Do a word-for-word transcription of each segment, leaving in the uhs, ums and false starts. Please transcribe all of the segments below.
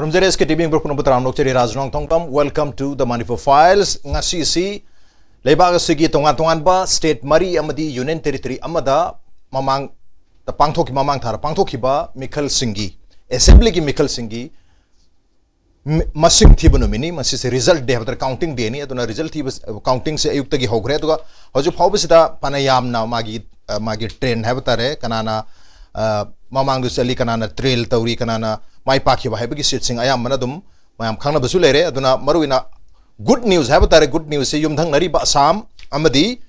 ꯈꯨꯔꯨꯝꯖꯔꯤ ꯑꯦꯁ ꯀꯦ T V ꯌꯦꯡꯕ ꯄꯨꯝꯅꯃꯛꯄꯨ ꯇꯔꯥꯝꯅ ꯑꯣꯛꯆꯔꯤ꯫ ꯔꯥꯖ ꯅꯣꯡꯊꯣꯡꯕꯝ, welcome to the Manipur Files꯫ ꯉꯁꯤꯁꯤ ꯂꯩꯕꯥꯛ ꯑꯁꯤꯒꯤ ꯇꯣꯉꯥꯟ ꯇꯣꯉꯥꯟꯕ state ꯃꯔꯤ ꯑꯃꯗꯤ union territory ꯑꯃꯗ ꯃꯃꯥꯡꯗ ꯄꯥꯡꯊꯣꯛꯈꯤ ꯃꯃꯥꯡ ꯊꯥꯗ ꯄꯥꯡꯊꯣꯛꯈꯤꯕ ꯃꯤꯈꯜꯁꯤꯡꯒꯤ, assemblyꯒꯤ ꯃꯤꯈꯜꯁꯤꯡꯒꯤ ꯃ-, ꯃꯁꯤꯡ ꯊꯤꯕ ꯅꯨꯃꯤꯠꯅꯤ꯫ ꯃꯁꯤꯁꯦ result day ꯍꯥꯏꯕ ꯇꯥꯔꯦ, counting dayꯅꯤ꯫ ꯑꯗꯨꯅ result ꯊꯤꯕ, countingꯁꯦ ꯑꯌꯨꯛꯇꯒꯤ ꯍꯧꯈ꯭ꯔꯦ꯫ ꯑꯗꯨꯒ ꯍꯧꯖꯤꯛ ꯐꯥꯎꯕꯁꯤꯗ ꯐꯅ ꯌꯥꯝꯅ ꯃꯥꯒꯤ, ꯑ, ꯃꯥꯒꯤ trend ꯍꯥꯏꯕ ꯇꯥꯔꯦ, ꯀꯅꯥꯅ, ꯑ, ꯃꯃꯥꯡꯗ ꯆꯠꯂꯤ, ꯀꯅꯥꯅ trail ꯇꯧꯔꯤ, ꯀꯅꯥꯅ ꯃꯥꯏ ꯄꯥꯛꯈꯤꯕ ꯍꯥꯏꯕꯒꯤ seatꯁꯤꯡ ꯑꯌꯥꯝꯕꯅ ꯑꯗꯨꯝ ꯃꯌꯥꯝ ꯈꯪꯅꯕꯁꯨ ꯂꯩꯔꯦ꯫ ꯑꯗꯨꯅ ꯃꯔꯨꯑꯣꯏꯅ good news ꯍꯥꯏꯕ ꯇꯥꯔꯦ, good newsꯁꯦ ꯌꯨꯝꯊꯪꯅꯔꯤꯕ ꯑꯁꯥꯝ ꯑꯃꯗꯤ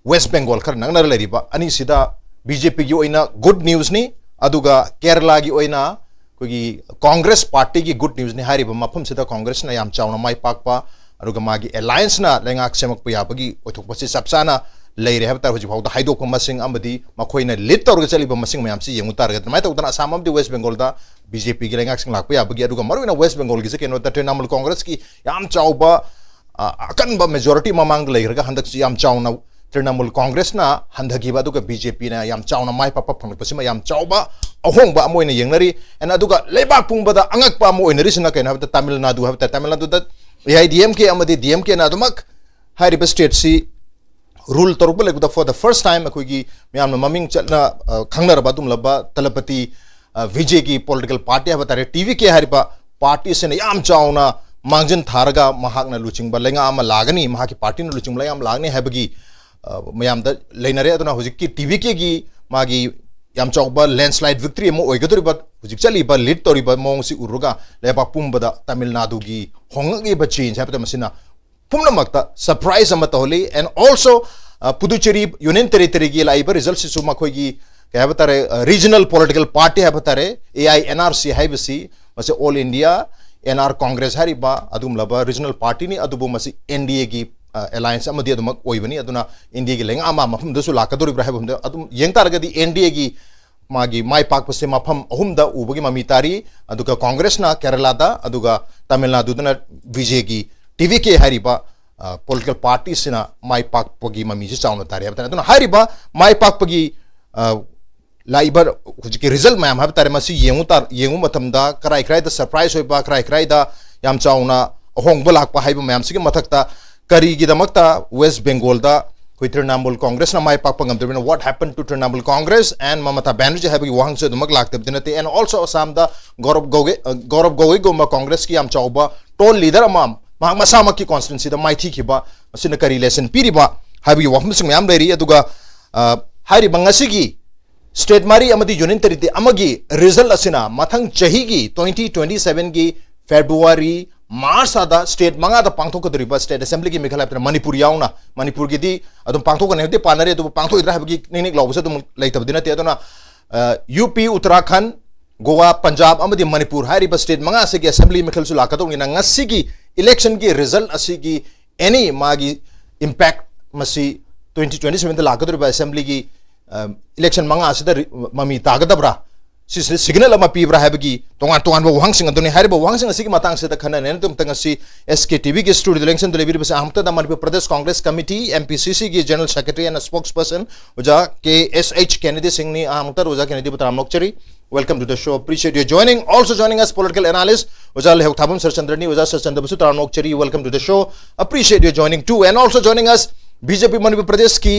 West Bengal ꯈꯔ ꯅꯛꯅꯔ ꯂꯩꯔꯤꯕ ꯑꯅꯤꯁꯤꯗ BJPꯒꯤ ꯑꯣꯏꯅ good newsꯅꯤ꯫ ꯑꯗꯨꯒ ꯀꯦꯔꯂꯥꯒꯤ ꯑꯣꯏꯅ ꯑꯩꯈꯣꯏꯒꯤ Congress partyꯒꯤ good newsꯅꯤ꯫ ꯍꯥꯏꯔꯤꯕ ꯃꯐꯝꯁꯤꯗ Congressꯅ ꯌꯥꯝ ꯆꯥꯎꯅ ꯃꯥꯏ ꯄꯥꯛꯄ, ꯑꯗꯨꯒ ꯃꯥꯒꯤ allianceꯅ ꯂꯩꯉꯥꯛ ꯁꯦꯝꯃꯛꯄ ꯌꯥꯕꯒꯤ ꯑꯣꯏꯊꯣꯛꯄꯁꯤ ꯆꯞ ꯆꯥꯅ ꯂꯩꯔꯦ ꯍꯥꯏꯕ ꯇꯥꯔꯦ꯫ ꯍꯧꯖꯤꯛ ꯐꯥꯎꯗ ꯍꯥꯏꯗꯣꯛꯄ ꯃꯁꯤꯡ ꯑꯃꯗꯤ ꯃꯈꯣꯏꯅ lead ꯇꯧꯔꯒ ꯆꯠꯂꯤꯕ ꯃꯁꯤꯡ ꯃꯌꯥꯝꯁꯤ ꯌꯦꯡꯉꯨ ꯇꯥꯔꯒꯗꯤ, ꯑꯗꯨꯃꯥꯏꯅ ꯇꯧꯗꯅ ꯑꯁꯥꯝ ꯑꯃꯗꯤ West Bengalꯗ BJPꯒꯤ ꯂꯩꯉꯥꯛꯁꯤꯡ ꯂꯥꯛꯄ ꯌꯥꯕꯒꯤ, ꯑꯗꯨꯒ ꯃꯔꯨꯑꯣꯏꯅ West Bengalꯒꯤꯁꯦ ꯀꯩꯅꯣꯗ Trinamool Congressꯀꯤ ꯌꯥꯝ ꯆꯥꯎꯕ, ꯑ, ꯑꯀꯟꯕ majority ꯃꯃꯥꯡꯗ ꯂꯩꯈ꯭ꯔꯒ ꯍꯟꯗꯛꯁꯤ ꯌꯥꯝ ꯆꯥꯎꯅ Trinamool Congressꯅ ꯍꯟꯊꯈꯤꯕ, ꯑꯗꯨꯒ BJPꯅ ꯌꯥꯝ ꯆꯥꯎꯅ ꯃꯥꯏ ꯄꯥꯛꯄ ꯐꯪꯂꯛꯄꯁꯤꯃ ꯌꯥꯝ ꯆꯥꯎꯕ ꯑꯍꯣꯡꯕ ꯑꯃ ꯑꯣꯏꯅ ꯌꯦꯡꯅꯔꯤ꯫ And ꯑꯗꯨꯒ ꯂꯩꯕꯥꯛ ꯄꯨꯝꯕꯗ ꯑꯉꯛꯄ ꯑꯃ ꯑꯣꯏꯅꯔꯤꯁꯤꯅ ꯀꯩꯅꯣ ꯍꯥꯏꯕꯗ ꯇꯥꯃꯤꯜ ꯅꯥꯗꯨ ꯍꯥꯏꯕ ꯇꯥꯔꯦ꯫ ꯇꯥꯃꯤꯜ ꯅꯥꯗꯨꯗ AIDMK ꯑꯃꯗꯤ DMKꯅ ꯑꯗꯨꯃꯛ ꯍꯥꯏꯔꯤꯕ stateꯁꯤ rule ꯇꯧꯔꯛꯄ ꯂꯩꯕꯗ for the first time ꯑꯩꯈꯣꯏꯒꯤ ꯃꯌꯥꯝꯅ ꯃꯃꯤꯡ ꯆꯠꯅ, ꯑ, ꯈꯪꯅꯔꯕ ꯑꯗꯨꯒꯨꯝꯂꯕ ꯇꯂꯄꯇꯤ, ꯑ, ꯚꯤꯖꯦꯒꯤ political party ꯍꯥꯏꯕ ꯇꯥꯔꯦ, TVK ꯍꯥꯏꯔꯤꯕ partyꯁꯤꯅ ꯌꯥꯝ ꯆꯥꯎꯅ ꯃꯥꯡꯖꯤꯟ ꯊꯥꯔꯒ ꯃꯍꯥꯛꯅ ꯂꯨꯆꯤꯡꯕ ꯂꯩꯉꯥꯛ ꯑꯃ ꯂꯥꯛꯒꯅꯤ, ꯃꯍꯥꯛꯀꯤ partyꯅ ꯂꯨꯆꯤꯡꯕ ꯂꯩꯉꯥꯛ ꯑꯃ ꯂꯥꯛꯅꯤ ꯍꯥꯏꯕꯒꯤ, ꯑ, ꯃꯌꯥꯝꯗ ꯂꯩꯅꯔꯦ꯫ ꯑꯗꯨꯅ ꯍꯧꯖꯤꯛꯀꯤ TVKꯒꯤ ꯃꯥꯒꯤ ꯌꯥꯝ ꯆꯥꯎꯕ landslide victory ꯑꯃ ꯑꯣꯏꯒꯗꯧꯔꯤꯕ, ꯍꯧꯖꯤꯛ ꯆꯠꯂꯤꯕ lead ꯇꯧꯔꯤꯕ ꯃꯑꯣꯡꯁꯤ ꯎꯔꯨꯔꯒ ꯂꯩꯕꯥꯛ ꯄꯨꯝꯕꯗ ꯇꯥꯃꯤꯜ ꯅꯥꯗꯨꯒꯤ ꯍꯣꯡꯂꯛꯂꯤꯕ change ꯍꯥꯏꯕꯗ ꯃꯁꯤꯅ ꯄꯨꯝꯅꯃꯛꯇ surprise ꯑꯃ ꯇꯧꯍꯜꯂꯤ꯫ And also, ꯑ, ꯄꯨꯗꯨꯆꯦꯔꯤ Union Territoryꯒꯤ ꯂꯥꯛꯏꯕ resultꯁꯤꯁꯨ ꯃꯈꯣꯏꯒꯤ ꯀꯩ ꯍꯥꯏꯕ ꯇꯥꯔꯦ, ꯑ, regional political party ꯍꯥꯏꯕ ꯇꯥꯔꯦ, AINRC ꯍꯥꯏꯕꯁꯤ, ꯃꯁꯤ All India NR Congress ꯍꯥꯏꯔꯤꯕ ꯑꯗꯨꯒꯨꯝꯂꯕ regional partyꯅꯤ꯫ ꯑꯗꯨꯕꯨ ꯃꯁꯤ NDAꯒꯤ, ꯑ, alliance ꯑꯃꯗꯤ ꯑꯗꯨꯃꯛ ꯑꯣꯏꯕꯅꯤ꯫ ꯑꯗꯨꯅ NDAꯒꯤ ꯂꯩꯉꯥꯛ ꯑꯃ ꯃꯐꯝꯗꯁꯨ ꯂꯥꯛꯀꯗꯧꯔꯤꯕ꯭ꯔꯥ ꯍꯥꯏꯕ ꯃꯐꯝꯗ ꯑꯗꯨꯝ ꯌꯦꯡ ꯇꯥꯔꯒꯗꯤ NDAꯒꯤ ꯃꯥꯒꯤ ꯃꯥꯏ ꯄꯥꯛꯄꯁꯦ ꯃꯐꯝ ꯑꯍꯨꯝꯗ ꯎꯕꯒꯤ ꯃꯃꯤ ꯇꯥꯔꯤ꯫ ꯑꯗꯨꯒ Congressꯅ ꯀꯦꯔꯂꯥꯗ, ꯑꯗꯨꯒ ꯇꯥꯃꯤꯜ ꯅꯥꯗꯨꯗꯅ ꯕꯤ ꯖꯦꯒꯤ ꯇꯤ ꯚꯤ ꯀꯦ ꯍꯥꯏꯔꯤꯕ, ꯑ, political partyꯁꯤꯅ ꯃꯥꯏ ꯄꯥꯛꯄꯒꯤ ꯃꯃꯤꯁꯤ ꯆꯥꯎꯅ ꯇꯥꯔꯤ ꯍꯥꯏꯕ ꯇꯥꯔꯦ꯫ ꯑꯗꯨꯅ ꯍꯥꯏꯔꯤꯕ ꯃꯥꯏ ꯄꯥꯛꯄꯒꯤ, ꯑ, ꯂꯥꯛꯏꯕ ꯍꯧꯖꯤꯛꯀꯤ ꯔꯤꯖꯜ ꯃꯌꯥꯝ ꯍꯥꯏꯕ ꯇꯥꯔꯦ, ꯃꯁꯤ ꯌꯦꯡꯉꯨ ꯇꯥ-, ꯌꯦꯡꯉꯨ ꯃꯇꯝꯗ ꯀꯔꯥꯏ ꯀꯔꯥꯏꯗ ꯁꯔꯄ꯭ꯔꯥꯏꯁ ꯑꯣꯏꯕ, ꯀꯔꯥꯏ ꯀꯔꯥꯏꯗ ꯌꯥꯝ ꯆꯥꯎꯅ ꯑꯍꯣꯡꯕ ꯂꯥꯛꯄ ꯍꯥꯏꯕ ꯃꯌꯥꯝꯁꯤꯒꯤ ꯃꯊꯛꯇ ꯀꯔꯤꯒꯤꯗꯃꯛꯇ ꯋꯦꯁ ꯕꯦꯡꯒꯣꯜꯗ ꯑꯩꯈꯣꯏ ꯇ꯭ꯔꯤꯅꯥꯃꯨꯜ ꯀꯣꯡꯒ꯭ꯔꯦꯁꯅ ꯃꯥꯏ ꯄꯥꯛꯄ ꯉꯝꯗ꯭ꯔꯤꯕꯅꯣ, what happened to Trinamool Congress and Mamata Banerjee ꯍꯥꯏꯕꯒꯤ ꯋꯥꯍꯪꯁꯨ ꯑꯗꯨꯃꯛ ꯂꯥꯛꯇꯕꯗꯤ ꯅꯠꯇꯦ꯫ And also ꯑꯁꯥꯝꯗ ꯒꯧꯔꯕ ꯒꯣꯒꯣꯏ, ꯑ, ꯒꯧꯔꯕ ꯒꯣꯒꯣꯏꯒꯨꯝꯕ ꯀꯣꯡꯒ꯭ꯔꯦꯁꯀꯤ ꯌꯥꯝ ꯆꯥꯎꯕ ꯇꯣꯜ ꯂꯤꯗꯔ ꯑꯃ ꯃꯍꯥꯛ ꯃꯁꯥꯃꯛꯀꯤ ꯀꯣꯟꯁꯇꯤꯇ꯭ꯋꯦꯟꯁꯤꯗ ꯃꯥꯏꯊꯤꯈꯤꯕ, ꯃꯁꯤꯅ ꯀꯔꯤ ꯂꯦꯁꯟ ꯄꯤꯔꯤꯕ ꯍꯥꯏꯕꯒꯤ ꯋꯥꯐꯝꯁꯤꯡ ꯃꯌꯥꯝ ꯂꯩꯔꯤ꯫ ꯑꯗꯨꯒ, ꯑ, ꯍꯥꯏꯔꯤꯕ ꯉꯁꯤꯒꯤ ꯁ꯭ꯇꯦꯠ ꯃꯔꯤ ꯑꯃꯗꯤ ꯌꯨꯅꯤꯌꯟ ꯇꯦꯔꯤꯇꯣꯔꯤ ꯑꯃꯒꯤ ꯔꯤꯖꯜ ꯑꯁꯤꯅ ꯃꯊꯪ ꯆꯍꯤꯒꯤ twenty twenty sevenꯒꯤ ꯐꯦꯕ꯭ꯔꯨꯋꯥꯔꯤ, ꯃꯥꯔꯆ ꯊꯥꯗ ꯁ꯭ꯇꯦꯠ ꯃꯉꯥꯗ ꯄꯥꯡꯊꯣꯛꯀꯗꯧꯔꯤꯕ ꯁ꯭ꯇꯦꯠ ꯑꯦꯁꯦꯝꯕ꯭ꯂꯤꯒꯤ ꯃꯤꯈꯜ ꯍꯥꯏꯕꯗꯨꯅ ꯃꯅꯤꯄꯨꯔ ꯌꯥꯎꯅ, ꯃꯅꯤꯄꯨꯔꯒꯤꯗꯤ ꯑꯗꯨꯝ ꯄꯥꯡꯊꯣꯛꯀꯅꯤ ꯍꯥꯏꯕꯗꯤ ꯄꯥꯅꯔꯦ, ꯑꯗꯨꯕꯨ ꯄꯥꯡꯊꯣꯛꯏꯗ꯭ꯔꯥ ꯍꯥꯏꯕꯒꯤ ꯅꯤꯛ ꯅꯤꯛ ꯂꯥꯎꯕꯁꯨ ꯑꯗꯨꯝ ꯂꯩꯇꯕꯗꯤ ꯅꯠꯇꯦ꯫ ꯑꯗꯨꯅ, ꯑ, ꯌꯨ ꯄꯤ, ꯎꯠꯇꯔꯥꯈꯟ, ꯒꯣꯋꯥ, ꯄꯟꯖꯥꯕ ꯑꯃꯗꯤ ꯃꯅꯤꯄꯨꯔ ꯍꯥꯏꯔꯤꯕ ꯁ꯭ꯇꯦꯠ ꯃꯉꯥ ꯑꯁꯤꯒꯤ ꯑꯦꯁꯦꯝꯕ꯭ꯂꯤ ꯃꯤꯈꯜꯁꯨ ꯂꯥꯛꯀꯗꯧꯅꯤꯅ ꯉꯁꯤꯒꯤ ꯏꯂꯦꯛꯁꯟꯒꯤ ꯔꯤꯖꯜ ꯑꯁꯤꯒꯤ ꯑꯦꯅꯤ ꯃꯥꯒꯤ ꯏꯝꯄꯦꯛ ꯃꯁꯤ twenty twenty sevenꯗ ꯂꯥꯛꯀꯗꯧꯔꯤꯕ ꯑꯦꯁꯦꯝꯕ꯭ꯂꯤꯒꯤ, ꯑ, ꯏꯂꯦꯛꯁꯟ ꯃꯉꯥ ꯑꯁꯤꯗ ꯔꯤ-, ꯃꯃꯤ ꯇꯥꯒꯗꯕ꯭ꯔꯥ? ꯁꯤꯁꯤꯗ ꯁꯤꯒꯅꯦꯜ ꯑꯃ ꯄꯤꯕ꯭ꯔꯥ ꯍꯥꯏꯕꯒꯤ ꯇꯣꯉꯥꯟ ꯇꯣꯉꯥꯟꯕ ꯋꯥꯍꯪꯁꯤꯡ ꯑꯗꯨꯅꯤ꯫ ꯍꯥꯏꯔꯤꯕ ꯋꯥꯍꯪꯁꯤꯡ ꯑꯁꯤꯒꯤ ꯃꯇꯥꯡꯁꯤꯗ ꯈꯟꯅ ꯅꯩꯅꯅꯕꯒꯤꯗꯃꯛꯇ ꯉꯁꯤ ꯑꯦꯁ ꯀꯦ ꯇꯤ ꯚꯤꯒꯤ ꯁ꯭ꯇꯨꯗꯤꯑꯣꯗ ꯂꯦꯡꯁꯟꯗꯨꯅ ꯂꯩꯕꯤꯔꯤꯕꯁꯤ ꯑꯍꯥꯟꯕꯗ Manipur Pradesh Congress committee, M P ꯁꯤ ꯁꯤꯒꯤ ꯖꯦꯅꯔꯦꯜ ꯁꯦꯀ꯭ꯔꯦꯇꯔꯤ and spokesperson ꯑꯣꯖꯥ ꯀꯦ ꯑꯦꯁ ꯑꯩꯆ ꯀꯦꯅꯦꯗꯤ ꯁꯤꯡꯅꯤ꯫ ꯑꯍꯥꯟꯕꯗ ꯑꯣꯖꯥ ꯀꯦꯅꯦꯗꯤꯕꯨ ꯇꯔꯥꯝꯅ ꯑꯣꯛꯆꯔꯤ꯫ Welcome to the show. Appreciate your joining. Also joining us, political analyst ꯑꯣꯖꯥ ꯂꯩꯍꯧ ꯊꯥꯕꯝ ꯁꯔꯆꯟꯗ꯭ꯔꯅꯤ꯫ ꯑꯣꯖꯥ ꯁꯔꯆꯟꯗ꯭ꯔꯕꯨꯁꯨ ꯇꯔꯥꯝꯅ ꯑꯣꯛꯆꯔꯤ꯫ Welcome to the show. Appreciate your joining too. And also joining us, B J P Manipur ꯄ꯭ꯔꯗꯦꯁꯀꯤ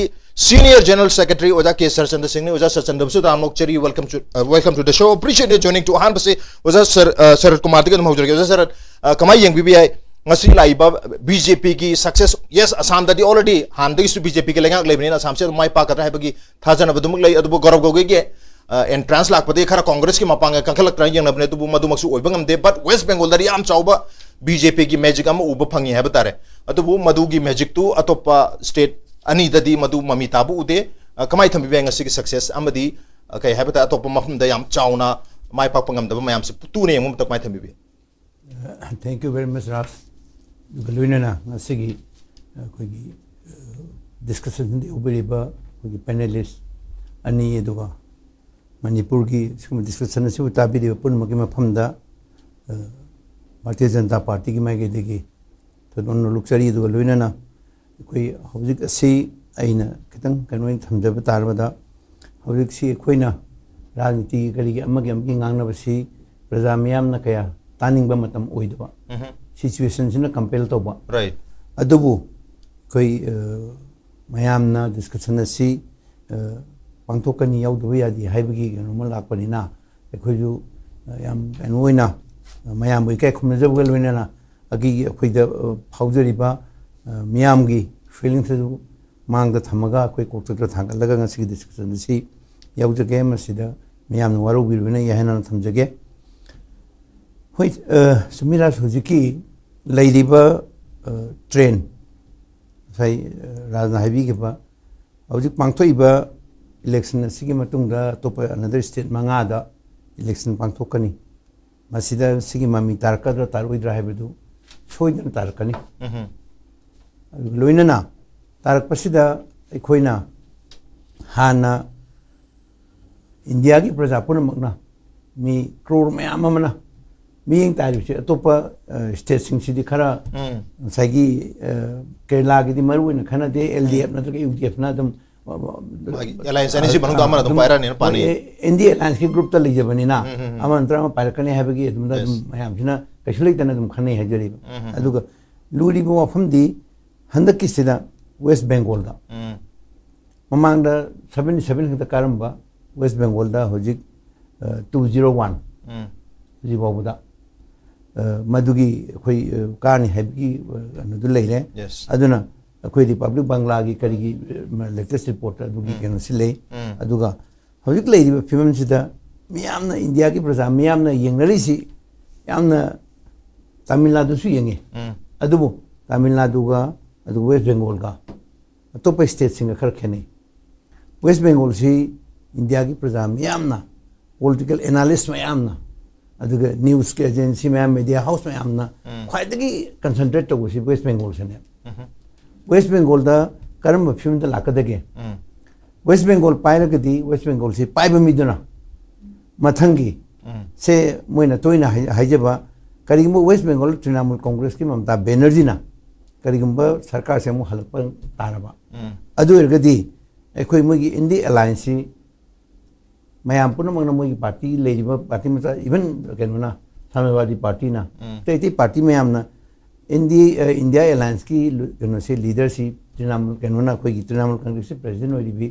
senior general secretary ꯑꯣꯖꯥ ꯀꯦ ꯁꯔꯆꯟꯗ꯭ꯔ ꯁꯤꯡꯅꯤ꯫ ꯑꯣꯖꯥ ꯁꯔꯆꯟꯗ꯭ꯔꯕꯨꯁꯨ ꯇꯔꯥꯝꯅ ꯑꯣꯛꯆꯔꯤ꯫ Welcome to, uh, welcome to the show. Appreciate your joining too. ꯑꯍꯥꯟꯕꯁꯤ ꯑꯣꯖꯥ sir, ꯑ, ꯁꯔꯠ ꯀꯨꯃꯥꯔꯗꯒꯤ ꯑꯗꯨꯝ ꯍꯧꯖꯔꯒꯦ꯫ ꯑꯣꯖꯥ ꯁꯔꯠ, ꯑ, ꯀꯃꯥꯏꯅ ꯌꯦꯡꯕꯤꯕ ꯌꯥꯏ ꯉꯁꯤ ꯂꯥꯛꯏꯕ ꯕꯤ ꯖꯦ ꯄꯤꯒꯤ success? Yes, ꯑꯁꯥꯝꯗꯗꯤ already ꯍꯥꯟꯅꯗꯒꯤꯁꯨ ꯕꯤ ꯖꯦ ꯄꯤꯒꯤ ꯂꯩꯉꯥꯛ ꯂꯩꯕꯅꯤꯅ ꯑꯁꯥꯝꯁꯦ ꯑꯗꯨꯝ ꯃꯥꯏ ꯄꯥꯛꯀꯗ꯭ꯔꯥ ꯍꯥꯏꯕꯒꯤ ꯊꯥꯖꯅꯕ ꯑꯗꯨꯃꯛ ꯂꯩ꯫ ꯑꯗꯨꯕꯨ ꯒꯧꯔꯕ ꯒꯣꯒꯣꯏꯒꯤ, ꯑ, entrance ꯂꯥꯛꯄꯗꯒꯤ ꯈꯔ ꯀꯣꯡꯒ꯭ꯔꯦꯁꯀꯤ ꯃꯄꯥꯡꯒꯜ ꯀꯟꯈꯠꯂꯛꯇ꯭ꯔꯥ ꯌꯦꯡꯅꯕꯅꯦ, ꯑꯗꯨꯕꯨ ꯃꯗꯨꯃꯛꯁꯨ ꯑꯣꯏꯕ ꯉꯝꯗꯦ꯫ But ꯋꯦꯁ ꯕꯦꯡꯒꯣꯜꯗꯗꯤ ꯌꯥꯝ ꯆꯥꯎꯕ ꯕꯤ ꯖꯦ ꯄꯤꯒꯤ magic ꯑꯃ ꯎꯕ ꯐꯪꯉꯤ ꯍꯥꯏꯕ ꯇꯥꯔꯦ꯫ ꯑꯗꯨꯕꯨ ꯃꯗꯨꯒꯤ magicꯇꯨ ꯑꯇꯣꯞꯄ state ꯑꯅꯤꯗꯗꯤ ꯃꯗꯨ ꯃꯃꯤ ꯇꯥꯕ ꯎꯗꯦ꯫ ꯑ, ꯀꯃꯥꯏꯅ ꯊꯝꯕꯤꯕ ꯌꯥꯏ ꯉꯁꯤꯒꯤ success ꯑꯃꯗꯤ, ꯑ, ꯀꯩ ꯍꯥꯏꯕ ꯇꯥꯔꯦ, ꯑꯇꯣꯞꯄ ꯃꯐꯝꯗ ꯌꯥꯝ ꯆꯥꯎꯅ ꯃꯥꯏ ꯄꯥꯛꯄ ꯉꯝꯗꯕ ꯃꯌꯥꯝꯁꯦ ꯇꯨꯅ ꯌꯦꯡꯕ ꯃꯇꯝꯗ ꯀꯃꯥꯏꯅ ꯊꯝꯕꯤꯕ ꯌꯥꯏ? Thank you very much, ꯔꯥꯖ꯫ ꯑꯗꯨꯒ ꯂꯣꯏꯅꯅ ꯉꯁꯤꯒꯤ ꯑꯩꯈꯣꯏꯒꯤ discussion ꯌꯥꯎꯕꯤꯔꯤꯕ ꯑꯩꯈꯣꯏꯒꯤ panelist ꯑꯅꯤ, ꯑꯗꯨꯒ ꯃꯅꯤꯄꯨꯔꯒꯤ ꯁꯤꯒꯨꯝꯕ discussion ꯑꯁꯤꯕꯨ ꯇꯥꯕꯤꯔꯤꯕ ꯄꯨꯝꯅꯃꯛꯀꯤ ꯃꯐꯝꯗ, ꯑ, ꯚꯥꯔꯇꯤꯌ ꯖꯅꯇꯥ ꯄꯥꯔꯇꯤꯒꯤ ꯃꯥꯏꯀꯩꯗꯒꯤ ꯊꯣꯏꯗꯣꯛꯅ ꯂꯨꯛꯆꯔꯤ꯫ ꯑꯗꯨꯒ ꯂꯣꯏꯅꯅ ꯑꯩꯈꯣꯏ ꯍꯧꯖꯤꯛ ꯑꯁꯤ ꯑꯩꯅ ꯈꯤꯇꯪ ꯀꯩꯅꯣ ꯑꯣꯏꯅ ꯊꯝꯖꯕ ꯇꯥꯔꯕꯗ, ꯍꯧꯖꯤꯛꯁꯤ ꯑꯩꯈꯣꯏꯅ ꯔꯥꯖꯅꯤꯇꯤꯒꯤ ꯀꯔꯤꯒꯤ ꯑꯃꯒꯤ ꯑꯃꯒꯤ ꯉꯥꯡꯅꯕꯁꯤ ꯄ꯭ꯔꯖꯥ ꯃꯤꯌꯥꯝꯅ ꯀꯌꯥ ꯇꯥꯅꯤꯡꯕ ꯃꯇꯝ ꯑꯣꯏꯗꯕ, ꯎꯝ. ꯁꯤꯆꯨꯋꯦꯁꯟꯁꯤꯅ ꯀꯝꯄꯦꯜ ꯇꯧꯕ꯫ Right. ꯑꯗꯨꯕꯨ ꯑꯩꯈꯣꯏ ꯑ, ꯃꯌꯥꯝꯅ ꯗꯤꯁꯀꯁꯟ ꯑꯁꯤ ꯑ, ꯄꯥꯡꯊꯣꯛꯀꯅꯤ, ꯌꯥꯎꯗꯕ ꯌꯥꯗꯦ ꯍꯥꯏꯕꯒꯤ ꯀꯩꯅꯣꯝꯃ ꯂꯥꯛꯄꯅꯤꯅ, ꯑꯩꯈꯣꯏꯁꯨ ꯑ, ꯌꯥꯝ ꯀꯩꯅꯣ ꯑꯣꯏꯅ ꯑ, ꯃꯌꯥꯝꯕꯨ ꯏꯀꯥꯏ ꯈꯨꯝꯅꯖꯕꯒ ꯂꯣꯏꯅꯅ ꯑꯩꯒꯤ ꯑꯩꯈꯣꯏꯗ ꯑ, ꯐꯥꯎꯖꯔꯤꯕ ꯑ, ꯃꯤꯌꯥꯝꯒꯤ ꯐꯤꯂꯤꯡꯁ ꯑꯗꯨ ꯃꯥꯡꯗ ꯊꯝꯃꯒ ꯑꯩꯈꯣꯏ ꯀꯣꯛꯇ ꯊꯥꯡꯒꯠꯂꯒ ꯉꯁꯤꯒꯤ ꯗꯤꯁꯀꯁꯟ ꯑꯁꯤ ꯌꯥꯎꯖꯒꯦ꯫ ꯃꯁꯤꯗ ꯃꯤꯌꯥꯝꯅ ꯋꯥꯔꯧꯕꯤꯔꯨꯕꯅ ꯌꯥꯏ ꯍꯥꯏꯅ ꯊꯝꯖꯒꯦ꯫ ꯍꯣꯏ, ꯑ, ꯁꯨꯃꯤꯔꯥꯖ, ꯍꯧꯖꯤꯛꯀꯤ ꯂꯩꯔꯤꯕ ꯑ, ꯇ꯭ꯔꯦꯟ, ꯉꯁꯥꯏ ꯑ, ꯔꯥꯖꯅ ꯍꯥꯏꯕꯤꯈꯤꯕ, ꯍꯧꯖꯤꯛ ꯄꯥꯡꯊꯣꯛꯏꯕ ꯏꯂꯦꯛꯁꯟ ꯑꯁꯤꯒꯤ ꯃꯇꯨꯡꯗ ꯑꯇꯣꯞꯄ ꯑꯅꯗꯔ ꯁ꯭ꯇꯦꯠ ꯃꯉꯥꯗ ꯏꯂꯦꯛꯁꯟ ꯄꯥꯡꯊꯣꯛꯀꯅꯤ꯫ ꯃꯁꯤꯗ ꯁꯤꯒꯤ ꯃꯃꯤ ꯇꯥꯔꯛꯀꯗ꯭ꯔꯥ ꯇꯥꯔꯛꯑꯣꯏꯗ꯭ꯔꯥ ꯍꯥꯏꯕꯗꯨ ꯁꯣꯏꯗꯅ ꯇꯥꯔꯛꯀꯅꯤ꯫ ꯎꯝ. ꯑꯗꯨꯒ ꯂꯣꯏꯅꯅ ꯇꯥꯔꯛꯄꯁꯤꯗ ꯑꯩꯈꯣꯏꯅ ꯍꯥꯟꯅ ꯏꯟꯗꯤꯌꯥꯒꯤ ꯄ꯭ꯔꯖꯥ ꯄꯨꯝꯅꯃꯛꯅ, ꯃꯤ ꯀ꯭ꯔꯣꯔ ꯃꯌꯥꯝ ꯑꯃꯅ ꯃꯤꯠꯌꯦꯡ ꯇꯥꯔꯤꯕꯁꯤ ꯑꯇꯣꯞꯄ ꯑ, ꯁ꯭ꯇꯦꯠꯁꯤꯡꯁꯤꯗꯤ ꯈꯔ ꯎꯝ. ꯉꯁꯥꯏꯒꯤ ꯑ, ꯀꯦꯔꯂꯥꯒꯤꯗꯤ ꯃꯔꯨ ꯑꯣꯏꯅ ꯈꯟꯅꯗꯦ꯫ ꯑꯦꯜ ꯗꯤ ꯑꯦꯐ ꯅꯠꯇ꯭ꯔꯒ ꯌꯨ ꯗꯤ ꯑꯦꯐꯅ ꯑꯗꯨꯝ ꯃꯥꯒꯤ alliance ꯑꯅꯤꯁꯤ ꯃꯅꯨꯡꯗ ꯑꯃꯅ ꯑꯗꯨꯝ ꯄꯥꯏꯔꯛꯑꯅꯤꯅ ꯄꯥꯅꯩ꯫ ꯑꯦꯟ ꯗꯤ ꯑꯦ ꯑꯦꯂꯥꯏꯟꯁꯀꯤ ꯒ꯭ꯔꯨꯞꯇ ꯂꯩꯖꯕꯅꯤꯅ ꯎꯝ, ꯎꯝ, ꯎꯝ. ꯑꯃ ꯅꯠꯇ꯭ꯔꯒ ꯑꯃ ꯄꯥꯏꯔꯛꯀꯅꯤ ꯍꯥꯏꯕꯒꯤ ꯑꯗꯨꯝꯗ ꯑꯗꯨꯝ Yes. ꯃꯌꯥꯝꯁꯤꯅ ꯀꯩꯁꯨ ꯂꯩꯇꯅ ꯑꯗꯨꯝ ꯈꯟꯅꯩ ꯍꯥꯏꯖꯔꯤꯕ꯫ ꯎꯝ, ꯎꯝ, ꯎꯝ. ꯑꯗꯨꯒ ꯂꯨꯔꯤꯕ ꯋꯥꯐꯝꯗꯤ ꯍꯟꯗꯛꯀꯤꯁꯤꯗ ꯋꯦꯁ ꯕꯦꯡꯒꯣꯜꯗ ꯎꯝ. ꯃꯃꯥꯡꯗ ꯁꯚꯦꯟꯇꯤ ꯁꯚꯦꯟ ꯈꯛꯇ ꯀꯥꯔꯝꯕ ꯋꯦꯁ ꯕꯦꯡꯒꯣꯜꯗ ꯍꯧꯖꯤꯛ ꯇꯨ ꯖꯤꯔꯣ ꯋꯥꯟ ꯎꯝ. ꯍꯧꯖꯤꯛ ꯐꯥꯎꯕꯗ ꯑ, ꯃꯗꯨꯒꯤ ꯑꯩꯈꯣꯏ ꯑ, ꯀꯥꯅꯤ ꯍꯥꯏꯕꯒꯤ ꯑ, ꯀꯩꯅꯣꯗꯨ ꯂꯩꯔꯦ꯫ Yes. ꯑꯗꯨꯅ ꯑꯩꯈꯣꯏ ꯔꯤꯄꯕ꯭ꯂꯤꯛ ꯕꯪꯒ꯭ꯂꯥꯒꯤ ꯀꯔꯤꯒꯤ ꯂꯦꯇꯦꯁ ꯔꯤꯄꯣꯔꯠꯇ ꯑꯗꯨꯒꯤ ꯎꯝ. ꯀꯩꯅꯣꯁꯤ ꯂꯩ꯫ ꯎꯝ. ꯑꯗꯨꯒ ꯍꯧꯖꯤꯛ ꯂꯩꯔꯤꯕ ꯐꯤꯕꯝꯁꯤꯗ ꯃꯤꯌꯥꯝꯅ, ꯏꯟꯗꯤꯌꯥꯒꯤ ꯄ꯭ꯔꯖꯥ ꯃꯤꯌꯥꯝꯅ ꯌꯦꯡꯅꯔꯤꯁꯤ ꯌꯥꯝꯅ ꯇꯥꯃꯤꯜ ꯅꯥꯗꯨꯁꯨ ꯌꯦꯡꯉꯤ꯫ ꯎꯝ. ꯑꯗꯨꯕꯨ ꯇꯥꯃꯤꯜ ꯅꯥꯗꯨꯒ ꯑꯗꯨꯒ ꯋꯦꯁ ꯕꯦꯡꯒꯣꯜꯒ ꯑꯇꯣꯞꯄ ꯁ꯭ꯇꯦꯠꯁꯤꯡꯒ ꯈꯔ ꯈꯦꯠꯅꯩ꯫ ꯋꯦꯁ ꯕꯦꯡꯒꯣꯜꯁꯤ ꯏꯟꯗꯤꯌꯥꯒꯤ ꯄ꯭ꯔꯖꯥ ꯃꯤꯌꯥꯝꯅ, ꯄꯣꯂꯤꯇꯤꯀꯦꯜ ꯑꯦꯅꯥꯂꯤꯁ ꯃꯌꯥꯝꯅ, ꯑꯗꯨꯒ ꯅ꯭ꯌꯨꯁꯀꯤ ꯑꯦꯖꯦꯟꯁꯤ ꯃꯌꯥꯝ, ꯃꯦꯗꯤꯌꯥ ꯍꯥꯎꯁ ꯃꯌꯥꯝꯅ ꯎꯝ. ꯈ꯭ꯋꯥꯏꯗꯒꯤ ꯀꯟꯁꯦꯟꯇ꯭ꯔꯦꯠ ꯇꯧꯕꯁꯤ ꯋꯦꯁ ꯕꯦꯡꯒꯣꯜꯁꯤꯅꯦ꯫ ꯎꯝ. ꯋꯦꯁ ꯕꯦꯡꯒꯣꯜꯗ ꯀꯔꯝꯕ ꯐꯤꯕꯝꯗ ꯂꯥꯛꯀꯗꯒꯦ? ꯎꯝ. ꯋꯦꯁ ꯕꯦꯡꯒꯣꯜ ꯄꯥꯏꯔꯒꯗꯤ ꯋꯦꯁ ꯕꯦꯡꯒꯣꯜꯁꯤ ꯄꯥꯏꯕ ꯃꯤꯗꯨꯅ ꯃꯊꯪꯒꯤ ꯎꯝ. ꯁꯦ ꯃꯣꯏꯅ ꯇꯣꯏꯅ ꯍꯥꯏ-, ꯍꯥꯏꯖꯕ, ꯀꯔꯤꯒꯨꯝꯕ ꯋꯦꯁ ꯕꯦꯡꯒꯣꯜ ꯇ꯭ꯔꯤꯅꯥꯃꯨꯜ ꯀꯣꯡꯒ꯭ꯔꯦꯁꯀꯤ ꯃꯃꯇꯥ ꯕꯦꯅꯔꯖꯤꯅ ꯀꯔꯤꯒꯨꯝꯕ ꯁꯔꯀꯥꯔꯁꯦ ꯑꯃꯨꯛ ꯍꯜꯂꯛꯄ ꯇꯥꯔꯕ, ꯎꯝ. ꯑꯗꯨ ꯑꯣꯏꯔꯒꯗꯤ ꯑꯩꯈꯣꯏ ꯃꯣꯏꯒꯤ ꯏꯟꯗꯤ ꯑꯦꯂꯥꯏꯟꯁꯁꯤ ꯃꯌꯥꯝ ꯄꯨꯝꯅꯃꯛꯅ ꯃꯣꯏꯒꯤ ꯄꯥꯔꯇꯤ ꯂꯩꯔꯤꯕ ꯄꯥꯔꯇꯤ ꯃꯆꯥ, ꯏꯚꯟ ꯀꯩꯅꯣꯅ ꯁꯃꯥꯖꯋꯥꯗꯤ ꯄꯥꯔꯇꯤꯅ, ꯎꯝ꯫ ꯑꯇꯩ ꯑꯇꯩ ꯄꯥꯔꯇꯤ ꯃꯌꯥꯝꯅ ꯏꯟꯗꯤꯌꯥ ꯏꯟꯗꯤꯌꯥ ꯑꯦꯂꯥꯌꯟꯁꯀꯤ ꯀꯩꯅꯣꯁꯦ, ꯂꯤꯗꯔꯁꯤ ꯇ꯭ꯔꯤꯅꯥꯃꯨꯜ ꯀꯩꯅꯣꯅ, ꯑꯩꯈꯣꯏꯒꯤ ꯇ꯭ꯔꯤꯅꯥꯃꯨꯜ ꯀꯪꯒ꯭ꯔꯦꯁꯀꯤ ꯄ꯭ꯔꯦꯁꯤꯗꯦꯟ ꯑꯣꯏꯔꯤꯕꯤ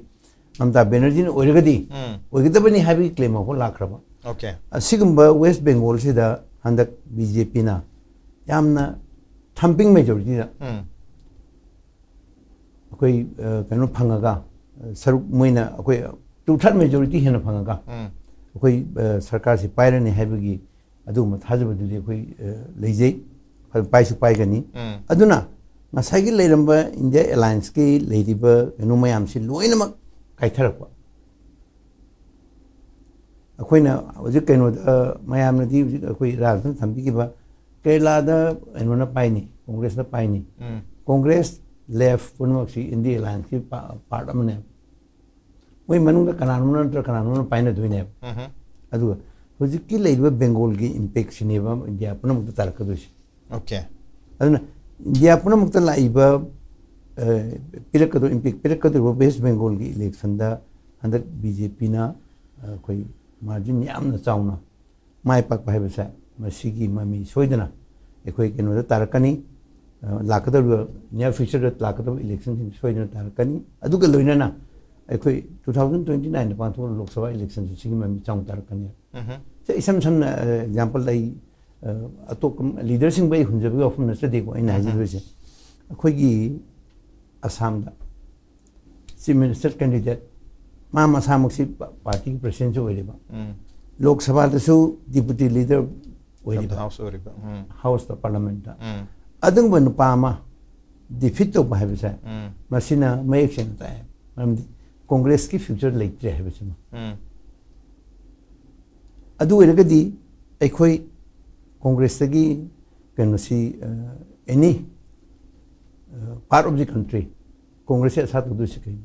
ꯃꯃꯇꯥ ꯕꯦꯅꯔꯖꯤꯅ ꯑꯣꯏꯔꯒꯗꯤ ꯎꯝ꯫ ꯑꯣꯏꯒꯗꯕꯅꯤ ꯍꯥꯏꯕꯒꯤ ꯀ꯭ꯂꯦꯝ ꯑꯃꯐꯥꯎ ꯂꯥꯛꯈ꯭ꯔꯕ꯫ Okay꯫ ꯑꯁꯤꯒꯨꯝꯕ ꯋꯦꯁ ꯕꯦꯡꯒꯣꯜꯁꯤꯗ ꯍꯟꯗꯛ ꯕꯤ ꯖꯦ ꯄꯤꯅ ꯌꯥꯝꯅ ꯊꯝꯄꯤꯡ ꯃꯦꯖꯣꯔꯤꯇꯤꯗ ꯎꯝ꯫ ꯑꯩꯈꯣꯏ ꯑ, ꯀꯩꯅꯣ ꯐꯪꯉꯒ, ꯑ, ꯁꯔꯨꯛ ꯃꯣꯏꯅ ꯑꯩꯈꯣꯏ ꯇꯨ ꯊꯥꯔꯠ ꯃꯦꯖꯣꯔꯤꯇꯤ ꯍꯦꯟꯅ ꯐꯪꯉꯒ ꯎꯝ꯫ ꯑꯩꯈꯣꯏ ꯑ, ꯁꯔꯀꯥꯔꯁꯤ ꯄꯥꯏꯔꯅꯤ ꯍꯥꯏꯕꯒꯤ ꯑꯗꯨꯒꯨꯝꯕ ꯊꯥꯖꯕꯗꯨꯗꯤ ꯑꯩꯈꯣꯏ ꯑ, ꯂꯩꯖꯩ꯫ ꯄꯥꯏꯁꯨ ꯄꯥꯏꯒꯅꯤ꯫ ꯎꯝ꯫ ꯑꯗꯨꯅ ꯉꯁꯥꯏꯒꯤ ꯂꯩꯔꯝꯕ ꯏꯟꯗꯤꯌꯥ ꯑꯦꯂꯥꯌꯟꯁꯀꯤ ꯂꯩꯔꯤꯕ ꯀꯩꯅꯣ ꯃꯌꯥꯝꯁꯤ ꯂꯣꯏꯅꯃꯛ ꯀꯥꯏꯊꯔꯛꯄ꯫ ꯑꯩꯈꯣꯏꯅ ꯍꯧꯖꯤꯛ ꯀꯩꯅꯣꯗ, ꯃꯌꯥꯝꯅꯗꯤ ꯍꯧꯖꯤꯛ ꯑꯩꯈꯣꯏ ꯔꯥꯖꯅ ꯊꯝꯕꯤꯈꯤꯕ ꯀꯦꯔꯂꯥꯗ ꯀꯩꯅꯣꯅ ꯄꯥꯏꯅꯤ, ꯀꯣꯡꯒ꯭ꯔꯦꯁꯅ ꯄꯥꯏꯅꯤ꯫ ꯎꯝ꯫ ꯀꯣꯡꯒ꯭ꯔꯦꯁ ꯂꯦꯐ ꯄꯨꯝꯅꯃꯛꯁꯤ ꯏꯟꯗꯤꯌꯥ ꯑꯦꯂꯥꯌꯟꯁꯀꯤ ꯄꯥ-, ꯄꯥꯔꯠ ꯑꯃꯅꯦꯕ꯫ ꯃꯣꯏ ꯃꯅꯨꯡꯗ ꯀꯅꯥꯅꯣꯝꯅ ꯅꯠꯇ꯭ꯔ ꯀꯅꯥꯅꯣꯝꯅ ꯄꯥꯏꯅꯗꯣꯏꯅꯦꯕ꯫ ꯎꯝ꯫ ꯑꯗꯨꯒ ꯍꯧꯖꯤꯛꯀꯤ ꯂꯩꯔꯤꯕ ꯕꯦꯡꯒꯣꯜꯒꯤ ꯏꯝꯄꯦꯛꯁꯤꯅꯦꯕ ꯏꯟꯗꯤꯌꯥ ꯄꯨꯝꯅꯃꯛꯇ ꯇꯥꯔꯛꯀꯗꯣꯏꯁꯦ꯫ Okay꯫ ꯑꯗꯨꯅ ꯏꯟꯗꯤꯌꯥ ꯄꯨꯝꯅꯃꯛꯇ ꯂꯥꯛꯏꯕ, ꯑ, ꯄꯤꯔꯛꯀꯗꯧ-, ꯏꯝꯄꯦꯛ ꯄꯤꯔꯛꯀꯗꯧꯔꯤꯕ ꯋꯦꯁ ꯕꯦꯡꯒꯣꯜꯒꯤ ꯏꯂꯦꯛꯁꯟꯗ ꯍꯟꯗꯛ ꯕꯤ ꯖꯦ ꯄꯤꯅ, ꯑ, ꯑꯩꯈꯣꯏ ꯃꯥꯔꯖꯤꯟ ꯌꯥꯝꯅ ꯆꯥꯎꯅ ꯃꯥꯏ ꯄꯥꯛꯄ ꯍꯥꯏꯕꯁꯦ, ꯃꯁꯤꯒꯤ ꯃꯃꯤ ꯁꯣꯏꯗꯅ ꯑꯩꯈꯣꯏ ꯀꯩꯅꯣꯗ ꯇꯥꯔꯛꯀꯅꯤ, ꯑ, ꯂꯥꯛꯀꯗꯧꯔꯤꯕ near future ꯗ ꯂꯥꯛꯀꯗꯧꯕ ꯏꯂꯦꯛꯁꯟꯁꯤꯡ ꯁꯣꯏꯗꯅ ꯇꯥꯔꯛꯀꯅꯤ꯫ ꯑꯗꯨꯒ ꯂꯣꯏꯅꯅ ꯑꯩꯈꯣꯏ two thousand twenty nine ꯗ ꯄꯥꯡꯊꯣꯛꯄ ꯂꯣꯛ ꯁꯚꯥ ꯏꯂꯦꯛꯁꯟꯁꯨ ꯁꯤꯒꯤ ꯃꯃꯤ ꯆꯥꯎꯅ ꯇꯥꯔꯛꯀꯅꯤ꯫ ꯎꯝ꯫ ꯁꯦ, ꯏꯁꯝ ꯁꯝꯅ, ꯑ, ꯑꯦꯛꯖꯥꯝꯄꯜ ꯑꯩ, ꯑ, ꯑꯇꯣꯞꯄ ꯂꯤꯗꯔꯁꯤꯡꯕꯨ ꯑꯩ ꯍꯨꯟꯖꯕꯒꯤ ꯋꯥꯐꯝ ꯅꯠꯆꯗꯦꯀꯣ ꯑꯩꯅ ꯎꯝ꯫ ꯍꯥꯏꯖꯗꯣꯏꯁꯦ꯫ ꯑꯩꯈꯣꯏꯒꯤ ꯑꯁꯥꯝꯗ ꯆꯤꯐ ꯃꯤꯅꯤꯁꯇꯔ ꯀꯦꯟꯗꯤꯗꯦꯠ ꯃꯥ ꯃꯁꯥꯃꯛꯁꯤ ꯄꯥ-, ꯄꯥꯔꯇꯤꯒꯤ ꯄ꯭ꯔꯁꯤꯗꯦꯟꯁꯨ ꯑꯣꯏꯔꯤꯕ, ꯎꯝ꯫ ꯂꯣꯛ ꯁꯚꯥꯗꯁꯨ ꯗꯤꯄꯨꯇꯤ ꯂꯤꯗꯔ From the ꯑꯣꯏꯔꯤꯕ, house ꯑꯣꯏꯔꯤꯕ꯫ ꯎꯝ꯫ ꯍꯥꯎꯁꯇ, ꯄꯥꯔꯂꯥꯃꯦꯟꯠꯇ ꯎꯝ꯫ ꯑꯗꯨꯒꯨꯝꯕ ꯅꯨꯄꯥ ꯑꯃ ꯗꯤꯐꯤꯠ ꯇꯧꯕ ꯍꯥꯏꯕꯁꯦ, ꯎꯝ꯫ ꯃꯁꯤꯅ ꯃꯌꯦꯛ ꯁꯦꯡꯅ ꯇꯥꯛꯑꯦ꯫ ꯃꯔꯝꯗꯤ ꯀꯣꯡꯒ꯭ꯔꯦꯁꯀꯤ ꯐ꯭ꯌꯨꯆꯔ ꯂꯩꯇ꯭ꯔꯦ ꯍꯥꯏꯕꯁꯤꯃ꯫ ꯎꯝ꯫ ꯑꯗꯨ ꯑꯣꯏꯔꯒꯗꯤ ꯑꯩꯈꯣꯏ ꯀꯣꯡꯒ꯭ꯔꯦꯁꯇꯒꯤ ꯀꯩꯅꯣꯁꯤ, ꯑ, any, ꯑ, part of the country ꯀꯣꯡꯒ꯭ꯔꯦꯁꯁꯦ ꯑꯁꯥ ꯇꯧꯗꯣꯏꯁꯤ ꯀꯩꯅꯣ?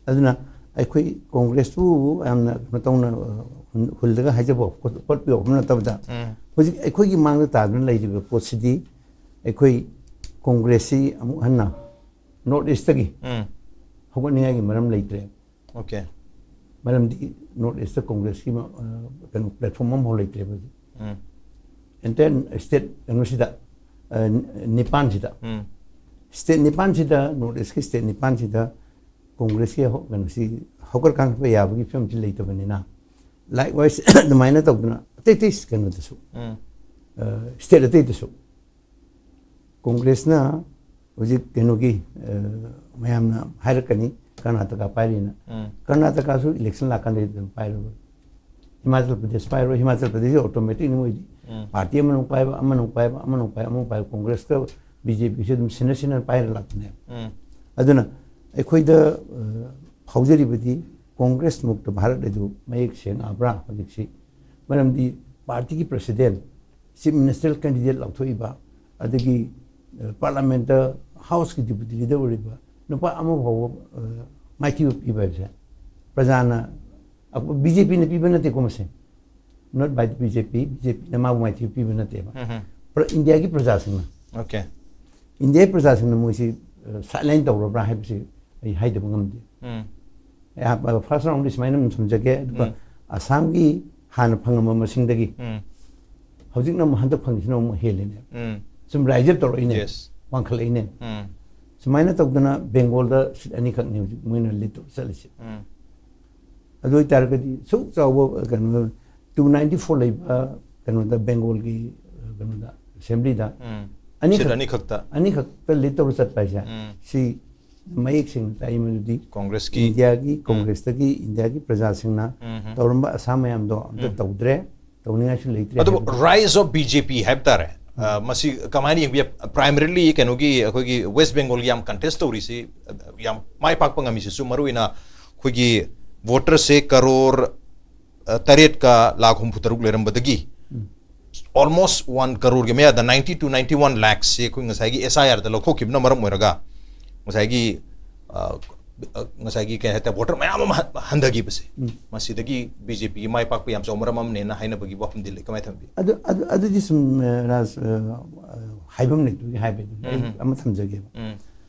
ꯑꯗꯨꯅ ꯑꯩꯈꯣꯏ ꯀꯣꯡꯒ꯭ꯔꯦꯁꯄꯨ ꯌꯥꯝꯅ ꯀꯩꯅꯣ ꯇꯧꯅ, ꯑ, ꯍꯨꯟ-, ꯍꯨꯜꯂꯒ ꯍꯥꯏꯖꯕ ꯈꯣꯠ-, ꯈꯣꯠꯄꯤꯌꯣ ꯍꯥꯏꯕ ꯅꯠꯇꯕꯗ, ꯎꯝ꯫ ꯍꯧꯖꯤꯛ ꯑꯩꯈꯣꯏꯒꯤ ꯃꯥꯡꯗ ꯇꯥꯗꯨꯅ ꯂꯩꯔꯤꯕ ꯄꯣꯠꯁꯤꯗꯤ ꯑꯩꯈꯣꯏ ꯀꯣꯡꯒ꯭ꯔꯦꯁꯁꯤ ꯑꯃꯨꯛ ꯍꯟꯅ ꯅꯣꯔꯠ ꯏꯁꯇꯒꯤ ꯎꯝ꯫ ꯍꯧꯒꯠꯅꯤꯡꯉꯥꯏꯒꯤ ꯃꯔꯝ ꯂꯩꯇ꯭ꯔꯦ꯫ Okay꯫ ꯃꯔꯝꯗꯤ ꯅꯣꯔꯠ ꯏꯁꯇ ꯀꯣꯡꯒ꯭ꯔꯦꯁꯀꯤ ꯃ- ꯑ, ꯀꯩꯅꯣ ꯄ꯭ꯂꯦꯠꯐꯣꯝ ꯑꯃꯐꯥꯎ ꯂꯩꯇ꯭ꯔꯦꯕ ꯍꯧꯖꯤꯛ꯫ ꯎꯝ. ꯑꯦꯟꯇꯥꯌꯔ ꯁ꯭ꯇꯦꯠ ꯀꯩꯅꯣꯁꯤꯗ, ꯑ, ꯅꯤꯄꯥꯟꯁꯤꯗ, ꯎꯝ. ꯁ꯭ꯇꯦꯠ ꯅꯤꯄꯥꯟꯁꯤꯗ, ꯅꯣꯔꯠ ꯏꯁꯀꯤ ꯁ꯭ꯇꯦꯠ ꯅꯤꯄꯥꯟꯁꯤꯗ ꯀꯣꯡꯒ꯭ꯔꯦꯁꯀꯤ ꯍꯧ- ꯀꯩꯅꯣꯁꯤ ꯍꯧꯒꯠ ꯀꯥꯡꯈꯠꯄ ꯌꯥꯕꯒꯤ ꯐꯤꯕꯝꯁꯤ ꯂꯩꯇꯕꯅꯤꯅ, ꯂꯥꯏꯛ ꯋꯥꯏꯁ ꯑꯗꯨꯃꯥꯏꯅ ꯇꯧꯗꯅ ꯑꯇꯩ ꯑꯇꯩ ꯀꯩꯅꯣꯗꯁꯨ, ꯎꯝ. ꯑ, ꯁ꯭ꯇꯦꯠ ꯑꯇꯩꯗꯁꯨ ꯀꯣꯡꯒ꯭ꯔꯦꯁꯅ ꯍꯧꯖꯤꯛ ꯀꯩꯅꯣꯒꯤ, ꯑ, ꯃꯌꯥꯝꯅ ꯍꯥꯏꯔꯛꯀꯅꯤ ꯀꯔꯅꯥꯇꯀꯥ ꯄꯥꯏꯔꯤꯅ꯫ ꯎꯝ. ꯀꯔꯅꯥꯇꯀꯥꯁꯨ ꯏꯂꯦꯛꯁꯟ ꯂꯥꯛꯀꯥꯟꯗ ꯑꯗꯨꯝ ꯄꯥꯏꯔꯣꯏ꯫ ꯍꯤꯃꯥꯆꯜ ꯄ꯭ꯔꯗꯦꯁ ꯄꯥꯏꯔꯣꯏ꯫ ꯍꯤꯃꯥꯆꯜ ꯄ꯭ꯔꯗꯦꯁꯁꯤ ꯑꯣꯇꯣꯃꯦꯇꯤꯛꯅꯤ ꯃꯣꯏꯗꯤ꯫ ꯎꯝ. ꯄꯥꯔꯇꯤ ꯑꯃꯅ ꯑꯃꯨꯛ ꯄꯥꯏꯕ, ꯑꯃꯅ ꯑꯃꯨꯛ ꯄꯥꯏꯕ, ꯑꯃꯅ ꯑꯃꯨꯛ ꯄꯥꯏꯕ, ꯑꯃꯅ ꯑꯃꯨꯛ ꯄꯥꯏꯕ꯫ ꯀꯣꯡꯒ꯭ꯔꯦꯁꯀ ꯕꯤ ꯖꯦ ꯄꯤꯁꯦ ꯑꯗꯨꯝ ꯁꯤꯟꯅ ꯁꯤꯟꯅ ꯄꯥꯏꯔ ꯂꯥꯛꯄꯅꯦꯕ꯫ ꯎꯝ. ꯑꯗꯨꯅ ꯑꯩꯈꯣꯏꯗ, ꯑ, ꯐꯥꯎꯖꯔꯤꯕꯗꯤ ꯀꯣꯡꯒ꯭ꯔꯦꯁ ꯃꯨꯛꯇ ꯚꯥꯔꯠ ꯑꯗꯨ ꯃꯌꯦꯛ ꯁꯦꯡꯉꯛꯑꯕ꯭ꯔꯥ ꯍꯧꯖꯤꯛꯁꯤ? ꯃꯔꯝꯗꯤ ꯄꯥꯔꯇꯤꯒꯤ ꯄ꯭ꯔꯁꯤꯗꯦꯟ, ꯆꯤꯐ ꯃꯤꯅꯤꯁꯇꯔ ꯀꯦꯟꯗꯤꯗꯦꯠ ꯂꯥꯎꯊꯣꯛꯏꯕ, ꯑꯗꯒꯤ, ꯑ, ꯄꯥꯔꯂꯥꯃꯦꯟꯇ ꯍꯥꯎꯁꯀꯤ ꯗꯤꯄꯨꯇꯤ ꯂꯤꯗꯔ ꯑꯣꯏꯔꯤꯕ ꯅꯨꯄꯥ ꯑꯃ ꯐꯥꯎꯕ, ꯑ, ꯃꯥꯏꯊꯤꯕ ꯄꯤꯕ ꯍꯥꯏꯕꯁꯦ ꯄ꯭ꯔꯖꯥꯅ, ꯕꯤ ꯖꯦ ꯄꯤꯅ ꯄꯤꯕ ꯅꯠꯇꯦꯀꯣ ꯃꯁꯦ, not by the B J P, B J ꯄꯤꯅ ꯃꯥꯕꯨ ꯃꯥꯏꯊꯤꯕ ꯄꯤꯕ ꯅꯠꯇꯦꯕ꯫ ꯎꯝ. ꯄ꯭ꯔ- ꯏꯟꯗꯤꯌꯥꯒꯤ ꯄ꯭ꯔꯖꯥꯁꯤꯡꯅ, ꯑꯣꯀꯦ. ꯏꯟꯗꯤꯌꯥꯒꯤ ꯄ꯭ꯔꯖꯥꯁꯤꯡꯅ ꯃꯣꯏꯁꯤ, ꯑ, ꯁꯥꯏꯠꯂꯥꯏꯟ ꯇꯧꯔꯕ꯭ꯔꯥ ꯍꯥꯏꯕꯁꯤ ꯑꯩ ꯍꯥꯏꯗꯕ ꯉꯝꯗꯦ꯫ ꯎꯝ. ꯑꯩꯍꯥꯛ ꯐꯥꯔꯁ ꯔꯥꯎꯟꯗꯤ ꯁꯨꯃꯥꯏꯅ ꯑꯗꯨꯝ ꯊꯝꯖꯒꯦ, ꯑꯗꯨꯒ ꯎꯝ. ꯑꯁꯥꯝꯒꯤ ꯍꯥꯟꯅ ꯐꯪꯉꯝꯕ ꯃꯁꯤꯡꯗꯒꯤ ꯎꯝ. ꯍꯧꯖꯤꯛꯅ ꯑꯃꯨꯛ ꯍꯟꯗꯛ ꯐꯪꯉꯤꯁꯤꯅ ꯑꯃꯨꯛ ꯍꯦꯜꯂꯤꯅꯦ꯫ ꯎꯝ. ꯁꯨꯝ ꯔꯥꯏꯖ ꯑꯞ ꯇꯧꯔꯛꯏꯅꯦ, Yes. ꯋꯥꯡꯈꯠꯂꯛꯏꯅꯦ꯫ ꯎꯝ. ꯁꯨꯃꯥꯏꯅ ꯇꯧꯗꯅ ꯕꯦꯡꯒꯣꯜꯗ ꯁꯤꯠ ꯑꯅꯤꯈꯛꯅꯤ ꯍꯧꯖꯤꯛ ꯃꯣꯏꯅ ꯂꯤꯠ ꯇꯧꯔ ꯆꯠꯂꯤꯁꯦ꯫ ꯎꯝ. ꯑꯗꯨ ꯑꯣꯏꯇꯥꯔꯒꯗꯤ ꯁꯨꯛ ꯆꯥꯎꯕ ꯀꯩꯅꯣ, ꯇꯨ ꯅꯥꯏꯟꯇꯤ ꯐꯣꯔ ꯂꯩꯕ ꯀꯩꯅꯣꯗ, ꯕꯦꯡꯒꯣꯜꯒꯤ ꯀꯩꯅꯣꯗ, ꯑꯁꯦꯝꯕ꯭ꯂꯤꯗ ꯎꯝ. ꯑꯅꯤꯈꯛ- ꯁꯤꯠ ꯑꯅꯤꯈꯛꯇ. ꯑꯅꯤꯈꯛꯇ ꯂꯤꯠ ꯇꯧꯔ ꯆꯠꯄ ꯍꯥꯏꯁꯦ, ꯎꯝ. ꯁꯤ ꯃꯌꯦꯛ ꯁꯦꯡꯅ ꯇꯥꯛꯏ꯫ ꯃꯗꯨꯗꯤ ꯀꯣꯡꯒ꯭ꯔꯦꯁꯀꯤ. ꯏꯟꯗꯤꯌꯥꯒꯤ ꯎꯝ. ꯀꯣꯡꯒ꯭ꯔꯦꯁꯇꯒꯤ, ꯏꯟꯗꯤꯌꯥꯒꯤ ꯄ꯭ꯔꯖꯥꯁꯤꯡꯅ ꯎꯝ. ꯇꯧꯔꯝꯕ ꯑꯁꯥ ꯃꯌꯥꯝꯗꯣ ꯑꯝꯇ ꯎꯝ. ꯇꯧꯗ꯭ꯔꯦ, ꯇꯧꯅꯤꯡꯉꯥꯏꯁꯨ ꯂꯩꯇ꯭ꯔꯦ ꯑꯗꯨꯕꯨ ꯍꯥꯏꯕꯗꯤ꯫ Rise of B J P ꯍꯥꯏꯕ ꯇꯥꯔꯦ꯫ ꯑ, ꯃꯁꯤ ꯀꯃꯥꯏꯅ ꯌꯦꯡꯕ ꯌꯥꯏ? Primarily ꯀꯩꯅꯣꯒꯤ, ꯑꯩꯈꯣꯏꯒꯤ ꯋꯦꯁ ꯕꯦꯡꯒꯣꯜꯒꯤ ꯌꯥꯝ ꯀꯟꯇꯦꯁ ꯇꯧꯔꯤꯁꯤ, ꯑ, ꯌꯥꯝ ꯃꯥꯏ ꯄꯥꯛꯄ ꯉꯝꯃꯤꯁꯤꯁꯨ ꯃꯔꯨ ꯑꯣꯏꯅ ꯑꯩꯈꯣꯏꯒꯤ ꯚꯣꯇꯔꯁꯦ ꯀꯔꯣꯔ, ꯑ, ꯇꯔꯦꯠꯀ ꯂꯥꯈ ꯍꯨꯝꯐꯨ ꯇꯔꯨꯛ ꯂꯩꯔꯝꯕꯗꯒꯤ ꯎꯝ. Almost one crore ꯒꯤ ꯃꯌꯥꯗ, ninety to ninety one lakhs ꯁꯦ ꯑꯩꯈꯣꯏ ꯉꯁꯥꯏꯒꯤ S I R ꯗ ꯂꯧꯊꯣꯛꯈꯤꯕꯅ ꯃꯔꯝ ꯑꯣꯏꯔꯒ ꯉꯁꯥꯏꯒꯤ, ꯑ, ꯑ, ꯉꯁꯥꯏꯒꯤ ꯀꯩ ꯍꯥꯏꯇꯥꯔꯦ, ꯚꯣꯇꯔ ꯃꯌꯥꯝ ꯑꯃ ꯍꯟ-, ꯍꯟꯊꯈꯤꯕꯁꯦ, ꯎꯝ. ꯃꯁꯤꯗꯒꯤ B J P ꯒꯤ ꯃꯥꯏ ꯄꯥꯛꯄ ꯌꯥꯝ ꯆꯥꯎꯕ ꯃꯔꯝ ꯑꯃꯅꯦꯅ ꯍꯥꯏꯅꯕꯒꯤ ꯋꯥꯐꯝꯗꯤ ꯂꯩ꯫ ꯀꯃꯥꯏꯅ ꯊꯝꯕꯤ? ꯑꯗꯨ, ꯑꯗꯨ, ꯑꯗꯨꯗꯤ ꯁꯨꯝ, ꯑ, ꯔꯥꯖ, ꯑ, ꯑ, ꯍꯥꯏꯐꯝ ꯂꯩꯇꯕꯒꯤ ꯍꯥꯏꯕꯅꯤ꯫ ꯑꯩ ꯎꯝ. ꯑꯃ ꯊꯝꯖꯒꯦꯕ꯫ ꯎꯝ.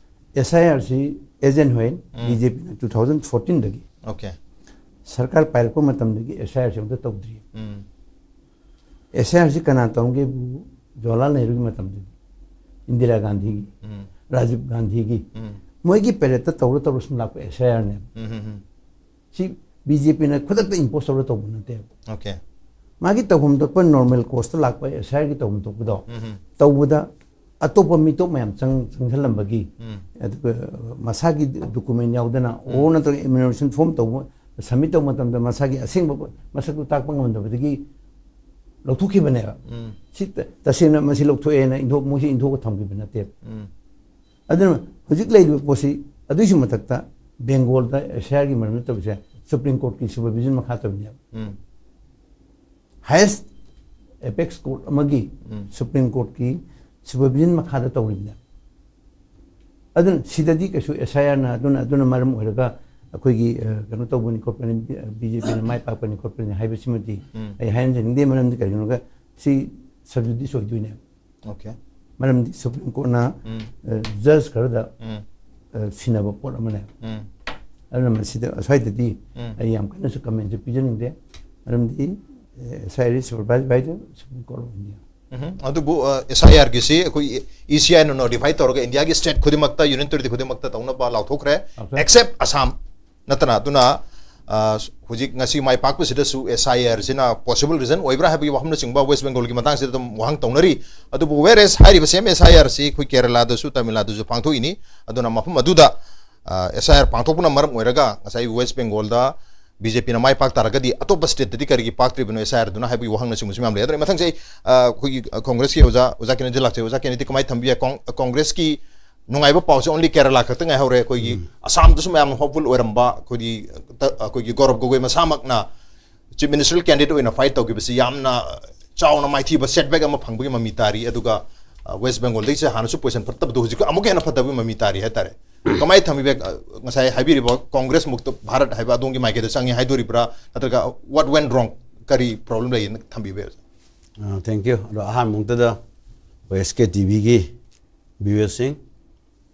S I R ꯁꯤ ꯑꯦꯖꯦꯟ ꯍꯣꯏ, ꯎꯝ. B J P ꯅ two thousand fourteen ꯗꯒꯤ Okay. ꯁꯔꯀꯥꯔ ꯄꯥꯏꯔꯛꯄ ꯃꯇꯝꯗꯒꯤ ꯑꯦꯁ ꯑꯥꯏ ꯑꯥꯔꯁꯤ ꯑꯝꯇ ꯇꯧꯗ꯭ꯔꯤ꯫ ꯎꯝ ꯑꯦꯁ ꯑꯥꯏ ꯑꯥꯔꯁꯤ ꯀꯅꯥ ꯇꯧꯔꯝꯒꯦꯕꯨ, ꯖꯋꯥꯍꯔꯂꯥꯜ ꯅꯦꯍꯔꯨꯒꯤ ꯃꯇꯝꯗꯒꯤ, ꯏꯟꯗꯤꯔꯥ ꯒꯥꯟꯙꯤꯒꯤ, ꯎꯝ ꯔꯥꯖꯤꯕ ꯒꯥꯟꯙꯤꯒꯤ, ꯎꯝ ꯃꯣꯏꯒꯤ ꯄꯦꯔꯦꯠꯇ ꯇꯧꯔ ꯇꯧꯔ ꯁꯨꯝ ꯂꯥꯛꯄ ꯑꯦꯁ ꯑꯥꯏ ꯑꯥꯔꯅꯦꯕ꯫ ꯎꯝ ꯎꯝ ꯁꯤ ꯕꯤ ꯖꯦ ꯄꯤꯅ ꯈꯨꯗꯛꯇ ꯏꯝꯄꯣꯁ ꯇꯧꯔ ꯇꯧꯕ ꯅꯠꯇꯦꯕ꯫ ꯑꯣꯀꯦ ꯃꯥꯒꯤ ꯇꯧꯐꯝ ꯊꯣꯛꯄ ꯅꯣꯔꯃꯦꯜ ꯀꯣꯔꯁꯇ ꯂꯥꯛꯄ ꯑꯦꯁ ꯑꯥꯏ ꯑꯥꯔꯒꯤ ꯇꯧꯐꯝ ꯊꯣꯛꯄꯗꯣ ꯎꯝ ꯎꯝ ꯇꯧꯕꯗ ꯑꯇꯣꯞꯄ ꯃꯤꯇꯣꯞ ꯃꯌꯥꯝ ꯆꯪ ꯆꯪꯁꯜꯂꯝꯕꯒꯤ, ꯎꯝ ꯑꯗꯨꯒ ꯃꯁꯥꯒꯤ ꯗꯣꯀꯨꯃꯦꯟ ꯌꯥꯎꯗꯅ ꯑꯣꯔ ꯅꯠꯇ꯭ꯔꯒ ꯏꯃꯤꯅꯦꯁꯟ ꯐꯣꯔꯝ ꯇꯧꯕ, ꯁꯕꯃꯤꯠ ꯇꯧꯕ ꯃꯇꯝꯗ ꯃꯁꯥꯒꯤ ꯑꯁꯦꯡꯕ ꯃꯁꯛꯇꯨ ꯇꯥꯛꯄ ꯉꯝꯗꯕꯗꯒꯤ ꯂꯧꯊꯣꯛꯈꯤꯕꯅꯦꯕ꯫ ꯎꯝ ꯁꯤ ꯇ- ꯇꯁꯦꯡꯅ ꯃꯁꯤ ꯂꯧꯊꯣꯛꯑꯦꯅ ꯏꯟꯊꯣꯛ ꯃꯣꯏꯁꯤ ꯏꯟꯊꯣꯛꯑ ꯊꯝꯈꯤꯕ ꯅꯠꯇꯦꯕ꯫ ꯎꯝ ꯑꯗꯨꯅ ꯍꯧꯖꯤꯛ ꯂꯩꯔꯤꯕ ꯄꯣꯠꯁꯤ, ꯑꯗꯨꯒꯤꯁꯨ ꯃꯊꯛꯇ ꯕꯦꯡꯒꯣꯜꯗ ꯑꯦꯁ ꯑꯥꯏ ꯑꯥꯔꯒꯤ ꯃꯔꯝꯗ ꯇꯧꯔꯤꯁꯦ ꯁꯨꯄ꯭ꯔꯤꯝ ꯀꯣꯔꯠꯀꯤ ꯁꯨꯄꯔꯚꯤꯖꯟ ꯃꯈꯥ ꯇꯧꯔꯤꯅꯦꯕ꯫ ꯎꯝ ꯍꯥꯏꯌꯦꯁ ꯑꯦꯄꯦꯛꯁ ꯀꯣꯔꯠ ꯑꯃꯒꯤ ꯎꯝ ꯁꯨꯄ꯭ꯔꯤꯝ ꯀꯣꯔꯠꯀꯤ ꯁꯨꯄꯔꯚꯤꯖꯟ ꯃꯈꯥꯗ ꯇꯧꯔꯤꯕꯅꯦ꯫ ꯑꯗꯨꯅ ꯁꯤꯗꯗꯤ ꯀꯩꯁꯨ ꯑꯦꯁ ꯑꯥꯏ ꯑꯥꯔꯅ ꯑꯗꯨꯅ ꯑꯗꯨꯅ ꯃꯔꯝ ꯑꯣꯏꯔꯒ ꯑꯩꯈꯣꯏꯒꯤ ꯑ, ꯀꯩꯅꯣ ꯇꯧꯕꯅꯤ ꯈꯣꯠꯄꯅꯤ, ꯕꯤ ꯖꯦ ꯄꯤꯅ ꯃꯥꯏ ꯄꯥꯛꯄꯅꯤ ꯈꯣꯠꯄꯅꯤ ꯍꯥꯏꯕꯁꯤꯃꯗꯤ ꯎꯝ ꯑꯩ ꯍꯥꯏꯍꯟꯖꯅꯤꯡꯗꯦ꯫ ꯃꯔꯝꯗꯤ ꯀꯩꯒꯤꯅꯣꯗ ꯁꯤ ꯁꯕꯖꯨꯗꯤꯁ ꯑꯣꯏꯗꯣꯏꯅꯦ꯫ ꯑꯣꯀꯦ ꯃꯔꯝꯗꯤ ꯁꯨꯄ꯭ꯔꯤꯝ ꯀꯣꯔꯠꯅ ꯎꯝ ꯖꯖ ꯈꯔꯗ ꯎꯝ ꯑ, ꯁꯤꯟꯅꯕ ꯄꯣꯠ ꯑꯃꯅꯦ꯫ ꯎꯝ ꯑꯗꯨꯅ ꯃꯁꯤꯗ ꯑꯁ꯭ꯋꯥꯏꯗꯗꯤ ꯎꯝ ꯑꯩ ꯌꯥꯝ ꯀꯟꯅꯁꯨ ꯀꯃꯦꯟꯁꯨ ꯄꯤꯖꯅꯤꯡꯗꯦ꯫ ꯃꯔꯝꯗꯤ S I R is supervised by the supreme court of India. Um ꯑꯗꯨꯕꯨ ꯑꯦꯁ ꯑꯥꯏ ꯑꯥꯔꯒꯤꯁꯤ ꯑꯩꯈꯣꯏ ꯏ ꯁꯤ ꯑꯥꯏꯅ ꯅꯣꯇꯤꯐꯥꯏ ꯇꯧꯔꯒ ꯏꯟꯗꯤꯌꯥꯒꯤ ꯁ꯭ꯇꯦꯠ ꯈꯨꯗꯤꯡꯃꯛꯇ, ꯌꯨꯅꯤꯌꯟ ꯇꯦꯔꯤꯇꯣꯔꯤ ꯈꯨꯗꯤꯡꯃꯛꯇ ꯇꯧꯅꯕ ꯂꯥꯎꯊꯣꯛꯈ꯭ꯔꯦ, ꯂꯥꯎꯊꯣꯛꯈ꯭ꯔꯦ꯫ ꯑꯦꯛꯁꯦꯞ ꯑꯁꯥꯝ ꯅꯠꯇꯅ꯫ ꯑꯗꯨꯅ ꯑ, ꯍꯧꯖꯤꯛ ꯉꯁꯤ ꯃꯥꯏ ꯄꯥꯛꯄꯁꯤꯗꯁꯨ ꯑꯦꯁ ꯑꯥꯏ ꯑꯥꯔꯁꯤꯅ ꯄꯣꯁꯤꯕꯜ ꯔꯤꯖꯟ ꯑꯣꯏꯕ꯭ꯔꯥ ꯍꯥꯏꯕꯒꯤ ꯋꯥꯐꯝꯅꯆꯤꯡꯕ ꯋꯦꯁ ꯕꯦꯡꯒꯣꯜꯒꯤ ꯃꯇꯥꯡꯁꯤꯗ ꯑꯗꯨꯝ ꯋꯥꯍꯪ ꯇꯧꯅꯔꯤ꯫ ꯑꯗꯨꯕꯨ ꯋꯦꯔ ꯑꯦꯁ ꯍꯥꯏꯔꯤꯕ ꯁꯦꯝ ꯑꯦꯁ ꯑꯥꯏ ꯑꯥꯔꯁꯤ ꯑꯩꯈꯣꯏ ꯀꯦꯔꯂꯥꯗꯁꯨ ꯇꯥꯃꯤꯜ ꯅꯥꯗꯨꯁꯨ ꯄꯥꯡꯊꯣꯛꯏꯅꯤ꯫ ꯑꯗꯨꯅ ꯃꯐꯝ ꯑꯗꯨꯗ ꯑꯦꯁ ꯑꯥꯏ ꯑꯥꯔ ꯄꯥꯡꯊꯣꯛꯄꯅ ꯃꯔꯝ ꯑꯣꯏꯔꯒ ꯉꯁꯥꯏ ꯋꯦꯁ ꯕꯦꯡꯒꯣꯜꯗ ꯕꯤ ꯖꯦ ꯄꯤꯅ ꯃꯥꯏ ꯄꯥꯛ ꯇꯥꯔꯒꯗꯤ ꯑꯇꯣꯞꯄ ꯁ꯭ꯇꯦꯠꯇꯗꯤ ꯀꯔꯤꯒꯤ ꯄꯥꯛꯇ꯭ꯔꯤꯕꯅꯣ ꯑꯦꯁ ꯑꯥꯏ ꯑꯥꯔꯗꯨꯅ ꯍꯥꯏꯕꯒꯤ ꯋꯥꯍꯪꯅꯆꯤꯡꯕꯁꯨ ꯃꯌꯥꯝ ꯂꯩ꯫ ꯑꯗꯨꯅ ꯃꯊꯪꯁꯦ ꯑꯩ, ꯑ, ꯑꯩꯈꯣꯏꯒꯤ, ꯑ, ꯀꯣꯡꯒ꯭ꯔꯦꯁꯀꯤ ꯑꯣꯖꯥ, ꯑꯣꯖꯥ ꯀꯦꯅꯦꯗꯤ ꯂꯥꯛꯆꯩ꯫ ꯑꯣꯖꯥ ꯀꯦꯅꯦꯗꯤ ꯀꯃꯥꯏꯅ ꯊꯝꯕꯤ ꯌꯥꯏ? ꯀꯣꯡ-, ꯀꯣꯡꯒ꯭ꯔꯦꯁꯀꯤ ꯅꯨꯡꯉꯥꯏꯕ ꯄꯥꯎꯁꯦ ꯑꯣꯟꯂꯤ ꯀꯦꯔꯂꯥ ꯈꯛꯇ ꯉꯥꯏꯍꯧꯔꯦ꯫ ꯑꯩꯈꯣꯏꯒꯤ ꯑꯁꯥꯝꯗꯁꯨ ꯃꯌꯥꯝꯅ ꯍꯣꯞꯐꯨꯜ ꯑꯣꯏꯔꯝꯕ ꯑꯩꯈꯣꯏꯒꯤ, ꯇ-, ꯑꯩꯈꯣꯏꯒꯤ ꯒꯧꯔꯕ ꯒꯣꯒꯣꯏ ꯃꯁꯥꯃꯛꯅ ꯆꯤꯐ ꯃꯤꯅꯤꯁꯇꯔ ꯀꯦꯟꯗꯤꯗꯦꯠ ꯑꯣꯏꯅ ꯐꯥꯏꯠ ꯇꯧꯈꯤꯕꯁꯤ ꯌꯥꯝꯅ ꯆꯥꯎꯅ ꯃꯥꯏꯊꯤꯕ ꯁꯦꯠꯕꯦꯛ ꯑꯃ ꯐꯪꯕꯒꯤ ꯃꯃꯤ ꯇꯥꯔꯤ꯫ ꯑꯗꯨꯒ, ꯑ, ꯋꯦꯁ ꯕꯦꯡꯒꯣꯜꯗꯒꯤꯁꯦ ꯍꯥꯟꯅꯁꯨ ꯄꯣꯖꯤꯁꯟ ꯐꯠꯇꯕꯗꯣ ꯍꯧꯖꯤꯛ ꯑꯃꯨꯛꯀ ꯍꯦꯟꯅ ꯐꯠꯇꯕꯒꯤ ꯃꯃꯤ ꯇꯥꯔꯤ ꯍꯥꯏꯇꯥꯔꯦ꯫ ꯀꯃꯥꯏꯅ ꯊꯝꯕꯤꯕ, ꯑ, ꯉꯁꯥꯏ ꯍꯥꯏꯕꯤꯔꯤꯕ ꯀꯣꯡꯒ꯭ꯔꯦꯁ ꯃꯨꯛꯇ ꯚꯥꯔꯠ ꯍꯥꯏꯕ ꯑꯗꯣꯝꯒꯤ ꯃꯥꯏꯀꯩꯗ ꯆꯪꯉꯤ ꯍꯥꯏꯗꯣꯔꯤꯕ꯭ꯔꯥ, ꯅꯠꯇ꯭ꯔꯒ what went wrong, ꯀꯔꯤ ꯄ꯭ꯔꯣꯕ꯭ꯂꯦꯝ ꯂꯩꯌꯦꯅ ꯊꯝꯕꯤꯕ? ꯊꯦꯡꯀ꯭ꯌꯨ꯫ ꯑꯗꯣ ꯑꯍꯥꯟꯕ ꯃꯛꯇꯗ ꯑꯩꯈꯣꯏ ꯑꯦꯁ ꯀꯦ ꯇꯤ ꯚꯤꯒꯤ ꯚꯤꯌꯨꯋꯔꯁꯤꯡ,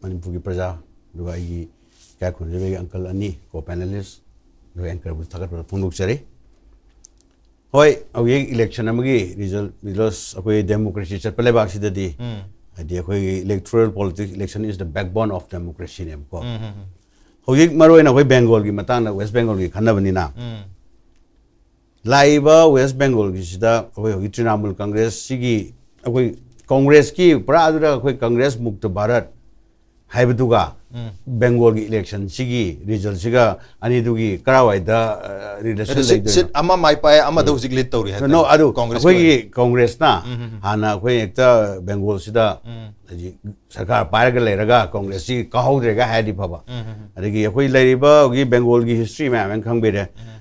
ꯃꯅꯤꯄꯨꯔꯒꯤ ꯄ꯭ꯔꯖꯥ, ꯑꯗꯨꯒ ꯑꯩꯒꯤ ꯏꯀꯥꯏ ꯈꯨꯝꯅꯖꯕꯒꯤ ꯑꯪꯀꯜ ꯑꯅꯤ, ꯀꯣ ꯄꯦꯅꯦꯂꯤꯁ, ꯑꯗꯨꯒ anchorꯕꯨ ꯊꯥꯒꯠꯄꯗ ꯐꯣꯡꯗꯣꯛꯆꯔꯤ꯫ ꯍꯣꯏ, ꯍꯧꯖꯤꯛ election ꯑꯃꯒꯤ result, results, ꯑꯩꯈꯣꯏ democracy ꯆꯠꯄ ꯂꯩꯕꯥꯛꯁꯤꯗꯗꯤ, ꯎꯝ ꯍꯥꯏꯗꯤ ꯑꯩꯈꯣꯏꯒꯤ electoral politics, election is the backbone of democracyꯅꯦꯕꯀꯣ꯫ ꯎꯝ ꯎꯝ ꯍꯧꯖꯤꯛ ꯃꯔꯨꯑꯣꯏꯅ ꯑꯩꯈꯣꯏ Bengalꯒꯤ ꯃꯇꯥꯡꯗ, West Bengalꯒꯤ ꯈꯟꯅꯕꯅꯤꯅ, ꯎꯝ ꯂꯥꯛꯏꯕ West Bengalꯒꯤꯁꯤꯗ ꯑꯩꯈꯣꯏ ꯍꯧꯖꯤꯛ Trinamool Congressꯁꯤꯒꯤ, ꯑꯩꯈꯣꯏ Congressꯀꯤ ꯄꯨꯔꯥ ꯑꯗꯨꯗ ꯑꯩꯈꯣꯏ Congress Mukt Bharat ꯍꯥꯏꯕꯗꯨꯒ ꯎꯝ Bengalꯒꯤ electionꯁꯤꯒꯤ resultꯁꯤꯒ ꯑꯅꯤꯗꯨꯒꯤ ꯀꯔꯥꯏꯋꯥꯏꯗ relation ꯑꯗꯨ seat, ꯂꯩꯗꯣꯏꯅꯣ? Seat ꯑꯃ ꯃꯥꯏ ꯄꯥꯛꯑꯦ, ꯑꯃꯗ ꯍꯧꯖꯤꯛ lead ꯇꯧꯔꯤ ꯍꯥꯏꯇꯥꯔꯦ꯫ No, ꯑꯗꯨ Congressꯀꯤ ꯑꯣꯏꯅ꯫ ꯑꯩꯈꯣꯏꯒꯤ Congressꯅ ꯎꯝ, ꯎꯝ, ꯎꯝ꯫ ꯍꯥꯟꯅ ꯑꯩꯈꯣꯏ ꯍꯦꯛꯇ Bengalꯁꯤꯗ ꯎꯝ ꯍꯧꯖꯤꯛ ꯁꯔꯀꯥꯔ ꯄꯥꯏꯔꯒ ꯂꯩꯔꯒ Congressꯁꯤ ꯀꯥꯍꯧꯗ꯭ꯔꯦꯒ ꯍꯥꯏꯔꯗꯤ ꯐꯕ꯫ ꯎꯝ ꯎꯝ ꯎꯝ꯫ ꯑꯗꯒꯤ ꯑꯩꯈꯣꯏ ꯂꯩꯔꯤꯕ ꯍꯧꯖꯤꯛ Bengalꯒꯤ history ꯃꯌꯥꯝ ꯑꯃ ꯈꯪꯕꯤꯔꯦ꯫ ꯎꯝ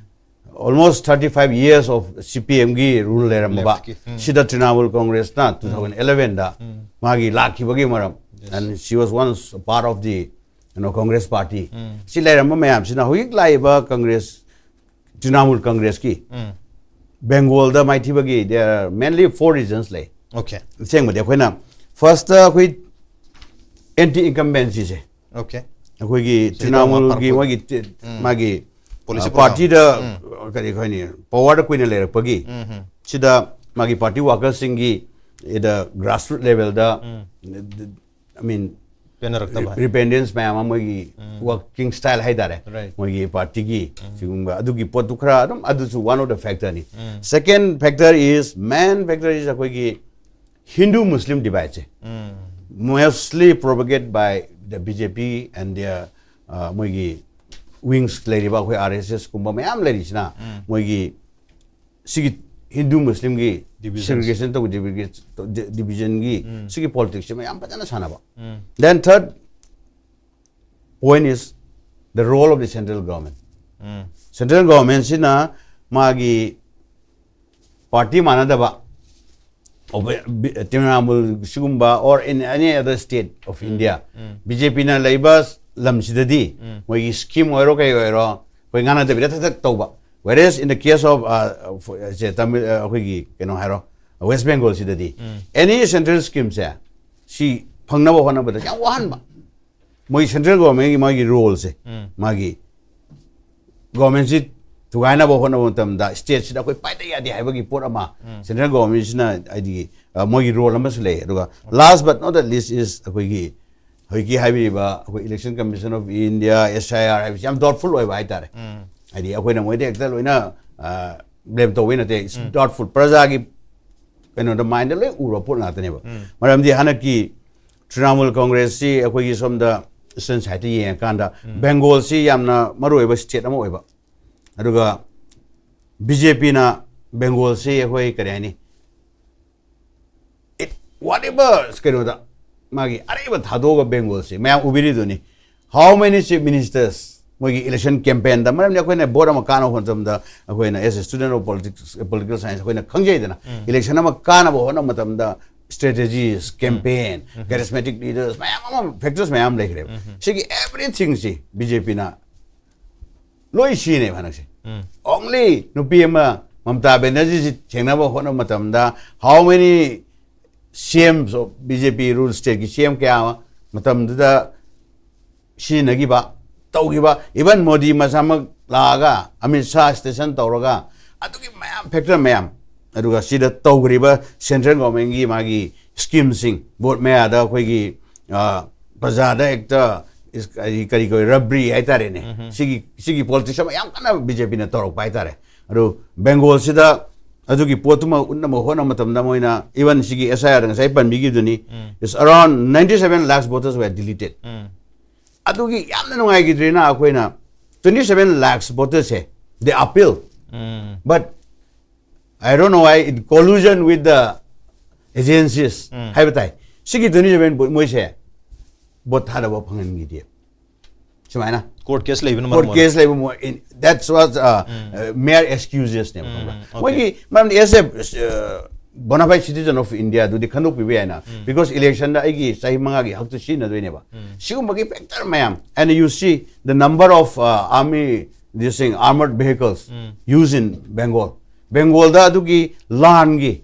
Almost thirty five years of CPMꯒꯤ rule ꯂꯩꯔꯝꯃꯕ꯫ Leftꯀꯤ, ꯎꯝ꯫ ꯁꯤꯗ Trinamool Congressꯅ two thousand elevenꯗ ꯎꯝ ꯃꯥꯒꯤ ꯂꯥꯛꯈꯤꯕꯒꯤ ꯃꯔꯝ, Yes. and she was once a part of the, you know, Congress party꯫ ꯎꯝ ꯁꯤ ꯂꯩꯔꯝꯕ ꯃꯌꯥꯝꯁꯤꯅ ꯍꯧꯖꯤꯛ ꯂꯥꯛꯏꯕ Congress, Trinamool Congressꯀꯤ um Bengalꯗ ꯃꯥꯏꯊꯤꯕꯒꯤ, there are mainly four reasons ꯂꯩ꯫ Okay. ꯑꯁꯦꯡꯕꯗꯤ ꯑꯩꯈꯣꯏꯅ firstꯇ ꯑꯩꯈꯣꯏ anti incumbencyꯁꯦ, Okay. ꯑꯩꯈꯣꯏꯒꯤ ꯁꯤꯗ ꯑꯃ Trinamoolꯒꯤ ꯐꯔꯛ ꯃꯣꯏꯒꯤ ꯇꯤ- ꯎꯝ꯫ ꯃꯥꯒꯤ Policy ꯄꯥꯔꯇꯤꯗ ꯎꯝ꯫ ꯀꯔꯤ ꯍꯥꯏꯅꯤ, powerꯗ ꯀꯨꯏꯅ ꯂꯩꯔꯛꯄꯒꯤ ꯎꯝ ꯎꯝ ꯁꯤꯗ ꯃꯥꯒꯤ party workersꯁꯤꯡꯒꯤ the grassroot levelꯗ, um. I mean, ꯄꯦꯟꯅꯔꯛꯇꯕ high. repentance ꯃꯌꯥꯝ ꯑꯃ ꯃꯣꯏꯒꯤ ꯎꯝ꯫ Working style ꯍꯥꯏꯇꯥꯔꯦ, Right. ꯃꯣꯏꯒꯤ partyꯒꯤ ꯎꯝ꯫ ꯁꯤꯒꯨꯝꯕ ꯑꯗꯨꯒꯤ ꯄꯣꯠꯇꯨ ꯈꯔ ꯑꯗꯨꯝ, ꯑꯗꯨꯁꯨ one of the factorꯅꯤ꯫ Um. Second factor is, main factor is ꯑꯩꯈꯣꯏꯒꯤ Hindu Muslim divideꯁꯦ, um mostly propagate by the BJP and their, uh, ꯃꯣꯏꯒꯤ wings ꯂꯩꯔꯤꯕ ꯑꯩꯈꯣꯏ RSSꯀꯨꯝꯕ ꯃꯌꯥꯝ ꯂꯩꯔꯤꯁꯤꯅ, ꯎꯝ꯫ ꯃꯣꯏꯒꯤ ꯁꯤꯒꯤ Hindu Muslimꯒꯤ Divisions. segregation ꯇꯧꯕ, division, divisionꯒꯤ ꯎꯝ꯫ ꯁꯤꯒꯤ politicsꯁꯦ ꯃꯌꯥꯝ ꯐꯖꯅ ꯁꯥꯟꯅꯕ꯫ ꯎꯝ Then third point is the role of the central government. Um Central governmentꯁꯤꯅ ꯃꯥꯒꯤ party ꯃꯥꯟꯅꯗꯕ, ꯑꯣꯕ-, ꯕꯤ-, Trinamool ꯁꯤꯒꯨꯝꯕ or in any other state of India, ꯎꯝ꯫ BJPꯅ ꯂꯩꯕ ꯂꯝꯁꯤꯗꯗꯤ ꯎꯝ꯫ ꯃꯣꯏꯒꯤ scheme ꯑꯣꯏꯔꯣ ꯀꯩ ꯑꯣꯏꯔꯣ ꯑꯩꯈꯣꯏ ꯉꯥꯡꯅꯗꯕꯤꯗ ꯊꯛ ꯊꯛ ꯇꯧꯕ꯫ Whereas in the case of, uh, for- say Tamil, uh, ꯑꯩꯈꯣꯏꯒꯤ ꯀꯩꯅꯣ ꯍꯥꯏꯔꯣ, West Bengalꯁꯤꯗꯗꯤ ꯎꯝ꯫ Any central schemeꯁꯦ ꯁꯤ ꯐꯪꯅꯕ ꯍꯣꯠꯅꯕꯗ ꯌꯥꯝ ꯋꯥꯍꯟꯕ꯫ ꯃꯣꯏ central governmentꯒꯤ ꯃꯥꯒꯤ roleꯁꯦ, ꯎꯝ꯫ ꯃꯥꯒꯤ ꯒꯣꯔꯃꯦꯟꯁꯤ ꯊꯨꯒꯥꯏꯅꯕ ꯍꯣꯠꯅꯕ ꯃꯇꯝꯗ ꯁ꯭ꯇꯦꯠꯁꯤꯗ ꯑꯩꯈꯣꯏ ꯄꯥꯏꯗ ꯌꯥꯗꯦ ꯍꯥꯏꯕꯒꯤ ꯄꯣꯠ ꯑꯃ ꯁꯦꯟꯇ꯭ꯔꯦꯜ ꯒꯣꯔꯃꯦꯟꯁꯤꯅ ꯍꯥꯏꯗꯤ ꯑ, ꯃꯣꯏꯒꯤ ꯔꯣꯜ ꯑꯃꯁꯨ ꯂꯩ꯫ ꯑꯗꯨꯒ last but not the least is ꯑꯩꯈꯣꯏꯒꯤ ꯍꯧꯖꯤꯛꯀꯤ ꯍꯥꯏꯕꯤꯔꯤꯕ ꯑꯩꯈꯣꯏ Election Commission of India, S I R ꯍꯥꯏꯕꯁꯤ ꯌꯥꯝ doubtful ꯑꯣꯏꯕ ꯍꯥꯏꯇꯥꯔꯦ꯫ ꯍꯥꯏꯗꯤ ꯑꯩꯈꯣꯏꯅ ꯃꯣꯏꯗ ꯍꯦꯛꯇ ꯂꯣꯏꯅ ꯕ꯭ꯂꯦꯝ ꯇꯧꯕꯩ ꯅꯠꯇꯦ, it's doubtful꯫ ꯄ꯭ꯔꯖꯥꯒꯤ ꯀꯩꯅꯣꯗ ꯃꯥꯏꯟꯗ ꯂꯣꯏ ꯎꯔꯕ ꯄꯣꯠ ꯉꯥꯛꯇꯅꯦꯕ꯫ ꯃꯔꯝꯗꯤ ꯍꯟꯗꯛꯀꯤ ꯇ꯭ꯔꯤꯅꯥꯃꯨꯜ ꯀꯣꯡꯒ꯭ꯔꯦꯁꯁꯤ ꯑꯩꯈꯣꯏꯒꯤ ꯁꯣꯝꯗ ꯏꯁꯇꯔꯟ ꯁꯥꯏꯠꯇ ꯌꯦꯡꯉꯀꯥꯟꯗ ꯕꯦꯡꯒꯣꯜꯁꯤ ꯌꯥꯝꯅ ꯃꯔꯨꯑꯣꯏꯕ ꯁ꯭ꯇꯦꯠ ꯑꯃ ꯑꯣꯏꯕ, ꯑꯗꯨꯒ ꯕꯤ ꯖꯦ ꯄꯤꯅ ꯕꯦꯡꯒꯣꯜꯁꯤ ꯑꯩꯈꯣꯏ ꯀꯔꯤ ꯍꯥꯏꯅꯤ, it whatever ꯀꯩꯅꯣꯗ ꯃꯥꯒꯤ ꯑꯔꯩꯕ ꯊꯥꯗꯣꯛꯑꯒ ꯕꯦꯡꯒꯣꯜꯁꯤ ꯃꯌꯥꯝ ꯎꯕꯤꯔꯤꯗꯨꯅꯤ꯫ How many chief ministers ꯃꯣꯏꯒꯤ ꯏꯂꯦꯛꯁꯟ ꯀꯦꯝꯄꯦꯟꯗ, ꯃꯔꯝꯗꯤ ꯑꯩꯈꯣꯏꯅ ꯚꯣꯠ ꯑꯃ ꯀꯥꯟꯅꯕ ꯍꯣꯠꯅꯕꯗ ꯑꯩꯈꯣꯏꯅ as a student of politics, political science ꯑꯩꯈꯣꯏꯅ ꯈꯪꯖꯩꯗꯅ, ꯏꯂꯦꯛꯁꯟ ꯑꯃ ꯀꯥꯟꯅꯕ ꯍꯣꯠꯅꯕ ꯃꯇꯝꯗ strategies, campaign, charismatic leaders ꯃꯌꯥꯝ ꯑꯃ, factors ꯃꯌꯥꯝ ꯂꯩꯈ꯭ꯔꯦꯕ꯫ ꯁꯤꯒꯤ everythingꯁꯤ ꯕꯤ ꯖꯦ ꯄꯤꯅ ꯂꯣꯏ ꯁꯤꯖꯤꯟꯅꯩꯕ ꯍꯟꯗꯛꯁꯦ꯫ Only ꯅꯨꯄꯤ ꯑꯃ ꯃꯃꯇꯥ ꯕꯦꯅꯔꯖꯤꯁꯤ ꯊꯦꯡꯅꯕ ꯍꯣꯠꯅꯕ ꯃꯇꯝꯗ how many C Ms of B J P rule stateꯀꯤ C M ꯀꯌꯥ ꯑꯃ ꯃꯇꯝꯗꯨꯗ ꯁꯤꯖꯤꯟꯅꯈꯤꯕ, ꯇꯧꯈꯤꯕ, even ꯃꯣꯗꯤ ꯃꯁꯥꯃꯛ ꯂꯥꯛꯑꯒ ꯑꯃꯤꯠ ꯁꯥꯍ ꯁ꯭ꯇꯦꯁꯟ ꯇꯧꯔꯒ ꯑꯗꯨꯒꯤ ꯃꯌꯥꯝ factor ꯃꯌꯥꯝ, ꯑꯗꯨꯒ ꯁꯤꯗ ꯇꯧꯈ꯭ꯔꯤꯕ ꯁꯦꯟꯇ꯭ꯔꯦꯜ ꯒꯣꯔꯃꯦꯟꯒꯤ ꯃꯥꯒꯤ ꯁ꯭ꯀꯤꯝꯁꯤꯡ, ꯚꯣꯠ ꯃꯌꯥꯗ ꯑꯩꯈꯣꯏꯒꯤ ꯑ, ꯄ꯭ꯔꯖꯥꯗ ꯍꯦꯛꯇ ꯏꯁ-, ꯀꯔꯤ ꯀꯔꯤ ꯀꯔꯤ ꯔꯕ꯭ꯔꯤ ꯍꯥꯏꯇꯥꯔꯦꯅꯦ꯫ ꯁꯤꯒꯤ ꯁꯤꯒꯤ ꯄꯣꯂꯤꯇꯤꯛꯁ ꯑꯃ ꯌꯥꯝ ꯀꯟꯅ ꯕꯤ ꯖꯦ ꯄꯤꯅ ꯇꯧꯔꯛꯄ ꯍꯥꯏꯇꯥꯔꯦ꯫ ꯑꯗꯨ ꯕꯦꯡꯒꯣꯜꯁꯤꯗ ꯑꯗꯨꯒꯤ ꯄꯣꯠꯇꯨꯃ ꯎꯠꯅꯕ ꯍꯣꯠꯅꯕ ꯃꯇꯝꯗ ꯃꯣꯏꯅ even ꯁꯤꯒꯤ S I R ꯉꯁꯥꯏ ꯄꯟꯕꯤꯈꯤꯕꯗꯨꯅꯤ, it's around ninety seven lakhs voters were deleted꯫ ꯑꯗꯨꯒꯤ ꯌꯥꯝꯅ ꯅꯨꯡꯉꯥꯏꯈꯤꯗ꯭ꯔꯤꯅ ꯑꯩꯈꯣꯏꯅ twenty seven lakhs votersꯁꯦ they appeal, but I don't know why, in collusion with the agencies ꯍꯥꯏꯕ ꯇꯥꯏ꯫ ꯁꯤꯒꯤ twenty seven ꯃꯣꯏꯁꯦ ꯚꯣꯠ ꯊꯥꯗꯕ ꯐꯪꯍꯟꯈꯤꯗꯦ꯫ ꯁꯨꯃꯥꯏꯅ ꯀꯣꯔꯠ ꯀꯦꯁ ꯂꯩꯕꯅ ꯃꯔꯝ ꯀꯣꯔꯠ ꯑꯣꯏꯔꯒ ꯀꯦꯁ ꯂꯩꯕ ꯃꯣꯏ in- that's what uh, uh, mere excusesꯅꯦꯕ, ꯈꯪꯕ꯭ꯔꯥ? okay. ꯃꯣꯏꯒꯤ ꯃꯔꯝꯗꯤ as a uh, bona fide citizen of India ꯑꯗꯨꯗꯤ ꯈꯟꯗꯣꯛꯄꯤꯕ ꯌꯥꯏꯅ, because electionꯗ ꯑꯩꯒꯤ ꯆꯍꯤ ꯃꯉꯥꯒꯤ ꯍꯛꯇꯨ ꯁꯤꯖꯤꯟꯅꯗꯣꯏꯅꯦꯕ꯫ ꯁꯤꯒꯨꯝꯕꯒꯤ factor ꯃꯌꯥꯝ, and you see the number of uh, army, this thing, armored vehicles used in Bengal, ꯕꯦꯡꯒꯣꯜꯗ ꯑꯗꯨꯒꯤ ꯂꯥꯟꯒꯤ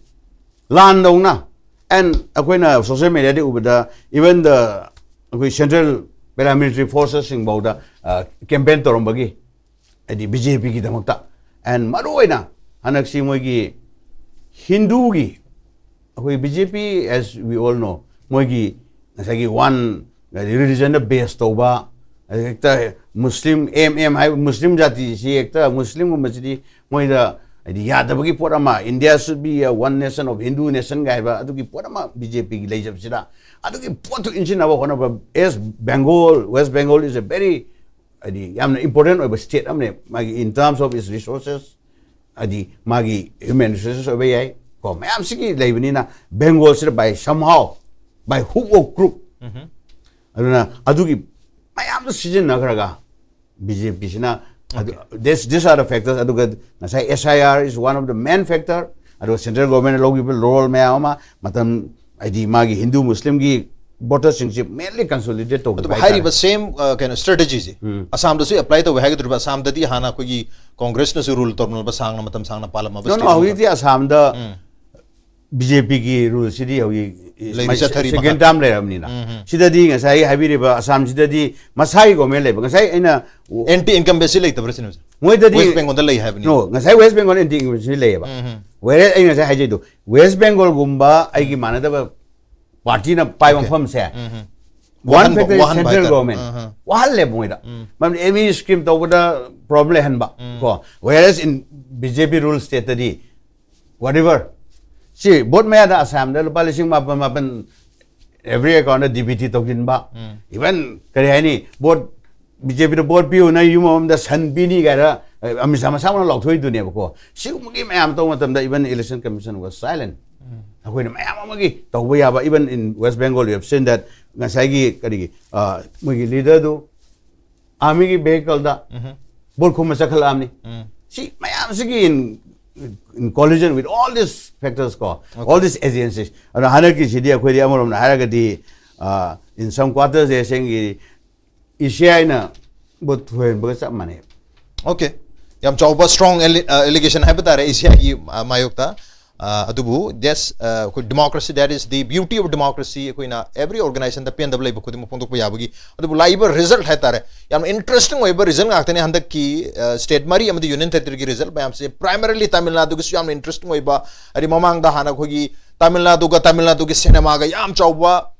ꯂꯥꯟꯗꯧꯅ, and ꯑꯩꯈꯣꯏꯅ social mediaꯗ ꯎꯕꯗ even the ꯑꯩꯈꯣꯏ central paramilitary forcesꯁꯤꯡꯐꯥꯎꯗ campaign ꯇꯧꯔꯝꯕꯒꯤ ꯍꯥꯏꯗꯤ ꯕꯤ ꯖꯦ ꯄꯤꯒꯤꯗꯃꯛꯇ꯫ And ꯃꯔꯨ ꯑꯣꯏꯅ ꯍꯟꯗꯛꯁꯤ ꯃꯣꯏꯒꯤ ꯍꯤꯟꯗꯨꯒꯤ, ꯑꯩꯈꯣꯏ B J P, as we all know, ꯃꯣꯏꯒꯤ ꯉꯁꯥꯏꯒꯤ ꯋꯥꯟ ꯔꯤꯂꯤꯖꯟꯗ ꯕꯦꯁ ꯇꯧꯕ, ꯑꯗꯩ ꯍꯦꯛꯇ ꯃꯨꯁꯂꯤꯝ ꯑꯦꯝ ꯑꯦꯝ ꯍꯥꯏꯕ ꯃꯨꯁꯂꯤꯝ ꯖꯥꯇꯤꯁꯤ ꯍꯦꯛꯇ ꯃꯨꯁꯂꯤꯝꯒꯨꯝꯕꯁꯤꯗꯤ ꯃꯣꯏꯗ ꯍꯥꯏꯗꯤ ꯌꯥꯗꯕꯒꯤ ꯄꯣꯠ ꯑꯃ, India should be a one nation of Hindu nation ꯒ ꯍꯥꯏꯕ ꯑꯗꯨꯒꯤ ꯄꯣꯠ ꯑꯃ ꯕꯤ ꯖꯦ ꯄꯤꯒꯤ ꯂꯩꯖꯕꯁꯤꯗ, ꯑꯗꯨꯒꯤ ꯄꯣꯠꯇꯨ ꯏꯟꯁꯤꯟꯅꯕ ꯍꯣꯠꯅꯕ, as Bengal, West Bengal is a very ꯍꯥꯏꯗꯤ ꯌꯥꯝꯅ ꯏꯝꯄꯣꯔꯇꯦꯟ ꯑꯣꯏꯕ ꯁ꯭ꯇꯦꯠ ꯑꯃꯅꯦ, ꯃꯥꯒꯤ in terms of its resources, ꯍꯥꯏꯗꯤ ꯃꯥꯒꯤ ꯍ꯭ꯌꯨꯃꯦꯟ ꯔꯤꯁꯣꯔꯁꯦꯁ ꯑꯣꯏꯕ ꯌꯥꯏ ꯀꯣ, ꯃꯌꯥꯝꯁꯤꯒꯤ ꯂꯩꯕꯅꯤꯅ ꯕꯦꯡꯒꯣꯜꯁꯤꯗ by somehow, by hook or crook, ꯑꯗꯨꯅ ꯑꯗꯨꯒꯤ ꯃꯌꯥꯝꯗꯣ ꯁꯤꯖꯤꯟꯅꯈ꯭ꯔꯒ ꯕꯤ ꯖꯦ ꯄꯤꯁꯤꯅ ꯑꯗꯨ, this, these are the factors. ꯑꯗꯨꯒ ꯉꯁꯥꯏ S I R is one of the main factor. ꯑꯗꯨꯒ ꯁꯦꯟꯇ꯭ꯔꯦꯜ ꯒꯣꯔꯃꯦꯟꯅ ꯂꯧꯈꯤꯕ ꯔꯣꯜ ꯃꯌꯥꯝ ꯑꯃ, ꯃꯇꯝ ꯍꯥꯏꯗꯤ ꯃꯥꯒꯤ ꯍꯤꯟꯗꯨ ꯃꯨꯁꯂꯤꯝꯒꯤ ꯚꯣꯇꯔꯁꯤꯡꯁꯤ mainly consolidate ꯇꯧꯕ ꯑꯗꯨꯕꯨ ꯍꯥꯏꯇꯥꯔꯦ꯫ ꯍꯥꯏꯔꯤꯕ ꯁꯦꯝ ꯀꯩꯅꯣ ꯁ꯭ꯇ꯭ꯔꯦꯇꯦꯖꯤꯁꯦ ꯑꯁꯥꯝꯗꯁꯨ ꯑꯦꯄ꯭ꯂꯥꯏ ꯇꯧꯋꯦ ꯍꯥꯏꯒꯗꯧꯔꯤꯕ? ꯑꯁꯥꯝꯗꯗꯤ ꯍꯥꯟꯅ ꯑꯩꯈꯣꯏꯒꯤ ꯀꯣꯡꯒ꯭ꯔꯦꯁꯅꯁꯨ ꯔꯨꯜ ꯇꯧꯔꯝꯂꯕ, ꯁꯥꯡꯅ ꯃꯇꯝ ꯁꯥꯡꯅ ꯄꯥꯜꯂꯝꯃꯕ No, no, state ꯑꯃꯈꯛ꯫ ꯍꯧꯖꯤꯛꯇꯤ ꯑꯁꯥꯝꯗ ꯕꯤ ꯖꯦ ꯄꯤꯒꯤ ꯔꯨꯜꯁꯤꯗꯤ ꯍꯧꯖꯤꯛ ꯂꯩꯔꯤ, ꯆꯠꯊꯔꯤ ꯁꯦꯀꯦꯟ ꯃꯈꯥ꯫ ꯇꯥꯔꯝ ꯂꯩꯔꯕꯅꯤꯅ꯫ ꯁꯤꯗꯗꯤ ꯉꯁꯥꯏ ꯍꯥꯏꯕꯤꯔꯤꯕ ꯑꯁꯥꯝꯁꯤꯗꯗꯤ ꯃꯁꯥꯒꯤ ꯒꯣꯔꯃꯦꯟ ꯂꯩꯕ, ꯉꯁꯥꯏ ꯑꯩꯅ ꯑꯦꯟꯇꯤ ꯏꯟꯀꯝꯕꯦꯟꯁꯤ ꯂꯩꯇꯕ꯭ꯔꯥ ꯁꯤꯅꯦ? ꯃꯣꯏꯗꯗꯤ ꯋꯦꯁ ꯕꯦꯡꯒꯣꯜꯗ ꯂꯩ ꯍꯥꯏꯕꯅꯤ꯫ No, ꯉꯁꯥꯏ ꯋꯦꯁ ꯕꯦꯡꯒꯣꯜ ꯑꯦꯟꯇꯤ ꯏꯟꯀꯝꯕꯦꯟꯁꯤ ꯂꯩꯌꯦꯕ꯫ Whereas ꯑꯩ ꯉꯁꯥꯏ ꯍꯥꯏꯖꯩꯗꯣ, ꯋꯦꯁ ꯕꯦꯡꯒꯣꯜꯒꯨꯝꯕ ꯑꯩꯒꯤ ꯃꯥꯟꯅꯗꯕ ꯄꯥꯔꯇꯤꯅ ꯄꯥꯏꯕ ꯃꯐꯝꯁꯦ, one ꯋꯥꯍꯟꯕ, factor is ꯋꯥꯍꯟꯕ central ꯍꯥꯏꯇꯥꯔꯦ꯫ government ꯋꯥꯍꯜꯂꯦꯕ ꯃꯣꯏꯗ꯫ ꯃꯔꯝꯗꯤ ꯑꯦꯅꯤ ꯁ꯭ꯀꯤꯝ ꯇꯧꯕꯗ ꯄ꯭ꯔꯣꯕ꯭ꯂꯦꯝ ꯂꯩꯍꯟꯕ ꯀꯣ꯫ Whereas in B J P rule stateꯇꯗꯤ whatever, ꯁꯤ ꯚꯣꯠ ꯃꯌꯥꯗ ꯑꯁꯥꯝꯗ ꯂꯨꯄꯥ ꯂꯤꯁꯤꯡ ꯃꯥꯄꯟ ꯃꯥꯄꯟ every accountꯇ D B T ꯇꯧꯁꯤꯟꯕ, even ꯀꯔꯤ ꯍꯥꯏꯅꯤ, ꯚꯣꯠ, ꯕꯤ ꯖꯦ ꯄꯤꯗ ꯚꯣꯠ ꯄꯤꯌꯨ, ꯅꯪ ꯌꯨꯝ ꯑꯃꯗ ꯁꯟ ꯄꯤꯅꯤ ꯀꯥꯏꯅ ꯑꯃꯤꯠ ꯁꯥ ꯃꯁꯥꯃꯛꯅ ꯂꯥꯎꯊꯣꯛꯏꯗꯨꯅꯦꯕꯀꯣ꯫ ꯁꯤꯒꯨꯝꯕꯒꯤ ꯃꯌꯥꯝ ꯇꯧꯕ ꯃꯇꯝꯗ even election commission was silent꯫ ꯑꯩꯈꯣꯏꯅ ꯃꯌꯥꯝ ꯑꯃꯒꯤ ꯇꯧꯕ ꯌꯥꯕ, even in West Bengal you have seen that, ꯉꯁꯥꯏꯒꯤ ꯀꯔꯤꯒꯤ, ꯑ, ꯃꯣꯏꯒꯤ ꯂꯤꯗꯔꯗꯨ ꯑꯥꯔꯃꯤꯒꯤ ꯚꯦꯍꯤꯀꯜꯗ ꯚꯣꯠ ꯈꯨꯝꯕ ꯆꯠꯈꯠꯂꯛꯑꯕꯅꯤ꯫ ꯁꯤ ꯃꯌꯥꯝꯁꯤꯒꯤ in, in collision with all these factors ꯀꯣ, all these agencies꯫ ꯑꯗꯣ ꯍꯟꯗꯛꯀꯤꯁꯤꯗꯤ ꯑꯩꯈꯣꯏꯗꯤ ꯑꯃꯔꯣꯝꯗ ꯍꯥꯏꯔꯒꯗꯤ, ꯑ, in some quarters ꯑꯁꯦꯡꯒꯤ ꯏ ꯁꯤ ꯑꯥꯏꯅ ꯚꯣꯠ ꯊꯣꯏꯍꯟꯕꯒ ꯆꯞ ꯃꯥꯟꯅꯩ꯫ ꯑꯣꯀꯦ, ꯌꯥꯝ ꯆꯥꯎꯕ ꯁ꯭ꯇ꯭ꯔꯣꯡ ꯑꯦꯂꯤꯒꯦꯁꯟ ꯍꯥꯏꯕ ꯇꯥꯔꯦ ꯏ ꯁꯤ ꯑꯥꯏꯒꯤ ꯃꯥꯌꯣꯛꯇ꯫ ꯑ, ꯑꯗꯨꯕꯨ that's, ꯑ, ꯑꯩꯈꯣꯏ democracy, that is the beauty of democracy. ꯑꯩꯈꯣꯏꯅ every organizationꯗ ꯄꯦꯟꯗꯕ ꯂꯩꯕ ꯈꯨꯗꯤꯡꯃꯛ ꯐꯣꯡꯗꯣꯛꯄ ꯌꯥꯕꯒꯤ, ꯑꯗꯨꯕꯨ ꯂꯥꯛꯏꯕ result ꯍꯥꯏꯇꯥꯔꯦ, ꯌꯥꯝꯅ interesting ꯑꯣꯏꯕ result ꯉꯥꯛꯇꯅꯤ ꯍꯟꯗꯛꯀꯤ, ꯑ, state ꯃꯔꯤ ꯑꯃꯗꯤ union territoryꯒꯤ result ꯃꯌꯥꯝꯁꯦ. Primarily ꯇꯥꯃꯤꯜ ꯅꯥꯗꯨꯒꯤꯁꯨ ꯌꯥꯝꯅ interesting ꯑꯣꯏꯕ, ꯍꯥꯏꯗꯤ ꯃꯃꯥꯡꯗ ꯍꯥꯟꯅ ꯑꯩꯈꯣꯏꯒꯤ ꯇꯥꯃꯤꯜ ꯅꯥꯗꯨꯒ ꯇꯥꯃꯤꯜ ꯅꯥꯗꯨꯒꯤ ꯁꯤꯅꯦꯃꯥꯒ ꯌꯥꯝ ꯆꯥꯎꯕ,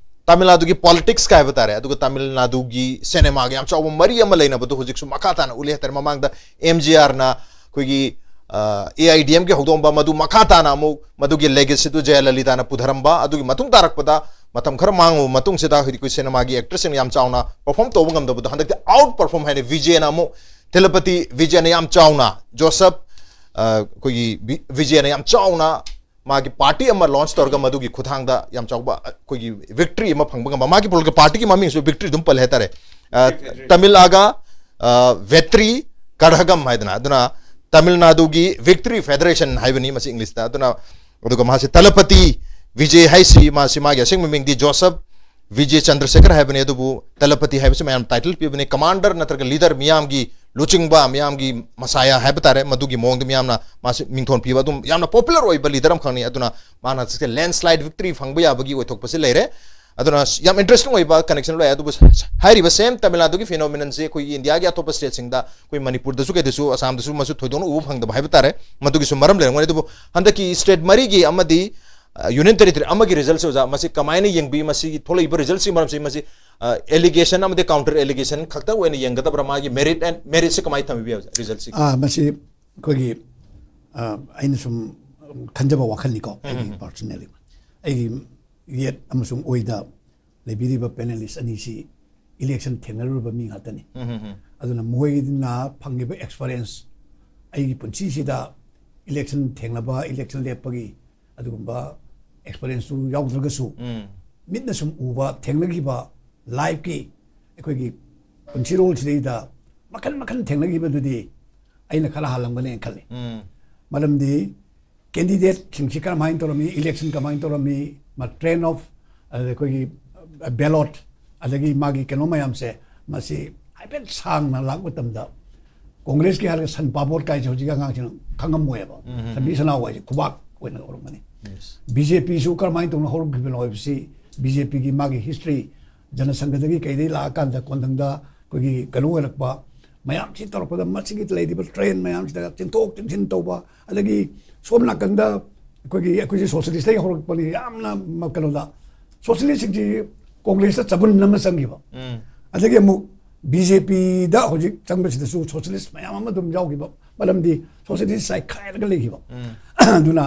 ꯇꯥꯃꯤꯜ ꯅꯥꯗꯨꯒꯤ politicsꯀ ꯍꯥꯏꯕ ꯇꯥꯔꯦ, ꯑꯗꯨꯒ ꯇꯥꯃꯤꯜ ꯅꯥꯗꯨꯒꯤ ꯁꯤꯅꯦꯃꯥꯒ ꯌꯥꯝ ꯆꯥꯎꯕ ꯃꯔꯤ ꯑꯃ ꯂꯩꯅꯕꯗꯣ ꯍꯧꯖꯤꯛꯁꯨ ꯃꯈꯥ ꯇꯥꯅ ꯎꯠꯂꯤ ꯍꯥꯏꯇꯥꯔꯦ. ꯃꯃꯥꯡꯗ ꯑꯦꯝ ꯖꯤ ꯑꯥꯔꯅ ꯑꯩꯈꯣꯏꯒꯤ, ꯑ, ꯑꯦ ꯑꯥꯏ ꯗꯤ ꯑꯦꯝ ꯀꯦ ꯍꯧꯗꯣꯛꯑꯝꯕ, ꯃꯗꯨ ꯃꯈꯥ ꯇꯥꯅ ꯑꯃꯨꯛ ꯃꯗꯨꯒꯤ legacyꯗꯨ ꯖꯌꯂꯂꯤꯇꯥꯅ ꯄꯨꯊꯔꯝꯕ, ꯑꯗꯨꯒꯤ ꯃꯇꯨꯡ ꯇꯥꯔꯛꯄꯗ ꯃꯇꯝ ꯈꯔ ꯃꯥꯡꯉꯨꯕ ꯃꯇꯨꯡꯁꯤꯗ ꯍꯧꯖꯤꯛ ꯑꯩꯈꯣꯏ ꯁꯤꯅꯦꯃꯥꯒꯤ actorꯁꯤꯡꯅ ꯌꯥꯝ ꯆꯥꯎꯅ perform ꯇꯧꯕ ꯉꯝꯗꯕꯗꯣ ꯍꯟꯗꯛꯇꯤ out perform ꯍꯥꯏꯅ ꯕꯤꯖꯦꯅ ꯑꯃꯨꯛ, ꯊꯦꯂꯄꯇꯤ ꯕꯤꯖꯦꯅ ꯌꯥꯝ ꯆꯥꯎꯅ, ꯖꯣꯁꯦꯐ, ꯑ, ꯑꯩꯈꯣꯏꯒꯤ ꯕꯤ-, ꯕꯤꯖꯦꯅ ꯌꯥꯝ ꯆꯥꯎꯅ ꯃꯥꯒꯤ party ꯑꯃ launch ꯇꯧꯔꯒ ꯃꯗꯨꯒꯤ ꯈꯨꯠꯊꯥꯡꯗ ꯌꯥꯝ ꯆꯥꯎꯕ ꯑꯩꯈꯣꯏꯒꯤ victory ꯑꯃ ꯐꯪꯕ ꯉꯝꯕ꯫ ꯃꯥꯒꯤ political partyꯒꯤ ꯃꯃꯤꯡꯁꯨ victory ꯑꯗꯨꯝ ꯄꯜꯂꯦ ꯍꯥꯏꯇꯥꯔꯦ꯫ ꯑ, ꯇꯥꯃꯤꯜ ꯑꯥꯒ, ꯑ, ꯚꯦꯇ꯭ꯔꯤ ꯀꯔꯍꯒꯝ ꯍꯥꯏꯗꯅ, ꯑꯗꯨꯅ ꯇꯥꯃꯤꯜ ꯅꯥꯗꯨꯒꯤ victory federation ꯍꯥꯏꯕꯅꯤ ꯃꯁꯤ Englishꯇ꯫ ꯑꯗꯨꯅ, ꯑꯗꯨꯒ ꯃꯥꯁꯤ ꯊꯦꯂꯄꯇꯤ ꯕꯤꯖꯦ ꯍꯥꯏꯁꯤ, ꯃꯥꯁꯤ ꯃꯥꯒꯤ ꯑꯁꯦꯡꯕ ꯃꯤꯡꯗꯤ ꯖꯣꯁꯦꯐ ꯕꯤꯖꯦ ꯆꯟꯗ꯭ꯔꯁꯦꯈꯔ ꯍꯥꯏꯕꯅꯤ, ꯑꯗꯨꯕꯨ ꯊꯦꯂꯄꯇꯤ ꯍꯥꯏꯕꯁꯤ ꯃꯌꯥꯝ title ꯄꯤꯕꯅꯤ꯫ Commander ꯅꯠꯇ꯭ꯔꯒ leader, ꯃꯤꯌꯥꯝꯒꯤ ꯂꯨꯆꯤꯡꯕ, ꯃꯤꯌꯥꯝꯒꯤ ꯃꯁꯥꯌꯥ ꯍꯥꯏꯕ ꯇꯥꯔꯦ, ꯃꯗꯨꯒꯤ ꯃꯑꯣꯡꯗ ꯃꯤꯌꯥꯝꯅ ꯃꯥꯁꯤ ꯃꯤꯡꯊꯣꯟ ꯄꯤꯕ, ꯑꯗꯨꯝ ꯌꯥꯝꯅ popular ꯑꯣꯏꯕ leader ꯑꯃꯈꯛꯅꯤ꯫ ꯑꯗꯨꯅ ꯃꯥꯅ ꯍꯧꯖꯤꯛꯁꯦ landslide victory ꯐꯪꯕ ꯌꯥꯕꯒꯤ ꯑꯣꯏꯊꯣꯛꯄꯁꯤ ꯂꯩꯔꯦ꯫ ꯑꯗꯨꯅ ꯌꯥꯝ interesting ꯑꯣꯏꯕ connection ꯂꯩ꯫ ꯑꯗꯨꯕꯨ ꯍꯥꯏꯔꯤꯕ same ꯇꯥꯃꯤꯜ ꯅꯥꯗꯨꯒꯤ phenomenonꯁꯦ ꯑꯩꯈꯣꯏꯒꯤ ꯏꯟꯗꯤꯌꯥꯒꯤ ꯑꯇꯣꯞꯄ stateꯁꯤꯡꯗ, ꯑꯩꯈꯣꯏ ꯃꯅꯤꯄꯨꯔꯗꯁꯨ ꯀꯩꯗꯁꯨ, ꯑꯁꯥꯝꯗꯁꯨ ꯃꯁꯨ ꯊꯣꯏꯗꯣꯛꯅ ꯎꯕ ꯐꯪꯗꯕ ꯍꯥꯏꯕ ꯇꯥꯔꯦ꯫ ꯃꯗꯨꯒꯤꯁꯨ ꯃꯔꯝ ꯂꯩꯔꯝꯒꯅꯤ꯫ ꯑꯗꯨꯕꯨ ꯍꯟꯗꯛꯀꯤ state ꯃꯔꯤꯒꯤ ꯑꯃꯗꯤ, ꯑ, union territory ꯑꯃꯒꯤ resultꯁꯦ, ꯑꯣꯖꯥ, ꯃꯁꯤ ꯀꯃꯥꯏꯅ ꯌꯦꯡꯕꯤ? ꯃꯁꯤꯒꯤ ꯊꯣꯛꯂꯛꯏꯕ resultꯁꯤꯒꯤ ꯃꯔꯝꯁꯤ, ꯃꯁꯤ, ꯑ, allegation ꯑꯃꯗꯤ counter allegation ꯈꯛꯇ ꯑꯣꯏꯅ ꯌꯦꯡꯒꯗꯕ꯭ꯔꯥ? ꯃꯥꯒꯤ merit and meritꯁꯤ ꯀꯃꯥꯏꯅ ꯊꯝꯕꯤꯕ ꯌꯥꯏ, ꯑꯣꯖꯥ, resultꯁꯤ? ꯑꯥ, ꯃꯁꯤ ꯑꯩꯈꯣꯏꯒꯤ, ꯑ, ꯑꯩꯅ ꯁꯨꯝ ꯈꯟꯖꯕ ꯋꯥꯈꯜꯅꯤꯀꯣ, ꯑꯩꯒꯤ ꯎꯝ, ꯎꯝ꯫ Personally꯫ ꯑꯩꯒꯤ ꯌꯦꯠ ꯑꯃꯁꯨꯡ ꯑꯣꯏꯗ ꯂꯩꯕꯤꯔꯤꯕ panelist ꯑꯅꯤꯁꯤ election ꯊꯦꯡꯅꯔꯨꯔꯕ ꯃꯤ ꯉꯥꯛꯇꯅꯤ꯫ ꯎꯝ, ꯎꯝ, ꯎꯝ꯫ ꯑꯗꯨꯅ ꯃꯈꯣꯏꯅ ꯐꯪꯉꯤꯕ experience, ꯑꯩꯒꯤ ꯄꯨꯟꯁꯤꯁꯤꯗ election ꯊꯦꯡꯅꯕ, election ꯂꯦꯞꯄꯒꯤ ꯑꯗꯨꯒꯨꯝꯕ experienceꯇꯨ ꯌꯥꯎꯗ꯭ꯔꯒꯁꯨ, ꯎꯝ꯫ ꯃꯤꯠꯅ ꯁꯨꯝ ꯎꯕ, ꯊꯦꯡꯅꯈꯤꯕ, lifeꯀꯤ ꯑꯩꯈꯣꯏꯒꯤ ꯄꯨꯟꯁꯤꯔꯣꯜꯁꯤꯗꯩꯗ ꯃꯈꯜ ꯃꯈꯜ ꯊꯦꯡꯅꯈꯤꯕꯗꯨꯗꯤ ꯑꯩꯅ ꯈꯔ ꯍꯥꯜꯂꯝꯒꯅꯦꯅ ꯈꯜꯂꯤ꯫ ꯎꯝ꯫ ꯃꯔꯝꯗꯤ candidateꯁꯤꯡꯁꯤ ꯀꯔꯝꯍꯥꯏꯅ ꯇꯧꯔꯝꯃꯤ, election ꯀꯃꯥꯏꯅ ꯇꯧꯔꯝꯃꯤ, ꯃꯥ train of, ꯑꯗ ꯑꯩꯈꯣꯏꯒꯤ, ꯑ, ballot, ꯑꯗꯒꯤ ꯃꯥꯒꯤ ꯀꯩꯅꯣ ꯃꯌꯥꯝꯁꯦ, ꯃꯁꯤ ꯍꯥꯏꯐꯦꯠ ꯁꯥꯡꯅ ꯂꯥꯛꯄ ꯃꯇꯝꯗ Congressꯀꯤ ꯍꯥꯏꯔꯒ ꯁꯟ ꯄꯥꯕꯣꯠ ꯀꯥꯏꯁꯦ ꯍꯧꯖꯤꯛꯀꯤ ꯑꯉꯥꯡꯁꯤꯡꯅ ꯈꯪꯉꯝꯃꯣꯏꯕ꯫ ꯎꯝ, ꯎꯝ, ꯁꯟꯕꯤ ꯎꯝ꯫ ꯁꯅꯥꯍꯨ ꯍꯥꯏꯁꯦ ꯈꯨꯕꯥꯛ ꯑꯣꯏꯅ ꯍꯧꯔꯛꯄꯅꯤ꯫ ꯕꯤ ꯖꯦ ꯄꯤꯁꯨ ꯀꯔꯝꯍꯥꯏꯅ ꯇꯧꯅ ꯍꯧꯔꯛꯈꯤꯕꯅꯣ ꯍꯥꯏꯕꯁꯤ, ꯕꯤ ꯖꯦ ꯄꯤꯒꯤ ꯃꯥꯒꯤ ꯍꯤꯁꯇ꯭ꯔꯤ, ꯖꯅꯁꯪꯘꯗꯒꯤ ꯀꯩꯗꯒꯤ ꯂꯥꯛꯑꯀꯥꯟꯗ ꯀꯣꯟꯊꯪꯗ ꯑꯩꯈꯣꯏꯒꯤ ꯀꯩꯅꯣ ꯑꯣꯏꯔꯛꯄ, ꯃꯌꯥꯝꯁꯤ ꯇꯧꯔꯛꯄꯗ, ꯃꯁꯤꯒꯤ ꯂꯩꯔꯤꯕ ꯇ꯭ꯔꯦꯟ ꯃꯌꯥꯝꯁꯤꯗ ꯆꯦꯟꯊꯣꯛ ꯆꯦꯟꯁꯤꯟ ꯇꯧꯕ, ꯑꯗꯒꯤ ꯁꯣꯝ ꯅꯥꯀꯟꯗ ꯑꯩꯈꯣꯏꯒꯤ, ꯑꯩꯈꯣꯏꯁꯦ ꯁꯣꯁꯤꯌꯦꯂꯤꯁꯇꯒꯤ ꯍꯧꯔꯛꯄꯅꯤ, ꯌꯥꯝꯅ ꯃ-, ꯀꯩꯅꯣꯗ, ꯁꯣꯁꯤꯌꯦꯂꯤꯁꯁꯤꯡꯁꯤ ꯀꯣꯡꯒ꯭ꯔꯦꯁꯇ ꯆꯕꯨꯟ ꯑꯃ ꯆꯪꯈꯤꯕ, ꯑꯗꯒꯤ ꯑꯃꯨꯛ ꯕꯤ ꯖꯦ ꯄꯤꯗ ꯍꯧꯖꯤꯛ ꯆꯪꯕꯁꯤꯗꯁꯨ ꯁꯣꯁꯤꯌꯦꯂꯤꯁ ꯃꯌꯥꯝ ꯑꯃ ꯑꯗꯨꯝ ꯌꯥꯎꯈꯤꯕ, ꯃꯔꯝꯗꯤ ꯁꯣꯁꯤꯌꯦꯂꯤꯁ ꯆꯥꯏꯈꯥꯏꯔꯒ ꯂꯩꯈꯤꯕ꯫ ꯑꯗꯨꯅ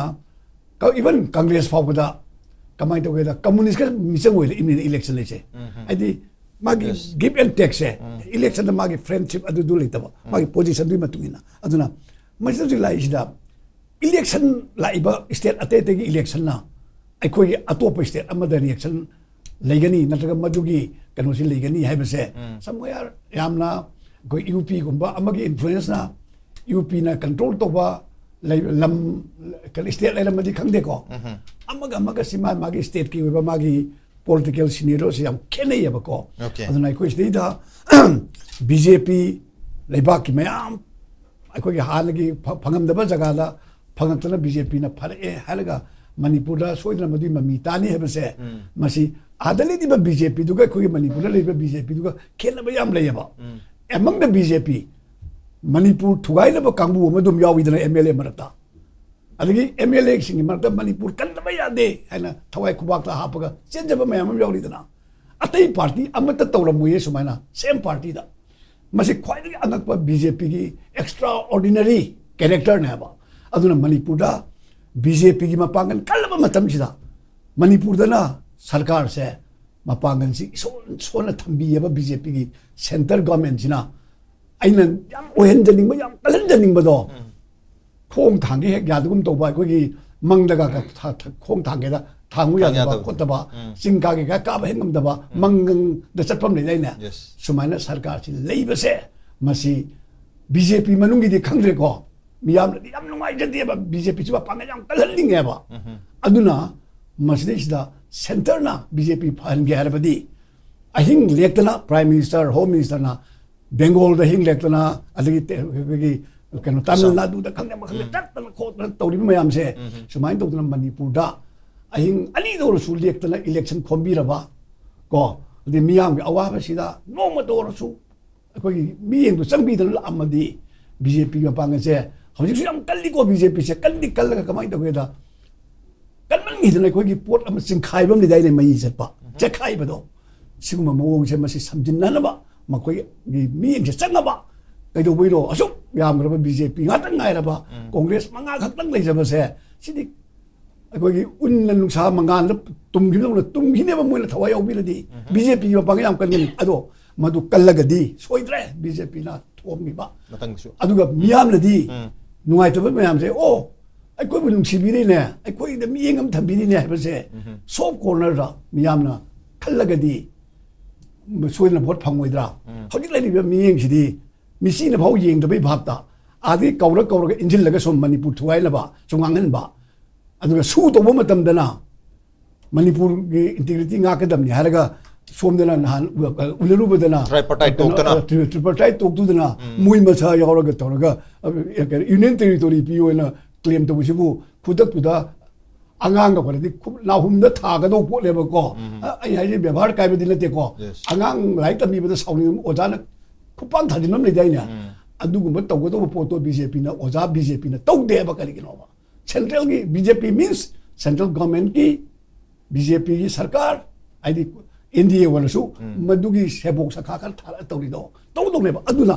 ꯏꯚꯟ ꯀꯪꯒ꯭ꯔꯦꯁ ꯐꯥꯎꯕꯗ ꯀꯃꯥꯏꯅ ꯇꯧꯒꯦꯗ, ꯀꯝꯃꯨꯅꯤꯁꯀ ꯃꯤꯆꯪ ꯑꯣꯏꯔꯛꯏꯕꯅꯤꯅ ꯏꯂꯦꯛꯁꯟ ꯂꯩꯁꯦ꯫ ꯍꯥꯏꯗꯤ ꯃꯥꯒꯤ ꯒꯤꯞ ꯑꯦꯟ ꯇꯦꯛꯁꯦ, ꯏꯂꯦꯛꯁꯟꯗ ꯃꯥꯒꯤ ꯐ꯭ꯔꯦꯟꯁꯤꯞ ꯑꯗꯨꯗꯨ ꯂꯩꯇꯕ, ꯃꯥꯒꯤ ꯄꯣꯖꯤꯁꯟꯗꯨꯒꯤ ꯃꯇꯨꯡ ꯏꯟꯅ꯫ ꯑꯗꯨꯅ ꯃꯁꯤ ꯍꯧꯖꯤꯛ ꯂꯥꯛꯏꯁꯤꯗ, ꯏꯂꯦꯛꯁꯟ ꯂꯥꯛꯏꯕ ꯁ꯭ꯇꯦꯠ ꯑꯇꯩ ꯑꯇꯩꯒꯤ ꯏꯂꯦꯛꯁꯟꯅ ꯑꯩꯈꯣꯏꯒꯤ ꯑꯇꯣꯞꯄ ꯁ꯭ꯇꯦꯠ ꯑꯃꯗ ꯔꯤꯌꯦꯛꯁꯟ ꯂꯩꯒꯅꯤ, ꯅꯠꯇ꯭ꯔꯒ ꯃꯗꯨꯒꯤ ꯀꯩꯅꯣꯁꯤ ꯂꯩꯒꯅꯤ ꯍꯥꯏꯕꯁꯦ, ꯁꯝꯋꯦꯌꯥꯔ ꯌꯥꯝꯅ ꯑꯩꯈꯣꯏ ꯌꯨ ꯄꯤꯒꯨꯝꯕ ꯑꯃꯒꯤ ꯏꯟꯐ꯭ꯂꯨꯌꯦꯟꯁꯅ, ꯌꯨ ꯄꯤꯅ ꯀꯟꯇ꯭ꯔꯣꯜ ꯇꯧꯕ ꯂꯩ-, ꯂꯝ, ꯀꯩꯅꯣ, ꯁ꯭ꯇꯦꯠ ꯂꯩꯔꯝꯃꯗꯤ ꯈꯪꯗꯦꯀꯣ, ꯑꯃꯒ ꯑꯃꯒ ꯁꯤ ꯃꯥ ꯃꯥꯒꯤ ꯁ꯭ꯇꯦꯠꯀꯤ ꯑꯣꯏꯕ ꯃꯥꯒꯤ ꯄꯣꯂꯤꯇꯤꯀꯦꯜ ꯁꯤꯅꯦꯔꯤꯑꯣꯁꯤ ꯌꯥꯝ ꯈꯦꯠꯅꯩꯌꯦꯕꯀꯣ꯫ ꯑꯗꯨꯅ ꯑꯩꯈꯣꯏ ꯁꯤꯗꯩꯗ ꯕꯤ ꯖꯦ ꯄꯤ ꯂꯩꯕꯥꯛꯀꯤ ꯃꯌꯥꯝ ꯑꯩꯈꯣꯏꯒꯤ ꯍꯥꯟꯅꯒꯤ ꯐ-, ꯐꯪꯉꯝꯗꯕ ꯖꯒꯥꯗ ꯐꯪꯉꯛꯇꯅ ꯕꯤ ꯖꯦ ꯄꯤꯅ ꯐꯔꯛꯑꯦ ꯍꯥꯏꯔꯒ ꯃꯅꯤꯄꯨꯔꯗ ꯁꯣꯏꯗꯅ ꯃꯗꯨꯒꯤ ꯃꯃꯤ ꯇꯥꯅꯤ ꯍꯥꯏꯕꯁꯦ, ꯃꯁꯤ ꯑꯥꯗ ꯂꯩꯔꯤꯕ ꯕꯤ ꯖꯦ ꯄꯤꯗꯨꯒ ꯑꯩꯈꯣꯏꯒꯤ ꯃꯅꯤꯄꯨꯔꯗ ꯂꯩꯔꯤꯕ ꯕꯤ ꯖꯦ ꯄꯤꯗꯨꯒ ꯈꯦꯠꯅꯕ ꯌꯥꯝ ꯂꯩꯌꯦꯕ꯫ Among the B J P, Manipur ꯊꯨꯒꯥꯏꯅꯕ ꯀꯥꯡꯕꯨ ꯑꯃ ꯑꯗꯨꯝ ꯌꯥꯎꯋꯤꯗꯅ ꯑꯦꯝ ꯑꯦꯜ ꯑꯦ ꯃꯔꯛꯇ꯫ ꯑꯗꯒꯤ ꯑꯦꯝ ꯑꯦꯜ ꯑꯦꯁꯤꯡꯒꯤ ꯃꯔꯛꯇ ꯃꯅꯤꯄꯨꯔ ꯀꯟꯗꯕ ꯌꯥꯗꯦ ꯍꯥꯏꯅ ꯊꯋꯥꯏ ꯈꯨꯕꯥꯛꯇ ꯍꯥꯞꯄꯒ ꯆꯦꯟꯖꯕ ꯃꯌꯥꯝ ꯑꯃ ꯌꯥꯎꯔꯤꯗꯅ꯫ ꯑꯇꯩ ꯄꯥꯔꯇꯤ ꯑꯃꯠꯇ ꯇꯧꯔꯝꯃꯣꯏꯌꯦ ꯁꯨꯃꯥꯏꯅ, ꯁꯦꯝ ꯄꯥꯔꯇꯤꯗ꯫ ꯃꯁꯤ ꯈ꯭ꯋꯥꯏꯗꯒꯤ ꯑꯉꯛꯄ ꯕꯤ ꯖꯦ ꯄꯤꯒꯤ ꯑꯦꯛꯁꯇ꯭ꯔꯥ ꯑꯣꯔꯗꯤꯅꯔꯤ ꯀꯦꯔꯦꯛꯇꯔꯅꯦ ꯍꯥꯏꯕ꯫ ꯑꯗꯨꯅ ꯃꯅꯤꯄꯨꯔꯗ ꯕꯤ ꯖꯦ ꯄꯤꯒꯤ ꯃꯄꯥꯡꯒꯜ ꯀꯜꯂꯕ ꯃꯇꯝꯁꯤꯗ ꯃꯅꯤꯄꯨꯔꯗꯅ ꯁꯔꯀꯥꯔꯁꯦ ꯃꯄꯥꯡꯒꯜꯁꯤ ꯏꯁꯣꯟ ꯁꯣꯟꯅ ꯊꯝꯕꯤꯑꯕ ꯕꯤ ꯖꯦ ꯄꯤꯒꯤ ꯁꯦꯟꯇꯔ ꯒꯣꯔꯃꯦꯟꯁꯤꯅ꯫ ꯑꯩꯅ ꯌꯥꯝ ꯑꯣꯏꯍꯟꯖꯅꯤꯡꯕ, ꯌꯥꯝ ꯀꯜꯍꯟꯖꯅꯤꯡꯕꯗꯣ, ꯈꯣꯡ ꯊꯥꯡꯒꯦ ꯍꯦꯛ ꯌꯥꯗꯒꯨꯝ ꯇꯧꯕ, ꯑꯩꯈꯣꯏꯒꯤ ꯃꯪꯗꯒ ꯊ-, ꯊ-, ꯈꯣꯡ ꯊꯥꯡꯒꯦꯗ ꯊꯥꯡꯉꯨ ꯊꯥꯡ ꯌꯥꯗꯕ ꯌꯥꯗꯕ꯫ ꯈꯣꯠꯇꯕ, ꯎꯝ꯫ ꯆꯤꯡ ꯀꯥꯒꯦ ꯀꯥ-, ꯀꯥꯕ ꯍꯦꯛ ꯉꯝꯗꯕ, ꯎꯝ꯫ ꯃꯪꯗ ꯆꯠꯐꯝ ꯂꯩꯗꯥꯏꯅꯦ? Yes꯫ ꯁꯨꯃꯥꯏꯅ ꯁꯔꯀꯥꯔꯁꯤ ꯂꯩꯕꯁꯦ, ꯃꯁꯤ ꯕꯤ ꯖꯦ ꯄꯤ ꯃꯅꯨꯡꯒꯤꯗꯤ ꯈꯪꯗ꯭ꯔꯦꯀꯣ, ꯃꯤꯌꯥꯝꯅꯗꯤ ꯌꯥꯝ ꯅꯨꯡꯉꯥꯏꯖꯗꯦꯕ, ꯕꯤ ꯖꯦ ꯄꯤꯁꯤ ꯃꯄꯥꯡꯒꯜ ꯌꯥꯝ ꯀꯜꯍꯟꯅꯤꯡꯉꯦꯕ꯫ ꯎꯝ꯫ ꯑꯗꯨꯅ ꯃꯁꯤꯗꯩꯁꯤꯗ ꯁꯦꯟꯇꯔꯅ ꯕꯤ ꯖꯦ ꯄꯤ ꯐꯍꯟꯒꯦ ꯍꯥꯏꯔꯕꯗꯤ, ꯑꯍꯤꯡ ꯂꯦꯛꯇꯅ ꯄ꯭ꯔꯥꯏꯝ ꯃꯤꯅꯤꯁꯇꯔ, ꯍꯣꯝ ꯃꯤꯅꯤꯁꯇꯔꯅ ꯕꯦꯡꯒꯣꯜꯗ ꯑꯍꯤꯡ ꯂꯦꯛꯇꯅ, ꯑꯗꯒꯤ ꯇꯦ-, ꯑꯩꯈꯣꯏꯒꯤ ꯀꯩꯅꯣ, ꯇꯥꯃꯤꯜ ꯅꯥꯗꯨꯗ ꯈꯪꯗꯦ, ꯑꯃ ꯈꯪꯗꯦ, ꯎꯝ꯫ ꯆꯠꯇꯅ ꯈꯣꯠꯇꯅ ꯇꯧꯔꯤꯕ ꯃꯌꯥꯝꯁꯦ, ꯎꯝ꯫ ꯁꯨꯃꯥꯏꯅ ꯇꯧꯗꯅ ꯃꯅꯤꯄꯨꯔꯗ ꯑꯍꯤꯡ ꯑꯅꯤꯗ ꯑꯣꯏꯔꯁꯨ ꯂꯦꯛꯇꯅ election ꯈꯣꯝꯕꯤꯔꯕ, ꯀꯣ, ꯑꯗꯩ ꯃꯤꯌꯥꯝꯒꯤ ꯑꯋꯥꯕꯁꯤꯗ ꯅꯣꯡꯃꯇ ꯑꯣꯏꯔꯁꯨ ꯑꯩꯈꯣꯏꯒꯤ ꯃꯤꯠꯌꯦꯡꯗꯣ ꯆꯪꯕꯤꯗꯅ ꯂꯥꯛꯑꯝꯃꯗꯤ, ꯕꯤ ꯖꯦ ꯄꯤ ꯃꯄꯥꯡꯒꯜꯁꯦ ꯍꯧꯖꯤꯛꯁꯨ ꯌꯥꯝ ꯀꯜꯂꯤꯀꯣ꯫ ꯕꯤ ꯖꯦ ꯄꯤꯁꯦ ꯀꯟꯗꯤ ꯀꯜꯂꯒ ꯀꯃꯥꯏꯅ ꯇꯧꯒꯦꯗ, ꯀꯟꯃꯟꯈꯤꯗꯅ ꯑꯩꯈꯣꯏꯒꯤ ꯄꯣꯠ ꯑꯃ ꯆꯤꯡꯈꯥꯏꯕ ꯑꯃ ꯂꯩꯗꯥꯏꯅꯦ, ꯃꯩ ꯆꯠꯄ, ꯎꯝ꯫ ꯆꯦꯈꯥꯏꯕꯗꯣ, ꯁꯤꯒꯨꯝꯕ ꯃꯑꯣꯡꯁꯦ ꯃꯁꯤ ꯁꯝꯖꯤꯟꯅꯅꯕ ꯃꯈꯣꯏꯒꯤ ꯃꯤꯠꯌꯦꯡꯁꯦ ꯆꯪꯅꯕ꯫ ꯀꯩꯗꯧꯕꯩꯅꯣ ꯑꯁꯨꯛ ꯌꯥꯝꯈ꯭ꯔꯕ ꯕꯤ ꯖꯦ ꯄꯤ ꯉꯥꯛꯇꯪ ꯉꯥꯏꯔꯕ, ꯎꯝ꯫ ꯀꯣꯡꯒ꯭ꯔꯦꯁ ꯃꯉꯥ ꯈꯛꯇꯪ ꯂꯩꯖꯕꯁꯦ, ꯁꯤꯗꯤ ꯑꯩꯈꯣꯏꯒꯤ ꯎꯟꯅ ꯅꯨꯡꯁꯥ ꯃꯉꯥꯜꯗ ꯇꯨꯝꯈꯤꯕꯗꯧꯅ ꯇꯨꯝꯈꯤꯅꯦꯕ꯫ ꯃꯣꯏꯅ ꯊꯋꯥꯏ ꯌꯥꯎꯕꯤꯔꯗꯤ, ꯎꯝ꯫ ꯕꯤ ꯖꯦ ꯄꯤꯒꯤ ꯃꯄꯥꯡꯒꯜ ꯌꯥꯝ ꯀꯟꯒꯅꯤ꯫ ꯑꯗꯣ ꯃꯗꯨ ꯀꯜꯂꯒꯗꯤ ꯁꯣꯏꯗ꯭ꯔꯦ ꯕꯤ ꯖꯦ ꯄꯤꯅ ꯊꯣꯛꯑꯝꯈꯤꯕ꯫ ꯃꯊꯪꯗꯁꯨ꯫ ꯑꯗꯨꯒ ꯃꯤꯌꯥꯝꯅꯗꯤ ꯎꯝ꯫ ꯅꯨꯡꯉꯥꯏꯇꯕ ꯃꯌꯥꯝꯁꯦ, "ꯑꯣ, ꯑꯩꯈꯣꯏꯕꯨ ꯅꯨꯡꯁꯤꯕꯤꯔꯤꯅꯦ, ꯑꯩꯈꯣꯏꯗ ꯃꯤꯠꯌꯦꯡ ꯑꯃ ꯊꯝꯕꯤꯔꯤꯅꯦ" ꯍꯥꯏꯕꯁꯦ ꯎꯝ꯫ Soft corner ꯗ ꯃꯤꯌꯥꯝꯅ ꯈꯜꯂꯒꯗꯤ ꯁꯣꯏꯗꯅ ꯚꯣꯠ ꯐꯪꯉꯣꯏꯗ꯭ꯔꯥ? ꯎꯝ꯫ ꯍꯧꯖꯤꯛ ꯂꯩꯔꯤꯕ ꯃꯤꯠꯌꯦꯡꯁꯤꯗꯤ ꯃꯤꯆꯤꯅ ꯐꯥꯎ ꯌꯦꯡꯗꯕꯩ ꯚꯥꯞꯇ, ꯑꯥꯗꯒꯤ ꯀꯧꯔ ꯀꯧꯔꯒ ꯏꯟꯁꯤꯜꯂꯒ ꯁꯨꯝ ꯃꯅꯤꯄꯨꯔ ꯊꯨꯒꯥꯏꯅꯕ ꯁꯨꯝ ꯉꯥꯡꯍꯟꯕ, ꯑꯗꯨꯒ ꯁꯨ ꯇꯧꯕ ꯃꯇꯝꯗꯅ ꯃꯅꯤꯄꯨꯔꯒꯤ integrity ꯉꯥꯛꯀꯗꯕꯅꯤ ꯍꯥꯏꯔꯒ ꯁꯣꯝꯗꯅ ꯅꯍꯥꯟ ꯎ-, ꯎꯅꯔꯨꯕꯗꯅ tripartite ꯀꯩꯅꯣ, ꯇꯣꯛꯇꯅ꯫ ꯑ, tri-, tripartite ꯇꯣꯛꯇꯨꯗꯅ ꯎꯝ꯫ ꯃꯣꯏ ꯃꯁꯥ ꯌꯥꯎꯔꯒ ꯇꯧꯔꯒ, ꯑ, ꯀꯩꯅꯣ, union territory ꯄꯤꯌꯣꯅ claim ꯇꯧꯕꯁꯤꯕꯨ ꯈꯨꯗꯛꯇꯨꯗ ꯑꯉꯥꯡꯒ ꯑꯣꯏꯔꯗꯤ ꯈꯨꯠ ꯅꯥꯍꯨꯝꯗ ꯊꯥꯒꯗꯧꯕ ꯄꯣꯠꯅꯦꯕꯀꯣ꯫ ꯎꯝ꯫ ꯑ, ꯑꯩ ꯍꯥꯏꯁꯦ ꯕꯦꯕꯥꯔ ꯀꯥꯏꯕꯗꯤ ꯅꯠꯇꯦꯀꯣ꯫ Yes꯫ ꯑꯉꯥꯡ ꯂꯥꯏꯔꯤꯛ ꯇꯝꯕꯤꯕꯗ ꯁꯥꯎꯅꯤꯡꯕ ꯑꯣꯖꯥꯅ ꯈꯨꯄꯥꯛ ꯊꯥꯖꯤꯟꯕ ꯑꯃ ꯂꯩꯗꯥꯏꯅꯦ? ꯎꯝ꯫ ꯑꯗꯨꯒꯨꯝꯕ ꯇꯧꯒꯗꯧꯕ ꯄꯣꯠꯇꯣ ꯕꯤ ꯖꯦ ꯄꯤꯅ, ꯑꯣꯖꯥ ꯕꯤ ꯖꯦ ꯄꯤꯅ ꯇꯧꯗꯦꯕ꯫ ꯀꯔꯤꯒꯤꯅꯣꯕ? Central ꯒꯤ ꯕꯤ ꯖꯦ ꯄꯤ means central government ꯀꯤ, ꯕꯤ ꯖꯦ ꯄꯤꯒꯤ ꯁꯔꯀꯥꯔ, ꯍꯥꯏꯗꯤ ꯑꯦꯟ ꯗꯤ ꯑꯦ ꯑꯣꯏꯔꯁꯨ, ꯎꯝ꯫ ꯃꯗꯨꯒꯤ ꯁꯦꯕꯣꯛ ꯁꯈꯥ ꯈꯔ ꯊꯥꯔꯒ ꯇꯧꯔꯤꯗꯣ ꯇꯧꯗꯧꯅꯦꯕ꯫ ꯑꯗꯨꯅ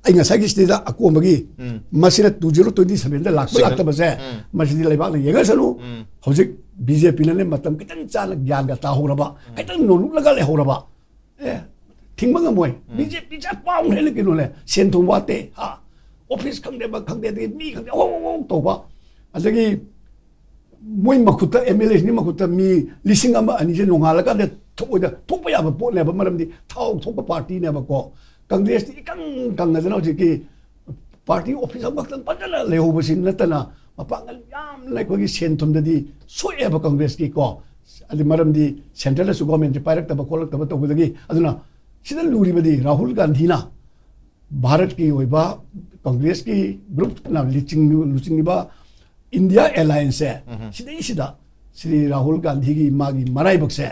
ꯑꯩ ꯉꯁꯥꯏꯒꯤ ꯁꯤꯗ ꯑꯀꯣꯟꯕꯒꯤ ꯎꯝ꯫ ꯃꯁꯤꯅ two zero twenty seven ꯗ ꯂꯥꯛꯄ ꯁꯤꯒ-, ꯂꯥꯛꯇꯕꯁꯦ, ꯎꯝ꯫ ꯃꯁꯤꯗꯤ ꯂꯩꯕꯥꯛꯅ ꯌꯦꯡꯉꯁꯅꯨ꯫ ꯎꯝ꯫ ꯍꯧꯖꯤꯛ ꯕꯤ ꯖꯦ ꯄꯤꯅꯅꯦ ꯃꯇꯝ ꯈꯤꯇꯪ ꯆꯥꯅ ꯒ꯭ꯌꯥꯟꯒ ꯇꯥꯍꯧꯔꯕ, ꯎꯝ꯫ ꯈꯤꯇꯪ ꯅꯣꯂꯨꯛꯂꯒ ꯂꯩꯍꯧꯔꯕ, ꯑꯦ, ꯊꯤꯡꯕ ꯉꯝꯃꯣꯏ꯫ ꯎꯝ꯫ ꯕꯤ ꯖꯦ ꯄꯤ ꯆꯠ ꯄꯥꯎꯈ꯭ꯔꯦꯅ ꯀꯩꯅꯣꯅꯦ, ꯁꯦꯟ ꯊꯨꯝ ꯋꯥꯠꯇꯦ, ꯍꯥ? ꯑꯣꯐꯤꯁ ꯈꯪꯗꯦ, ꯑꯃ ꯈꯪꯗꯦ, ꯑꯗꯒꯤ ꯃꯤ ꯈꯪꯗꯦ, ꯑꯍꯣ, ꯑꯍꯣ, ꯑꯍꯣ ꯇꯧꯕ꯫ ꯑꯗꯒꯤ ꯃꯣꯏ ꯃꯈꯨꯠꯇ, ꯑꯦꯝ ꯑꯦꯜ ꯑꯦꯁꯤꯡꯒꯤ ꯃꯈꯨꯠꯇ ꯃꯤ ꯂꯤꯁꯤꯡ ꯑꯃ ꯑꯅꯤꯁꯦ ꯅꯣꯡꯉꯥꯜꯂꯀꯥꯟꯗ ꯊꯣꯛꯑꯣꯏꯗ ꯊꯣꯛꯄ ꯌꯥꯕ ꯄꯣꯠꯅꯦꯕ꯫ ꯃꯔꯝꯗꯤ ꯊꯥꯎ ꯊꯣꯛꯄ ꯄꯥꯔꯇꯤꯅꯦꯕꯀꯣ꯫ ꯀꯪꯒ꯭ꯔꯦꯁꯇꯤ ꯏꯀꯪ ꯀꯪꯉꯗꯅ ꯍꯧꯖꯤꯛꯀꯤ ꯄꯥꯔꯇꯤ ꯑꯣꯐꯤꯁ ꯑꯃꯈꯛꯇꯪ ꯐꯖꯅ ꯂꯩꯍꯧꯕꯁꯤ ꯅꯠꯇꯅ ꯃꯄꯥꯡꯒꯜ ꯌꯥꯝꯅ ꯑꯩꯈꯣꯏꯒꯤ ꯁꯦꯟ ꯊꯨꯝꯗꯗꯤ ꯁꯣꯛꯑꯦꯕ ꯀꯪꯒ꯭ꯔꯦꯁꯀꯤꯀꯣ꯫ ꯑꯗꯨ ꯃꯔꯝꯗꯤ ꯁꯦꯟꯇ꯭ꯔꯦꯜꯗꯁꯨ ꯒꯣꯔꯃꯦꯟꯁꯦ ꯄꯥꯏꯔꯛꯇꯕ ꯈꯣꯠꯂꯛꯇꯕ ꯇꯧꯕꯗꯒꯤ꯫ ꯑꯗꯨꯅ ꯁꯤꯗ ꯂꯨꯔꯤꯕꯗꯤ ꯔꯥꯍꯨꯜ ꯒꯥꯟꯙꯤꯅ ꯚꯥꯔꯠꯀꯤ ꯑꯣꯏꯕ ꯀꯪꯒ꯭ꯔꯦꯁꯀꯤ ꯒ꯭ꯔꯨꯞꯅ ꯂꯨꯆꯤꯡ-, ꯂꯨꯆꯤꯡꯂꯤꯕ ꯏꯟꯗꯤꯌꯥ ꯑꯦꯂꯥꯏꯟꯁꯁꯦ, ꯎꯝ꯫ ꯁꯤꯗꯩꯁꯤꯗ ꯁ꯭ꯔꯤ ꯔꯥꯍꯨꯜ ꯒꯥꯟꯙꯤꯒꯤ ꯃꯥꯒꯤ ꯃꯔꯥꯏꯕꯛꯁꯦ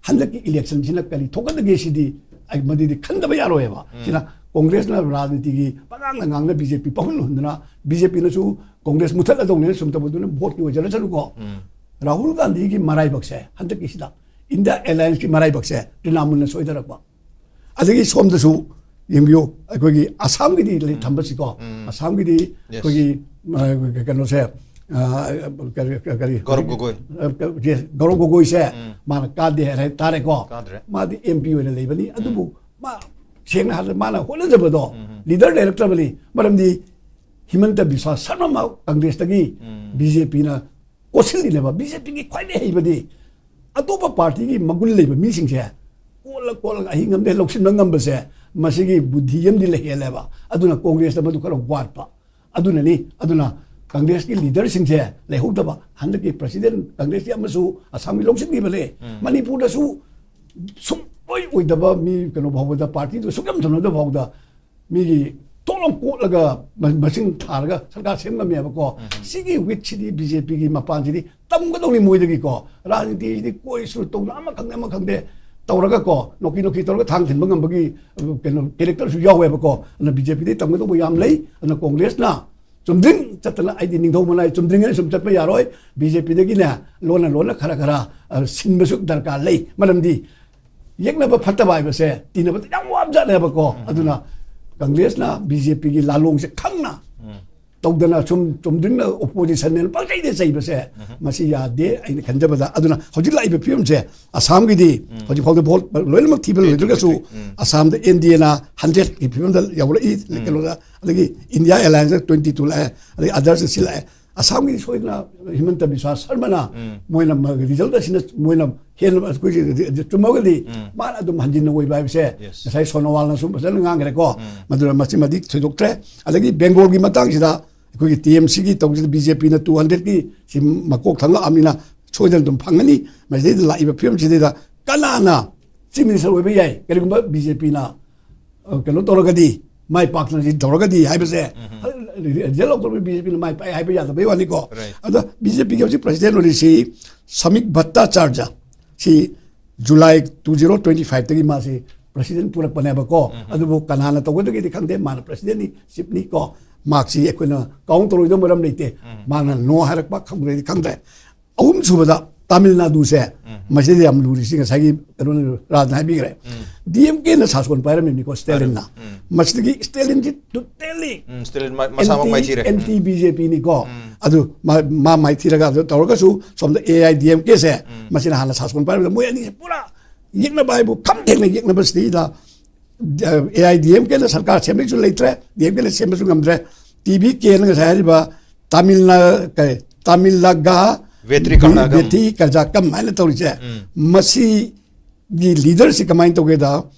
ꯍꯟꯗꯛꯀꯤ ꯏꯂꯦꯛꯁꯟꯁꯤꯅ ꯀꯔꯤ ꯊꯣꯛꯀꯗꯒꯦ ꯁꯤꯗꯤ ꯑꯩ ꯃꯗꯨꯗꯤ ꯈꯟꯗꯕ ꯌꯥꯔꯣꯏꯕ꯫ ꯎꯝ꯫ ꯁꯤꯅ ꯀꯣꯡꯒ꯭ꯔꯦꯁꯅ ꯔꯥꯖꯅꯤꯇꯤꯒꯤ ꯄꯉꯥꯡꯗ ꯉꯥꯡꯅ ꯕꯤ ꯖꯦ ꯄꯤ ꯄꯥꯎꯍꯟ ꯍꯨꯟꯗꯅ ꯕꯤ ꯖꯦ ꯄꯤꯅꯁꯨ ꯀꯣꯡꯒ꯭ꯔꯦꯁ ꯃꯨꯊꯠꯂꯗꯧꯅꯦꯅ ꯁꯨꯝ ꯇꯧꯕꯗꯨꯅ ꯚꯣꯠꯀꯤ ꯑꯣꯏꯖꯔꯁꯅꯨꯀꯣ꯫ ꯎꯝ꯫ ꯔꯥꯍꯨꯜ ꯒꯥꯟꯙꯤꯒꯤ ꯃꯔꯥꯏꯕꯛꯁꯦ ꯍꯟꯗꯛꯀꯤꯁꯤꯗ ꯏꯟꯗꯤꯌꯥ ꯑꯦꯂꯥꯏꯟꯁꯀꯤ ꯃꯔꯥꯏꯕꯛꯁꯦ ꯇ꯭ꯔꯤꯅꯥꯃꯨꯜꯅ ꯁꯣꯏꯊꯔꯛꯄ꯫ ꯑꯗꯒꯤ ꯁꯣꯝꯗꯁꯨ ꯌꯦꯡꯕꯤꯌꯨ, ꯑꯩꯈꯣꯏꯒꯤ ꯑꯁꯥꯝꯒꯤꯗꯤ ꯂꯩ-, ꯎꯝ꯫ ꯊꯝꯕꯁꯤꯀꯣ꯫ ꯎꯝ꯫ ꯑꯁꯥꯝꯒꯤꯗꯤ ꯌꯦꯁ꯫ ꯑꯩꯈꯣꯏꯒꯤ, ꯑ, ꯀꯩꯅꯣꯁꯦ, ꯑ, ꯀꯔꯤ, ꯀꯔꯤ, ꯒꯧꯔꯕ ꯒꯣꯒꯣꯏ꯫ ꯑ, ꯌꯦꯁ, ꯒꯧꯔꯕ ꯒꯣꯒꯣꯏꯁꯦ ꯎꯝ꯫ ꯃꯥꯅ ꯀꯥꯗꯦ ꯍꯥꯏ ꯇꯥꯔꯦꯀꯣ꯫ ꯀꯥꯗ꯭ꯔꯦ꯫ ꯃꯥꯗꯤ ꯑꯦꯝ ꯄꯤ ꯑꯣꯏꯅ ꯂꯩꯕꯅꯤ꯫ ꯎꯝ꯫ ꯑꯗꯨꯕꯨ ꯃꯥ ꯁꯦꯡꯅ ꯍꯥꯏꯔꯕꯗ ꯃꯥꯅ ꯍꯣꯠꯅꯖꯕꯗꯣ ꯎꯝ꯫ ꯂꯤꯗꯔ ꯂꯩꯔꯛꯇ꯭ꯔꯕꯅꯤ꯫ ꯃꯔꯝꯗꯤ ꯍꯤꯃꯟꯇ ꯕꯤꯁ꯭ꯋꯥ ꯁꯔꯃ ꯃꯥ ꯀꯪꯒ꯭ꯔꯦꯁꯇꯒꯤ ꯎꯝ꯫ ꯕꯤ ꯖꯦ ꯄꯤꯅ ꯀꯣꯠꯁꯤꯜꯂꯤꯅꯦꯕ꯫ ꯕꯤ ꯖꯦ ꯄꯤꯒꯤ ꯈ꯭ꯋꯥꯏꯗꯒꯤ ꯍꯩꯕꯗꯤ ꯑꯇꯣꯞꯄ ꯄꯥꯔꯇꯤꯒꯤ ꯃꯒꯨꯟ ꯂꯩꯕ ꯃꯤꯁꯤꯡꯁꯦ ꯀꯣꯠꯂ ꯀꯣꯠꯂꯒ ꯑꯍꯤꯡ ꯑꯃꯗ ꯂꯧꯁꯤꯟꯕ ꯉꯝꯕꯁꯦ, ꯃꯁꯤꯒꯤ ꯕꯨꯙꯤ ꯑꯃꯗꯤ ꯂꯩꯍꯦꯜꯂꯦꯕ꯫ ꯑꯗꯨꯅ ꯀꯣꯡꯒ꯭ꯔꯦꯁꯇ ꯃꯗꯨ ꯈꯔ ꯋꯥꯠꯄ꯫ ꯑꯗꯨꯅꯅꯤ, ꯑꯗꯨꯅ ꯀꯪꯒ꯭ꯔꯦꯁꯀꯤ ꯂꯤꯗꯔꯁꯤꯡꯁꯦ ꯂꯩꯍꯧꯗꯕ꯫ ꯍꯟꯗꯛꯀꯤ ꯄ꯭ꯔꯁꯤꯗꯦꯟ ꯀꯪꯒ꯭ꯔꯦꯁꯀꯤ ꯑꯃꯁꯨ ꯑꯁꯥꯝꯒꯤ ꯂꯧꯁꯤꯟꯈꯤꯕꯅꯦ꯫ ꯎꯝ꯫ ꯃꯅꯤꯄꯨꯔꯗꯁꯨ ꯁꯨꯡꯑꯣꯏ ꯑꯣꯏꯗꯕ ꯃꯤ ꯀꯩꯅꯣ ꯐꯥꯎꯕꯗ, ꯄꯥꯔꯇꯤꯗꯨ ꯁꯨꯛꯌꯥꯝ ꯊꯝꯅꯗꯕ ꯐꯥꯎꯗ ꯃꯤꯒꯤ ꯇꯣꯂꯣꯞ ꯀꯣꯠꯂꯒ ꯃ-, ꯃꯁꯤꯡ ꯊꯥꯔꯒ ꯁꯔꯀꯥꯔ ꯁꯦꯝ ꯉꯝꯃꯦꯕꯀꯣ꯫ ꯎꯝ꯫ ꯁꯤꯒꯤ ꯋꯤꯠꯁꯤꯗꯤ ꯕꯤ ꯖꯦ ꯄꯤꯒꯤ ꯃꯄꯥꯟꯁꯤꯗꯤ ꯇꯝꯒꯗꯧꯅꯤ ꯃꯣꯏꯗꯒꯤꯀꯣ꯫ ꯔꯥꯖꯅꯤꯇꯤꯁꯤꯗꯤ ꯀꯣꯏ ꯁꯨꯔ ꯇꯧꯅ ꯑꯃ ꯈꯪꯗꯦ ꯑꯃ ꯈꯪꯗꯦ ꯇꯧꯔꯒꯀꯣ, ꯅꯣꯀꯤ ꯅꯣꯀꯤ ꯇꯧꯔꯒ ꯊꯥꯡ ꯊꯤꯟꯕ ꯉꯝꯕꯒꯤ, ꯑ, ꯀꯩꯅꯣ, ꯀꯦꯔꯦꯛꯇꯔꯁꯨ ꯌꯥꯎꯋꯦꯕꯀꯣ꯫ ꯑꯗꯨꯅ ꯕꯤ ꯖꯦ ꯄꯤꯗꯒꯤ ꯇꯝꯒꯗꯧꯕ ꯌꯥꯝ ꯂꯩ꯫ ꯑꯗꯨꯅ ꯀꯣꯡꯒ꯭ꯔꯦꯁꯅ ꯆꯨꯝꯗ꯭ꯔꯤꯡ ꯆꯠꯇꯅ, ꯑꯩꯗꯤ ꯅꯤꯡꯊꯧ ꯃꯅꯥꯏ ꯆꯨꯝꯗ꯭ꯔꯤꯡ ꯍꯥꯏꯅ ꯁꯨꯝ ꯆꯠꯄ ꯌꯥꯔꯣꯏ꯫ ꯕꯤ ꯖꯦ ꯄꯤꯗꯒꯤꯅꯦ ꯂꯣꯟꯅ ꯂꯣꯟꯅ ꯈꯔ ꯈꯔ, ꯑ, ꯁꯤꯟꯕꯁꯨ ꯗꯔꯀꯥꯔ ꯂꯩ꯫ ꯃꯔꯝꯗꯤ ꯌꯦꯛꯅꯕ ꯐꯠꯇꯕ ꯍꯥꯏꯕꯁꯦ ꯇꯤꯟꯅꯕꯗ ꯌꯥꯝ ꯋꯥꯕꯖꯥꯠꯅꯦꯕꯀꯣ꯫ ꯎꯝ꯫ ꯑꯗꯨꯅ ꯀꯪꯒ꯭ꯔꯦꯁꯅ ꯕꯤ ꯖꯦ ꯄꯤꯒꯤ ꯂꯥꯂꯣꯡꯁꯦ ꯈꯪꯅ ꯎꯝ꯫ ꯇꯧꯗꯅ ꯁꯨꯝ ꯆꯨꯝꯗ꯭ꯔꯤꯡꯅ ꯑꯣꯄꯣꯖꯤꯁꯟꯅꯦꯅ ꯄꯪꯆꯩꯗ ꯆꯩꯕꯁꯦ, ꯎꯝ꯫ ꯃꯁꯤ ꯌꯥꯗꯦ ꯑꯩꯅ ꯈꯟꯖꯕꯗ꯫ ꯑꯗꯨꯅ ꯍꯧꯖꯤꯛ ꯂꯥꯛꯏꯕ ꯐꯤꯕꯝꯁꯦ ꯑꯁꯥꯝꯒꯤꯗꯤ ꯎꯝ꯫ ꯍꯧꯖꯤꯛ ꯐꯥꯎꯗ ꯚꯣꯠ ꯂꯣꯏꯅꯃꯛ ꯊꯤꯕ ꯂꯣꯏꯗ꯭ꯔꯒꯁꯨ ꯎꯝ꯫ ꯑꯁꯥꯝꯗ ꯑꯦꯟ ꯗꯤ ꯑꯦꯅ ꯍꯟꯗ꯭ꯔꯦꯠꯀꯤ ꯐꯤꯕꯝꯗ ꯌꯧꯔꯛꯏ꯫ ꯎꯝ꯫ ꯀꯩꯅꯣꯗ, ꯑꯗꯒꯤ ꯏꯟꯗꯤꯌꯥ ꯑꯦꯂꯥꯏꯟꯁꯇ ꯇ꯭ꯋꯦꯟꯇꯤ ꯇꯨ ꯂꯥꯛꯑꯦ, ꯑꯗꯒꯤ ꯑꯗꯔꯁꯇ ꯁꯤ ꯂꯥꯛꯑꯦ꯫ ꯑꯁꯥꯝꯒꯤ ꯁꯣꯏꯗꯅ ꯍꯤꯃꯟꯇ ꯕꯤꯁ꯭ꯋꯥ ꯁꯔꯃꯅ ꯎꯝ꯫ ꯃꯣꯏꯅ ꯃ-, ꯔꯤꯖꯜꯠ ꯑꯁꯤꯅ ꯃꯣꯏꯅ ꯍꯦꯟꯅ ꯑꯩꯈꯣꯏꯒꯤ ꯔꯤ-, ꯔꯤ-, ꯆꯨꯝꯃꯒꯗꯤ ꯎꯝ꯫ ꯃꯥꯅ ꯑꯗꯨꯝ ꯍꯟꯖꯤꯟꯅ ꯑꯣꯏꯕ ꯍꯥꯏꯕꯁꯦ ꯌꯦꯁ꯫ ꯉꯁꯥꯏ ꯁꯣꯅꯣꯋꯥꯜꯅꯁꯨ ꯐꯖꯅ ꯉꯥꯡꯈ꯭ꯔꯦꯀꯣ꯫ ꯎꯝ꯫ ꯃꯗꯨꯅ ꯃꯁꯤꯃꯗꯤ ꯊꯣꯏꯗꯣꯛꯇ꯭ꯔꯦ꯫ ꯑꯗꯒꯤ ꯕꯦꯡꯒꯣꯜꯒꯤ ꯃꯇꯥꯡꯁꯤꯗ ꯑꯩꯈꯣꯏꯒꯤ ꯇꯤ ꯑꯦꯝ ꯁꯤꯒꯤ ꯇꯧꯁꯤꯗ ꯕꯤ ꯖꯦ ꯄꯤꯅ ꯇꯨ ꯍꯟꯗ꯭ꯔꯦꯠꯀꯤ ꯁꯤ ꯃꯀꯣꯛ ꯊꯪꯂꯛꯑꯕꯅꯤꯅ ꯁꯣꯏꯗꯅ ꯑꯗꯨꯝ ꯐꯪꯒꯅꯤ꯫ ꯃꯁꯤꯗꯩꯗ ꯂꯥꯛꯏꯕ ꯐꯤꯕꯝꯁꯤꯗꯩꯗ ꯀꯅꯥꯅ ꯆꯤꯐ ꯃꯤꯅꯤꯁꯇꯔ ꯑꯣꯏꯕ ꯌꯥꯏ? ꯀꯔꯤꯒꯨꯝꯕ ꯕꯤ ꯖꯦ ꯄꯤꯅ, ꯑ, ꯀꯩꯅꯣ ꯇꯧꯔꯒꯗꯤ, ꯃꯥꯏ ꯄꯥꯛꯇꯅ ꯁꯤ ꯇꯧꯔꯒꯗꯤ ꯍꯥꯏꯕꯁꯦ, ꯔꯤꯖꯜ ꯂꯧꯊꯣꯛꯄ ꯕꯤ ꯖꯦ ꯄꯤꯅ ꯃꯥꯏ ꯄꯥꯛꯑꯦ ꯍꯥꯏꯕ ꯌꯥꯗꯕꯩ ꯋꯥꯅꯤꯀꯣ꯫ Right. ꯑꯗꯣ ꯕꯤ ꯖꯦ ꯄꯤꯒꯤ ꯍꯧꯖꯤꯛ ꯄ꯭ꯔꯁꯤꯗꯦꯟ ꯑꯣꯏꯔꯤꯁꯤ ꯁꯃꯤꯛ ꯚꯠꯇꯥꯆꯥꯔꯖ, ꯁꯤ ꯖꯨꯂꯥꯏ ꯇꯨ ꯖꯤꯔꯣ ꯇ꯭ꯋꯦꯟꯇꯤ ꯐꯥꯏꯚꯇꯒꯤ ꯃꯥꯁꯤ ꯄ꯭ꯔꯁꯤꯗꯦꯟ ꯄꯨꯔꯛꯄꯅꯦꯕꯀꯣ꯫ ꯑꯗꯨꯕꯨ ꯀꯅꯥꯅ ꯇꯧꯒꯗꯒꯦꯗꯤ ꯈꯪꯗꯦ, ꯃꯥꯅ ꯄ꯭ꯔꯁꯤꯗꯦꯟꯅꯤ, ꯆꯤꯞꯅꯤ ꯀꯣ꯫ ꯃꯥꯔꯛꯁꯤ ꯑꯩꯈꯣꯏꯅ ꯀꯥꯎꯟ ꯇꯧꯔꯣꯏꯗꯕ ꯃꯔꯝ ꯂꯩꯇꯦ꯫ ꯃꯥꯅ ꯅꯣ ꯍꯥꯏꯔꯛꯄ ꯈꯪꯗ꯭ꯔꯗꯤ ꯈꯪꯗ꯭ꯔꯦ꯫ ꯑꯍꯨꯝ ꯁꯨꯕꯗ ꯇꯥꯃꯤꯜ ꯅꯥꯗꯨꯁꯦ, ꯃꯁꯤꯗ ꯌꯥꯝ ꯂꯨꯔꯤꯁꯤ ꯉꯁꯥꯏꯒꯤ ꯀꯩꯅꯣꯅ, ꯔꯥꯖꯅ ꯍꯥꯏꯕꯤꯈ꯭ꯔꯦ꯫ ꯗꯤ ꯑꯦꯝ ꯀꯦꯅ ꯁꯥꯁꯣꯟ ꯄꯥꯏꯔꯝꯃꯤꯕꯅꯤꯀꯣ, ꯁ꯭ꯇꯦꯂꯤꯟꯅ꯫ ꯃꯁꯤꯗꯒꯤ ꯁ꯭ꯇꯦꯂꯤꯟꯁꯤ ꯇꯣꯇꯦꯂꯤ ꯎꯝ, ꯁ꯭ꯇꯦꯂꯤꯟ ꯃ- ꯃꯁꯥꯃꯛ ꯃꯥꯏꯊꯤꯔꯦ꯫ ꯑꯦꯟꯇꯤ ꯕꯤ ꯖꯦ ꯄꯤꯅꯤꯀꯣ꯫ ꯑꯗꯨ ꯃꯥ ꯃꯥ ꯃꯥꯏꯊꯤꯔꯒ ꯑꯗꯨ ꯇꯧꯔꯒꯁꯨ ꯁꯣꯝꯗ ꯑꯦ ꯑꯥꯏ ꯗꯤ ꯑꯦꯝ ꯀꯦꯁꯦ, ꯃꯁꯤꯅ ꯍꯥꯟꯅ ꯁꯥꯁꯣꯟ ꯄꯥꯏꯔꯝꯕꯗ ꯃꯣꯏ ꯑꯅꯤꯁꯦ ꯄꯨꯔꯥ ꯌꯦꯛꯅꯕ ꯍꯥꯏꯕꯨ ꯈꯝ ꯊꯦꯡꯅ ꯌꯦꯛꯅꯕꯁꯤꯗꯩꯗ ꯑꯦ ꯑꯥꯏ ꯗꯤ ꯑꯦꯝ ꯀꯦꯅ ꯁꯔꯀꯥꯔ ꯁꯦꯝꯕꯁꯨ ꯂꯩꯇ꯭ꯔꯦ, ꯗꯤ ꯑꯦꯝ ꯀꯦꯅ ꯁꯦꯝꯕꯁꯨ ꯉꯝꯗ꯭ꯔꯦ꯫ ꯇꯤ ꯕꯤ ꯀꯦꯅ ꯉꯁꯥꯏ ꯍꯥꯏꯔꯤꯕ ꯇꯥꯃꯤꯜꯅꯥ ꯀꯩ ꯇꯥꯃꯤꯜ ꯅꯥꯒꯥ ꯚꯦꯇ꯭ꯔꯤ ꯀꯔꯅꯥꯒꯝ꯫ ꯚꯦꯇ꯭ꯔꯤ ꯀꯔꯖꯥꯀꯝ ꯍꯥꯏꯅ ꯇꯧꯔꯤꯁꯦ, ꯃꯁꯤꯒꯤ ꯂꯤꯗꯔꯁꯤ ꯀꯃꯥꯏꯅ ꯇꯧꯒꯦꯗ,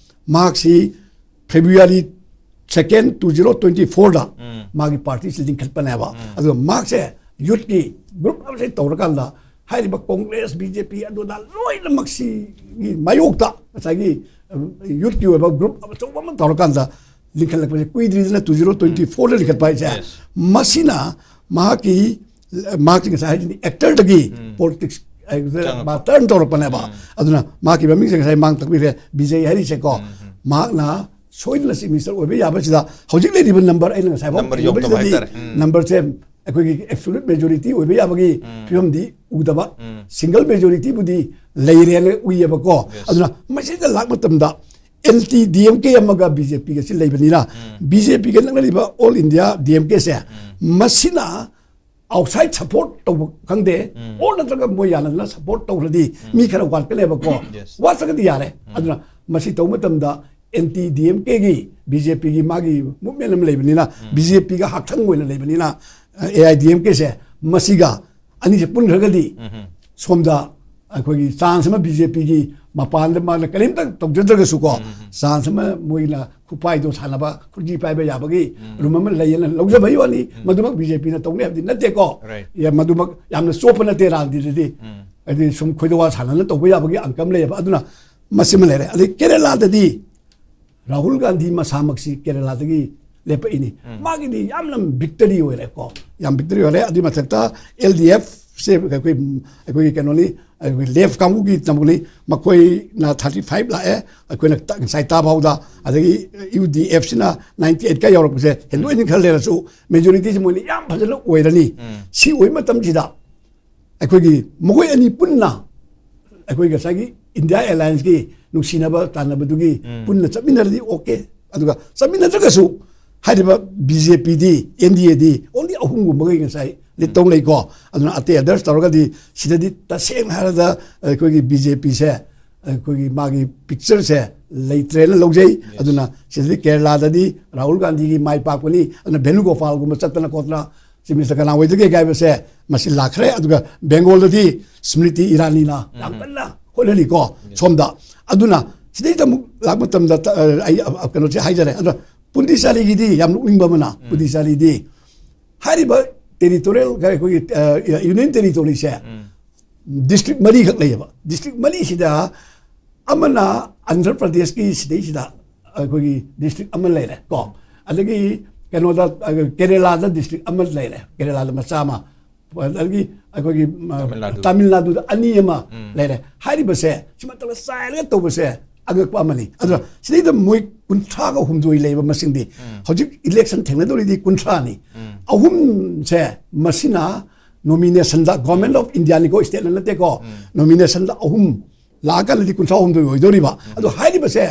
ꯃꯍꯥꯛꯁꯤ ꯐꯦꯕ꯭ꯔꯨꯋꯥꯔꯤ ꯁꯦꯀꯦꯟ ꯇꯨ ꯖꯤꯔꯣ ꯇ꯭ꯋꯦꯟꯇꯤ ꯐꯣꯔꯗ ꯃꯥꯒꯤ ꯄꯥꯔꯇꯤꯁꯤ ꯂꯤꯡꯈꯠꯄꯅꯦꯕ꯫ ꯑꯗꯨꯒ ꯃꯍꯥꯛꯁꯦ ꯌꯨꯠꯀꯤ ꯒ꯭ꯔꯨꯞ ꯑꯃꯁꯦ ꯇꯧꯔꯀꯥꯟꯗ ꯍꯥꯏꯔꯤꯕ ꯀꯣꯡꯒ꯭ꯔꯦꯁ, ꯕꯤ ꯖꯦ ꯄꯤ, ꯑꯗꯨꯗ ꯂꯣꯏꯅꯃꯛꯁꯤꯒꯤ ꯃꯥꯌꯣꯛꯇ ꯉꯁꯥꯏꯒꯤ, ꯑ, ꯌꯨꯠꯀꯤ ꯑꯣꯏꯕ ꯒ꯭ꯔꯨꯞ ꯑꯆꯧꯕ ꯑꯃ ꯇꯧꯔꯀꯥꯟꯗ ꯂꯤꯡꯈꯠꯂꯛꯄꯁꯦ ꯀꯨꯏꯗ꯭ꯔꯤꯗꯅ, ꯇꯨ ꯖꯤꯔꯣ ꯇ꯭ꯋꯦꯟꯇꯤ ꯐꯣꯔꯗ ꯂꯤꯡꯈꯠꯄ ꯍꯥꯏꯁꯦ꯫ Yes. ꯃꯁꯤꯅ ꯃꯍꯥꯛꯀꯤ, ꯃꯍꯥꯛꯁꯤ ꯉꯁꯥꯏ ꯍꯥꯏꯁꯤꯅꯤ, ꯑꯦꯛꯇꯔꯗꯒꯤ ꯄꯣꯂꯤꯇꯤꯛꯁ ꯆꯪꯉꯛꯄ꯫ ꯃꯥ ꯇꯔꯟ ꯇꯧꯔꯛꯄꯅꯦꯕ꯫ ꯑꯗꯨꯅ ꯃꯍꯥꯛꯀꯤ ꯃꯃꯤꯡꯁꯦ ꯉꯁꯥꯏ ꯃꯥꯡ ꯇꯥꯛꯄꯤꯔꯦ, ꯕꯤꯖꯩ ꯍꯥꯏꯔꯤꯁꯦꯀꯣ꯫ ꯃꯍꯥꯛꯅ ꯁꯣꯏꯗꯅ ꯆꯤꯐ ꯃꯤꯅꯤꯁꯇꯔ ꯑꯣꯏꯕ ꯌꯥꯕꯁꯤꯗ ꯍꯧꯖꯤꯛ ꯂꯩꯔꯤꯕ ꯅꯝꯕꯔ ꯑꯩꯅ ꯉꯁꯥꯏ ꯅꯝꯕꯔ ꯌꯧꯗꯕ ꯍꯥꯏꯇꯥꯔꯦ꯫ ꯎꯝ꯫ ꯅꯝꯕꯔꯁꯦ ꯑꯩꯈꯣꯏꯒꯤ ꯑꯦꯕꯁꯣꯂꯨꯠ ꯃꯦꯖꯣꯔꯤꯇꯤ ꯑꯣꯏꯕ ꯌꯥꯕꯒꯤ ꯐꯤꯕꯝꯗꯤ ꯎꯗꯕ, ꯁꯤꯡꯒꯜ ꯃꯦꯖꯣꯔꯤꯇꯤꯕꯨꯗꯤ ꯂꯩꯔꯦꯅ ꯎꯏꯌꯦꯕꯀꯣ꯫ Yes. ꯑꯗꯨꯅ ꯃꯁꯤꯗ ꯂꯥꯛꯄ ꯃꯇꯝꯗ ꯑꯦꯟꯇꯤ ꯗꯤ ꯑꯦꯝ ꯀꯦ ꯑꯃꯒ ꯕꯤ ꯖꯦ ꯄꯤꯒꯁꯤ ꯂꯩꯕꯅꯤꯅ, ꯕꯤ ꯖꯦ ꯄꯤꯒ ꯅꯛꯅꯔꯤꯕ ꯑꯣꯜ ꯏꯟꯗꯤꯌꯥ ꯗꯤ ꯑꯦꯝ ꯀꯦꯁꯦ, ꯃꯁꯤꯅ ꯑꯥꯎꯠꯁꯥꯏꯠ ꯁꯄꯣꯔꯠ ꯇꯧꯕ ꯈꯪꯗꯦ, ꯑꯣꯔ ꯅꯠꯇ꯭ꯔꯒ ꯃꯣꯏ ꯌꯥꯅꯗꯅ ꯁꯄꯣꯔꯠ ꯇꯧꯈ꯭ꯔꯗꯤ ꯃꯤ ꯈꯔ ꯋꯥꯠꯀꯅꯦꯕꯀꯣ꯫ Yes. ꯋꯥꯠꯇ꯭ꯔꯒꯗꯤ ꯌꯥꯔꯦ꯫ ꯑꯗꯨꯅ ꯃꯁꯤ ꯇꯧꯕ ꯃꯇꯝꯗ ꯑꯦꯟꯇꯤ ꯗꯤ ꯑꯦꯝ ꯀꯦꯒꯤ, ꯕꯤ ꯖꯦ ꯄꯤꯒꯤ ꯃꯥꯒꯤ ꯃꯨꯞꯃꯦꯟ ꯑꯃ ꯂꯩꯕꯅꯤꯅ, ꯕꯤ ꯖꯦ ꯄꯤꯒ ꯍꯛꯊꯪ ꯑꯣꯏꯅ ꯂꯩꯕꯅꯤꯅ, ꯑꯦ ꯑꯥꯏ ꯗꯤ ꯑꯦꯝ ꯀꯦꯁꯦ ꯃꯁꯤꯒ ꯑꯅꯤꯁꯦ ꯄꯨꯟꯈ꯭ꯔꯒꯗꯤ ꯁꯣꯝꯗ ꯑꯩꯈꯣꯏꯒꯤ ꯆꯥꯟꯁ ꯑꯃ ꯕꯤ ꯖꯦ ꯄꯤꯒꯤ ꯃꯄꯥꯟꯗ ꯃꯥꯅ ꯀꯔꯤꯝꯇ ꯇꯧꯖꯗ꯭ꯔꯒꯁꯨꯀꯣ, ꯆꯥꯟꯁ ꯑꯃ ꯃꯣꯏꯅ ꯈꯨꯠꯄꯥꯏꯗꯣ ꯁꯥꯟꯅꯕ, ꯈꯨꯠꯖꯤ ꯄꯥꯏꯕ ꯌꯥꯕꯒꯤ ꯔꯨꯝ ꯑꯃ ꯂꯩꯌꯦꯅ ꯂꯧꯖꯕꯒꯤ ꯋꯥꯅꯤ꯫ ꯃꯗꯨꯃꯛ ꯕꯤ ꯖꯦ ꯄꯤꯅ ꯇꯧꯅꯤ ꯍꯥꯏꯕꯗꯤ ꯅꯠꯇꯦꯀꯣ꯫ Right. ꯌꯥ, ꯃꯗꯨꯃꯛ ꯌꯥꯝꯅ ꯆꯣꯞꯄ ꯅꯠꯇꯦ ꯔꯥꯖꯅꯤꯇꯤꯗꯗꯤ꯫ ꯍꯥꯏꯗꯤ ꯁꯨꯝ ꯈꯣꯏꯗꯧ ꯋꯥ ꯁꯥꯟꯅꯅ ꯇꯧꯕ ꯌꯥꯕꯒꯤ ꯑꯪꯀ ꯑꯃ ꯂꯩꯌꯦꯕ꯫ ꯑꯗꯨꯅ ꯃꯁꯤꯃ ꯂꯩꯔꯦ꯫ ꯑꯗꯩ ꯀꯦꯔꯦꯂꯥꯗꯗꯤ ꯔꯥꯍꯨꯜ ꯒꯥꯟꯙꯤ ꯃꯁꯥꯃꯛꯁꯤ ꯀꯦꯔꯂꯥꯗꯒꯤ ꯂꯦꯞꯄꯛꯏꯅꯤ꯫ ꯃꯥꯒꯤꯗꯤ ꯌꯥꯝꯅ ꯕꯤꯛꯇꯔꯤ ꯑꯣꯏꯔꯦꯀꯣ, ꯌꯥꯝ ꯕꯤꯛꯇꯔꯤ ꯑꯣꯏꯔꯦ꯫ ꯑꯗꯨꯒꯤ ꯃꯊꯛꯇ ꯑꯦꯜ ꯗꯤ ꯑꯦꯐꯁꯦ ꯑꯩꯈꯣꯏ, ꯑꯩꯈꯣꯏꯒꯤ ꯀꯩꯅꯣꯅꯤ, ꯑꯩꯈꯣꯏ ꯂꯦꯐ ꯀꯥꯡꯕꯨꯒꯤ ꯇꯥꯡꯕꯨꯅꯤ꯫ ꯃꯈꯣꯏꯅ ꯊꯥꯔꯇꯤ ꯐꯥꯏꯚ ꯂꯥꯛꯑꯦ, ꯑꯩꯈꯣꯏꯅ ꯉꯁꯥꯏ ꯇꯥ ꯐꯥꯎꯗ꯫ ꯑꯗꯒꯤ ꯌꯨ ꯗꯤ ꯑꯦꯐꯁꯤꯅ ꯅꯥꯏꯟꯇꯤ ꯑꯩꯠꯀ ꯌꯧꯔꯛꯄꯁꯦ, ꯍꯦꯟꯗꯣꯛꯏꯅꯤ ꯈꯔ ꯂꯩꯔꯁꯨ, ꯃꯦꯖꯣꯔꯤꯇꯤꯁꯤ ꯃꯣꯏꯅ ꯌꯥꯝ ꯐꯖꯅ ꯑꯣꯏꯔꯅꯤ꯫ ꯁꯤ ꯑꯣꯏꯕ ꯃꯇꯝꯁꯤꯗ ꯑꯩꯈꯣꯏꯒꯤ ꯃꯈꯣꯏ ꯑꯅꯤ ꯄꯨꯟꯅ ꯑꯩꯈꯣꯏ ꯉꯁꯥꯏꯒꯤ ꯏꯟꯗꯤꯌꯥ ꯑꯦꯂꯥꯏꯟꯁꯀꯤ ꯅꯨꯡꯁꯤꯅꯕ ꯇꯥꯟꯅꯕꯗꯨꯒꯤ ꯄꯨꯟꯅ ꯆꯠꯃꯤꯟꯅꯔꯗꯤ ꯑꯣꯀꯦ꯫ ꯑꯗꯨꯒ ꯆꯠꯃꯤꯟꯅꯗ꯭ꯔꯒꯁꯨ ꯍꯥꯏꯔꯤꯕ ꯕꯤ ꯖꯦ ꯄꯤꯗꯤ, ꯑꯦꯟ ꯗꯤ ꯑꯦꯗꯤ only ꯑꯍꯨꯝꯒꯨꯝꯕꯒꯤ ꯉꯁꯥꯏ ꯂꯤꯠ ꯇꯧ ꯂꯩꯀꯣ꯫ ꯑꯗꯨꯅ ꯑꯇꯩ ꯑꯗꯔꯁ ꯇꯧꯔꯒꯗꯤ ꯁꯤꯗꯗꯤ ꯇꯁꯦꯡꯅ ꯍꯥꯏꯔꯕꯗ ꯑꯩꯈꯣꯏꯒꯤ ꯕꯤ ꯖꯦ ꯄꯤꯁꯦ ꯑꯩꯈꯣꯏꯒꯤ ꯃꯥꯒꯤ ꯄꯤꯛꯆꯔꯁꯦ ꯂꯩꯇ꯭ꯔꯦꯅ ꯂꯧꯖꯩ꯫ ꯑꯗꯨꯅ ꯁꯤꯗꯗꯤ ꯀꯦꯔꯂꯥꯗꯗꯤ ꯔꯥꯍꯨꯜ ꯒꯥꯟꯙꯤꯒꯤ ꯃꯥꯏ ꯄꯥꯛꯄꯅꯤ꯫ ꯑꯗꯨꯅ ꯚꯦꯅꯨꯒꯣꯄꯥꯜꯒꯨꯝꯕ ꯆꯠꯇꯅ ꯈꯣꯠꯇꯅ ꯆꯤꯐ ꯃꯤꯅꯤꯁꯇꯔ ꯀꯅꯥ ꯑꯣꯏꯗꯒꯦ ꯍꯥꯏꯕꯁꯦ ꯃꯁꯤ ꯂꯥꯛꯈ꯭ꯔꯦ꯫ ꯑꯗꯨꯒ ꯕꯦꯡꯒꯣꯜꯗꯗꯤ ꯁ꯭ꯃ꯭ꯔꯤꯇꯤ ꯏꯔꯥꯅꯤꯅ ꯌꯥꯝ ꯀꯟꯅ ꯍꯣꯠꯅꯔꯤꯀꯣ ꯁꯣꯝꯗ꯫ ꯑꯗꯨꯅ ꯁꯤꯗꯩꯗ ꯑꯃꯨꯛ ꯂꯥꯛꯄ ꯃꯇꯝꯗ ꯇ-, ꯑ, ꯑꯩ, ꯑ, ꯀꯩꯅꯣꯁꯦ ꯍꯥꯏꯖꯔꯦ꯫ ꯑꯗꯣ ꯄꯨꯗꯤꯆꯥꯔꯤꯒꯤꯗꯤ ꯌꯥꯝ ꯅꯣꯛꯅꯤꯡꯕ ꯑꯃꯅ, ꯄꯨꯗꯤꯆꯥꯔꯤꯗꯤ ꯍꯥꯏꯔꯤꯕ ꯇꯦꯔꯤꯇꯣꯔꯤꯌꯦꯜ, ꯑꯩꯈꯣꯏꯒꯤ, ꯑ, ꯌꯨꯅꯤꯌꯟ ꯇꯦꯔꯤꯇꯣꯔꯤꯁꯦ ꯗꯤꯁꯇ꯭ꯔꯤꯛ ꯃꯔꯤꯈꯛ ꯂꯩꯌꯦꯕ꯫ ꯗꯤꯁꯇ꯭ꯔꯤꯛ ꯃꯔꯤꯁꯤꯗ ꯑꯃꯅ ꯑꯟꯙ꯭ꯔ ꯄ꯭ꯔꯗꯦꯁꯀꯤ ꯁꯤꯗꯩꯁꯤꯗ ꯑꯩꯈꯣꯏꯒꯤ ꯗꯤꯁꯇ꯭ꯔꯤꯛ ꯑꯃ ꯂꯩꯔꯦ ꯀꯣ, ꯑꯗꯒꯤ ꯀꯩꯅꯣꯗ, ꯑ, ꯀꯦꯔꯦꯂꯥꯗ ꯗꯤꯁꯇ꯭ꯔꯤꯛ ꯑꯃ ꯂꯩꯔꯦ, ꯀꯦꯔꯦꯂꯥꯗ ꯃꯆꯥ ꯑꯃ, ꯑꯗꯒꯤ ꯑꯩꯈꯣꯏꯒꯤ, ꯑ, ꯇꯥꯃꯤꯜ ꯅꯥꯗꯨ꯫ ꯇꯥꯃꯤꯜ ꯅꯥꯗꯨꯗ ꯑꯅꯤ ꯑꯃ ꯂꯩꯔꯦ꯫ ꯍꯥꯏꯔꯤꯕꯁꯦ ꯁꯤꯃꯇꯪꯒ ꯆꯥꯏꯔꯒ ꯇꯧꯕꯁꯦ ꯑꯉꯛꯄ ꯑꯃꯅꯤ꯫ ꯑꯗꯨꯅ ꯁꯤꯗꯩꯗ ꯃꯣꯏ ꯀꯨꯟꯊ꯭ꯔꯥꯒ ꯍꯨꯝꯗꯣꯏ ꯂꯩꯕ ꯃꯁꯤꯡꯗꯤ ꯍꯧꯖꯤꯛ ꯏꯂꯦꯛꯁꯟ ꯊꯦꯡꯅꯗꯧꯔꯤꯗꯤ ꯀꯨꯟꯊ꯭ꯔꯥꯅꯤ꯫ ꯑꯍꯨꯝꯁꯦ ꯃꯁꯤꯅ ꯅꯣꯃꯤꯅꯦꯁꯟꯗ, ꯒꯣꯔꯃꯦꯟ ꯑꯣꯐ ꯏꯟꯗꯤꯌꯥꯅꯤꯀꯣ, ꯁ꯭ꯇꯦꯠꯅ ꯅꯠꯇꯦꯀꯣ, ꯅꯣꯃꯤꯅꯦꯁꯟꯗ ꯑꯍꯨꯝ ꯂꯥꯛꯑꯀꯥꯟꯗꯗꯤ ꯀꯨꯟꯊ꯭ꯔꯥ ꯍꯨꯝꯗꯣꯏ ꯑꯣꯏꯗꯧꯔꯤꯕ꯫ ꯑꯗꯣ ꯍꯥꯏꯔꯤꯕꯁꯦ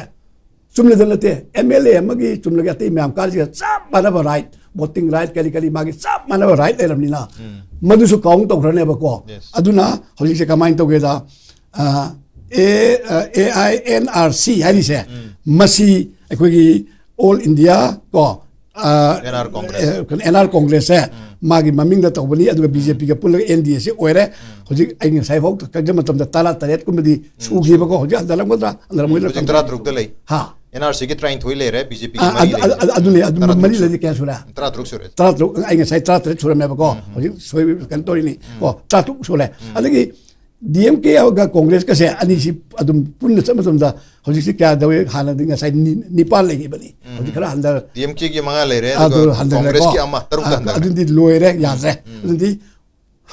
ꯆꯨꯝꯅꯗ ꯅꯠꯇꯦ, ꯑꯦꯝ ꯑꯦꯜ ꯑꯦ ꯑꯃꯒꯤ ꯆꯨꯝꯅꯒꯤ ꯑꯇꯩ ꯃꯌꯥꯝ ꯀꯥꯔꯤꯁꯤꯒ ꯆꯞ ꯃꯥꯟꯅꯕ ꯔꯥꯏꯠ, ꯚꯣꯇꯤꯡ ꯔꯥꯏꯠ, ꯀꯔꯤ ꯀꯔꯤ ꯃꯥꯒꯤ ꯆꯞ ꯃꯥꯟꯅꯕ ꯔꯥꯏꯠ ꯂꯩꯔꯕꯅꯤꯅ ꯃꯗꯨꯁꯨ ꯀꯥꯎꯟ ꯇꯧꯈ꯭ꯔꯅꯦꯕꯀꯣ꯫ ꯑꯗꯨꯅ ꯍꯧꯖꯤꯛꯁꯦ ꯀꯃꯥꯏꯅ ꯇꯧꯒꯦꯗ, ꯑ, ꯑꯦ, ꯑ, A I and R C ꯍꯥꯏꯔꯤꯁꯦ, ꯃꯁꯤ ꯑꯩꯈꯣꯏꯒꯤ ꯑꯣꯜ ꯏꯟꯗꯤꯌꯥ ꯀꯣ, ꯑ, ꯑꯦꯟ ꯑꯥꯔ ꯀꯣꯡꯒ꯭ꯔꯦꯁ꯫ ꯑꯦ, ꯀꯩꯅꯣ, ꯑꯦꯟ ꯑꯥꯔ ꯀꯣꯡꯒ꯭ꯔꯦꯁꯁꯦ ꯃꯥꯒꯤ ꯃꯃꯤꯡꯗ ꯇꯧꯕꯅꯤ, ꯑꯗꯨꯒ ꯕꯤ ꯖꯦ ꯄꯤꯒ ꯄꯨꯜꯂꯒ ꯑꯦꯟ ꯗꯤ ꯑꯦꯁꯤ ꯑꯣꯏꯔꯦ꯫ ꯍꯧꯖꯤꯛ ꯑꯩ ꯉꯁꯥꯏ ꯐꯥꯎ ꯀꯛꯆ ꯃꯇꯝꯗ ꯇꯔꯥ ꯇꯔꯦꯠ ꯀꯨꯝꯕꯗꯤ ꯁꯨꯈꯤꯕꯀꯣ꯫ ꯍꯧꯖꯤꯛ ꯍꯟꯊꯔꯝꯒꯗ꯭ꯔꯥ, ꯍꯟꯊꯔꯝꯒꯗ꯭ꯔꯥ ꯍꯧꯖꯤꯛ ꯈꯪꯗꯦ꯫ ꯇꯔꯥ ꯇꯔꯨꯛꯇ ꯂꯩ꯫ ꯍꯥ? ꯑꯦꯟ ꯑꯥꯔ ꯁꯤꯒꯤ ꯇꯔꯥꯅꯤꯊꯣꯏ ꯂꯩꯔꯦ, ꯕꯤ ꯖꯦ ꯄꯤꯒꯤ ꯑ, ꯃꯔꯤ ꯑꯗꯨ, ꯂꯩꯔꯦ꯫ ꯑꯗꯨ, ꯑꯗꯨꯅꯦ, ꯑꯗꯨ ꯇꯔꯥ ꯇꯔꯨꯛ ꯃꯔꯤ ꯁꯨꯔꯦ꯫ ꯂꯩꯔꯗꯤ ꯀꯌꯥ ꯁꯨꯔꯦ? ꯇꯔꯥ ꯇꯔꯨꯛ ꯁꯨꯔꯦ꯫ ꯇꯔꯥ ꯇꯔꯨꯛ, ꯑꯩ ꯉꯁꯥꯏ ꯇꯔꯥ ꯇꯔꯦꯠ ꯁꯨꯔꯝꯃꯦꯕꯀꯣ꯫ ꯍꯧꯖꯤꯛ ꯁꯣꯏ-, ꯀꯩꯅꯣ ꯇꯧꯔꯤꯅꯤ꯫ ꯀꯣ, ꯇꯔꯥ ꯇꯔꯨꯛ ꯁꯨꯔꯦ꯫ ꯑꯗꯒꯤ ꯗꯤ ꯑꯦꯝ ꯀꯦꯒ ꯀꯣꯡꯒ꯭ꯔꯦꯁꯀꯁꯦ ꯑꯅꯤꯁꯤ ꯑꯗꯨꯝ ꯄꯨꯟꯅ ꯆꯠꯄ ꯃꯇꯝꯗ ꯍꯧꯖꯤꯛꯁꯤ ꯀꯌꯥ ꯇꯧꯋꯦ? ꯍꯥꯟꯅꯗꯤ ꯉꯁꯥꯏ ꯅꯤ- ꯅꯤꯄꯥꯜ ꯂꯩꯈꯤꯕꯅꯤ, ꯍꯧꯖꯤꯛ ꯈꯔ ꯍꯟꯊꯔꯦ꯫ ꯗꯤ ꯑꯦꯝ ꯀꯦꯒꯤ ꯃꯉꯥ ꯂꯩꯔꯦ, ꯑꯗꯨ ꯑꯗꯨꯒ ꯍꯟꯊꯈ꯭ꯔꯦꯀꯣ꯫ ꯀꯣꯡꯒ꯭ꯔꯦꯁꯀꯤ ꯑꯃ, ꯇꯔꯨꯛꯇ ꯑ, ꯍꯟꯊꯈ꯭ꯔꯦ꯫ ꯑꯗꯨꯗꯤ ꯂꯣꯏꯔꯦ, ꯌꯥꯗ꯭ꯔꯦ꯫ ꯑꯗꯨꯗꯤ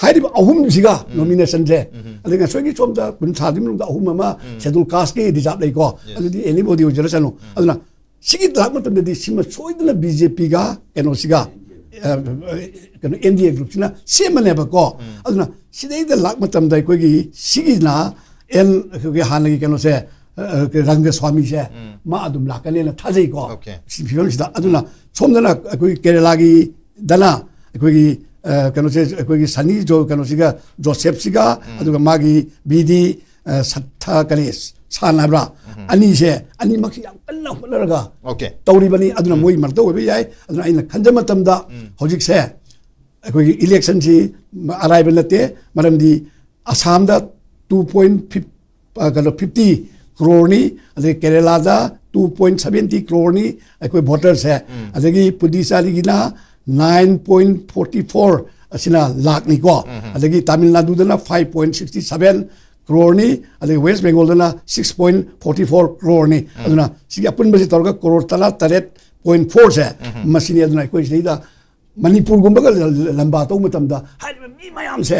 ꯍꯥꯏꯔꯤꯕ ꯑꯍꯨꯝꯁꯤꯒ ꯅꯣꯃꯤꯅꯦꯁꯟꯁꯦ, ꯑꯗꯩ ꯉꯁꯣꯏꯒꯤ ꯁꯣꯝꯗ ꯀꯨꯟꯊ꯭ꯔꯥꯒꯤ ꯃꯅꯨꯡꯗ ꯑꯍꯨꯝ ꯑꯃ ꯁꯦꯗꯨꯜ ꯀꯥꯁꯀꯤ ꯔꯤꯖꯥꯕ ꯂꯩꯀꯣ, ꯑꯗꯨꯗꯤ ꯑꯦꯅꯤꯕꯣꯗꯤ ꯑꯣꯏꯖꯔꯁꯅꯨ꯫ ꯑꯗꯨꯅ ꯁꯤꯒꯤ ꯂꯥꯛꯄ ꯃꯇꯝꯗꯗꯤ ꯁꯤꯃ ꯁꯣꯏꯗꯅ ꯕꯤ ꯖꯦ ꯄꯤꯒ ꯀꯩꯅꯣꯁꯤꯒ, ꯑ, ꯀꯩꯅꯣ, ꯑꯦꯟ ꯗꯤ ꯑꯦ ꯒ꯭ꯔꯨꯞꯁꯤꯅ ꯁꯦꯝꯃꯅꯦꯕꯀꯣ꯫ ꯑꯗꯨꯅ ꯁꯤꯗꯩꯗ ꯂꯥꯛꯄ ꯃꯇꯝꯗ ꯑꯩꯈꯣꯏꯒꯤ ꯁꯤꯒꯤꯅ ꯑꯦꯟ, ꯑꯩꯈꯣꯏꯒꯤ ꯍꯥꯟꯅꯒꯤ ꯀꯩꯅꯣꯁꯦ, ꯑ, ꯔꯪꯒꯁ꯭ꯋꯥꯃꯤꯁꯦ, ꯃꯥ ꯑꯗꯨꯝ ꯂꯥꯛꯀꯅꯦꯅ ꯊꯥꯖꯩꯀꯣ꯫ Okay. ꯁꯤ ꯐꯤꯕꯝꯁꯤꯗ ꯑꯗꯨꯅ ꯁꯣꯝꯗꯅ ꯑꯩꯈꯣꯏ ꯀꯦꯔꯦꯂꯥꯒꯤꯗꯅ ꯑꯩꯈꯣꯏꯒꯤ, ꯑ, ꯀꯩꯅꯣꯁꯦ, ꯑꯩꯈꯣꯏꯒꯤ ꯁꯅꯤ ꯖꯣ-, ꯀꯩꯅꯣꯁꯤꯒ, ꯖꯣꯁꯦꯞꯁꯤꯒ, ꯑꯗꯨꯒ ꯃꯥꯒꯤ ꯕꯤ ꯗꯤ, ꯑ, ꯁꯠꯊ ꯀꯔꯤ, ꯁꯥꯟ ꯍꯥꯏꯕ꯭ꯔꯥ? ꯑꯅꯤꯁꯦ, ꯑꯅꯤꯃꯛꯁꯤ ꯌꯥꯝ ꯀꯟꯅ ꯍꯣꯠꯅꯔꯒ Okay. ꯇꯧꯔꯤꯕꯅꯤ꯫ ꯑꯗꯨꯅ ꯃꯣꯏꯒꯤ ꯃꯔꯛꯇ ꯑꯣꯏꯕ ꯌꯥꯏ꯫ ꯑꯗꯨꯅ ꯑꯩꯅ ꯈꯟꯖ ꯃꯇꯝꯗ ꯍꯧꯖꯤꯛꯁꯦ ꯑꯩꯈꯣꯏꯒꯤ ꯏꯂꯦꯛꯁꯟꯁꯤ ꯑꯔꯥꯏꯕ ꯅꯠꯇꯦ꯫ ꯃꯔꯝꯗꯤ ꯑꯁꯥꯝꯗ ꯇꯨ ꯄꯣꯏꯟ ꯐꯤꯐ, ꯑ, ꯀꯩꯅꯣ, ꯐꯤꯐꯇꯤ ꯀ꯭ꯔꯣꯔꯅꯤ, ꯑꯗꯩ ꯀꯦꯔꯦꯂꯥꯗ ꯇꯨ ꯄꯣꯏꯟ ꯁꯚꯦꯟꯇꯤ ꯀ꯭ꯔꯣꯔꯅꯤ ꯑꯩꯈꯣꯏ ꯚꯣꯇꯔꯁꯦ, ꯑꯗꯒꯤ ꯄꯨꯗꯨꯆꯦꯔꯤꯒꯤꯅ ꯅꯥꯏꯟ ꯄꯣꯏꯟ ꯐꯣꯔꯇꯤ ꯐꯣꯔ ꯑꯁꯤꯅ ꯂꯥꯛꯅꯤꯀꯣ, ꯑꯗꯒꯤ ꯇꯥꯃꯤꯜ ꯅꯥꯗꯨꯗꯅ ꯐꯥꯏꯚ ꯄꯣꯏꯟ ꯁꯤꯛꯁꯇꯤ ꯁꯚꯦꯟ ꯀ꯭ꯔꯣꯔꯅꯤ, ꯑꯗꯩ ꯋꯦꯁ ꯕꯦꯡꯒꯣꯜꯗꯅ ꯁꯤꯛꯁ ꯄꯣꯏꯟ ꯐꯣꯔꯇꯤ ꯐꯣꯔ ꯀ꯭ꯔꯣꯔꯅꯤ꯫ ꯑꯗꯨꯅ ꯁꯤꯒꯤ ꯑꯄꯨꯟꯕꯁꯤ ꯇꯧꯔꯒ ꯀ꯭ꯔꯣꯔ ꯇꯔꯥ ꯇꯔꯦꯠ ꯄꯣꯏꯟ ꯐꯣꯔꯁꯦ ꯃꯁꯤꯅꯤ꯫ ꯑꯗꯨꯅ ꯑꯩꯈꯣꯏ ꯁꯤꯗꯩꯗ ꯃꯅꯤꯄꯨꯔꯒꯨꯝꯕꯒ ꯂ-, ꯂ-, ꯂꯝꯕꯥ ꯇꯧꯕ ꯃꯇꯝꯗ ꯍꯥꯏꯔꯤꯕ ꯃꯤ ꯃꯌꯥꯝꯁꯦ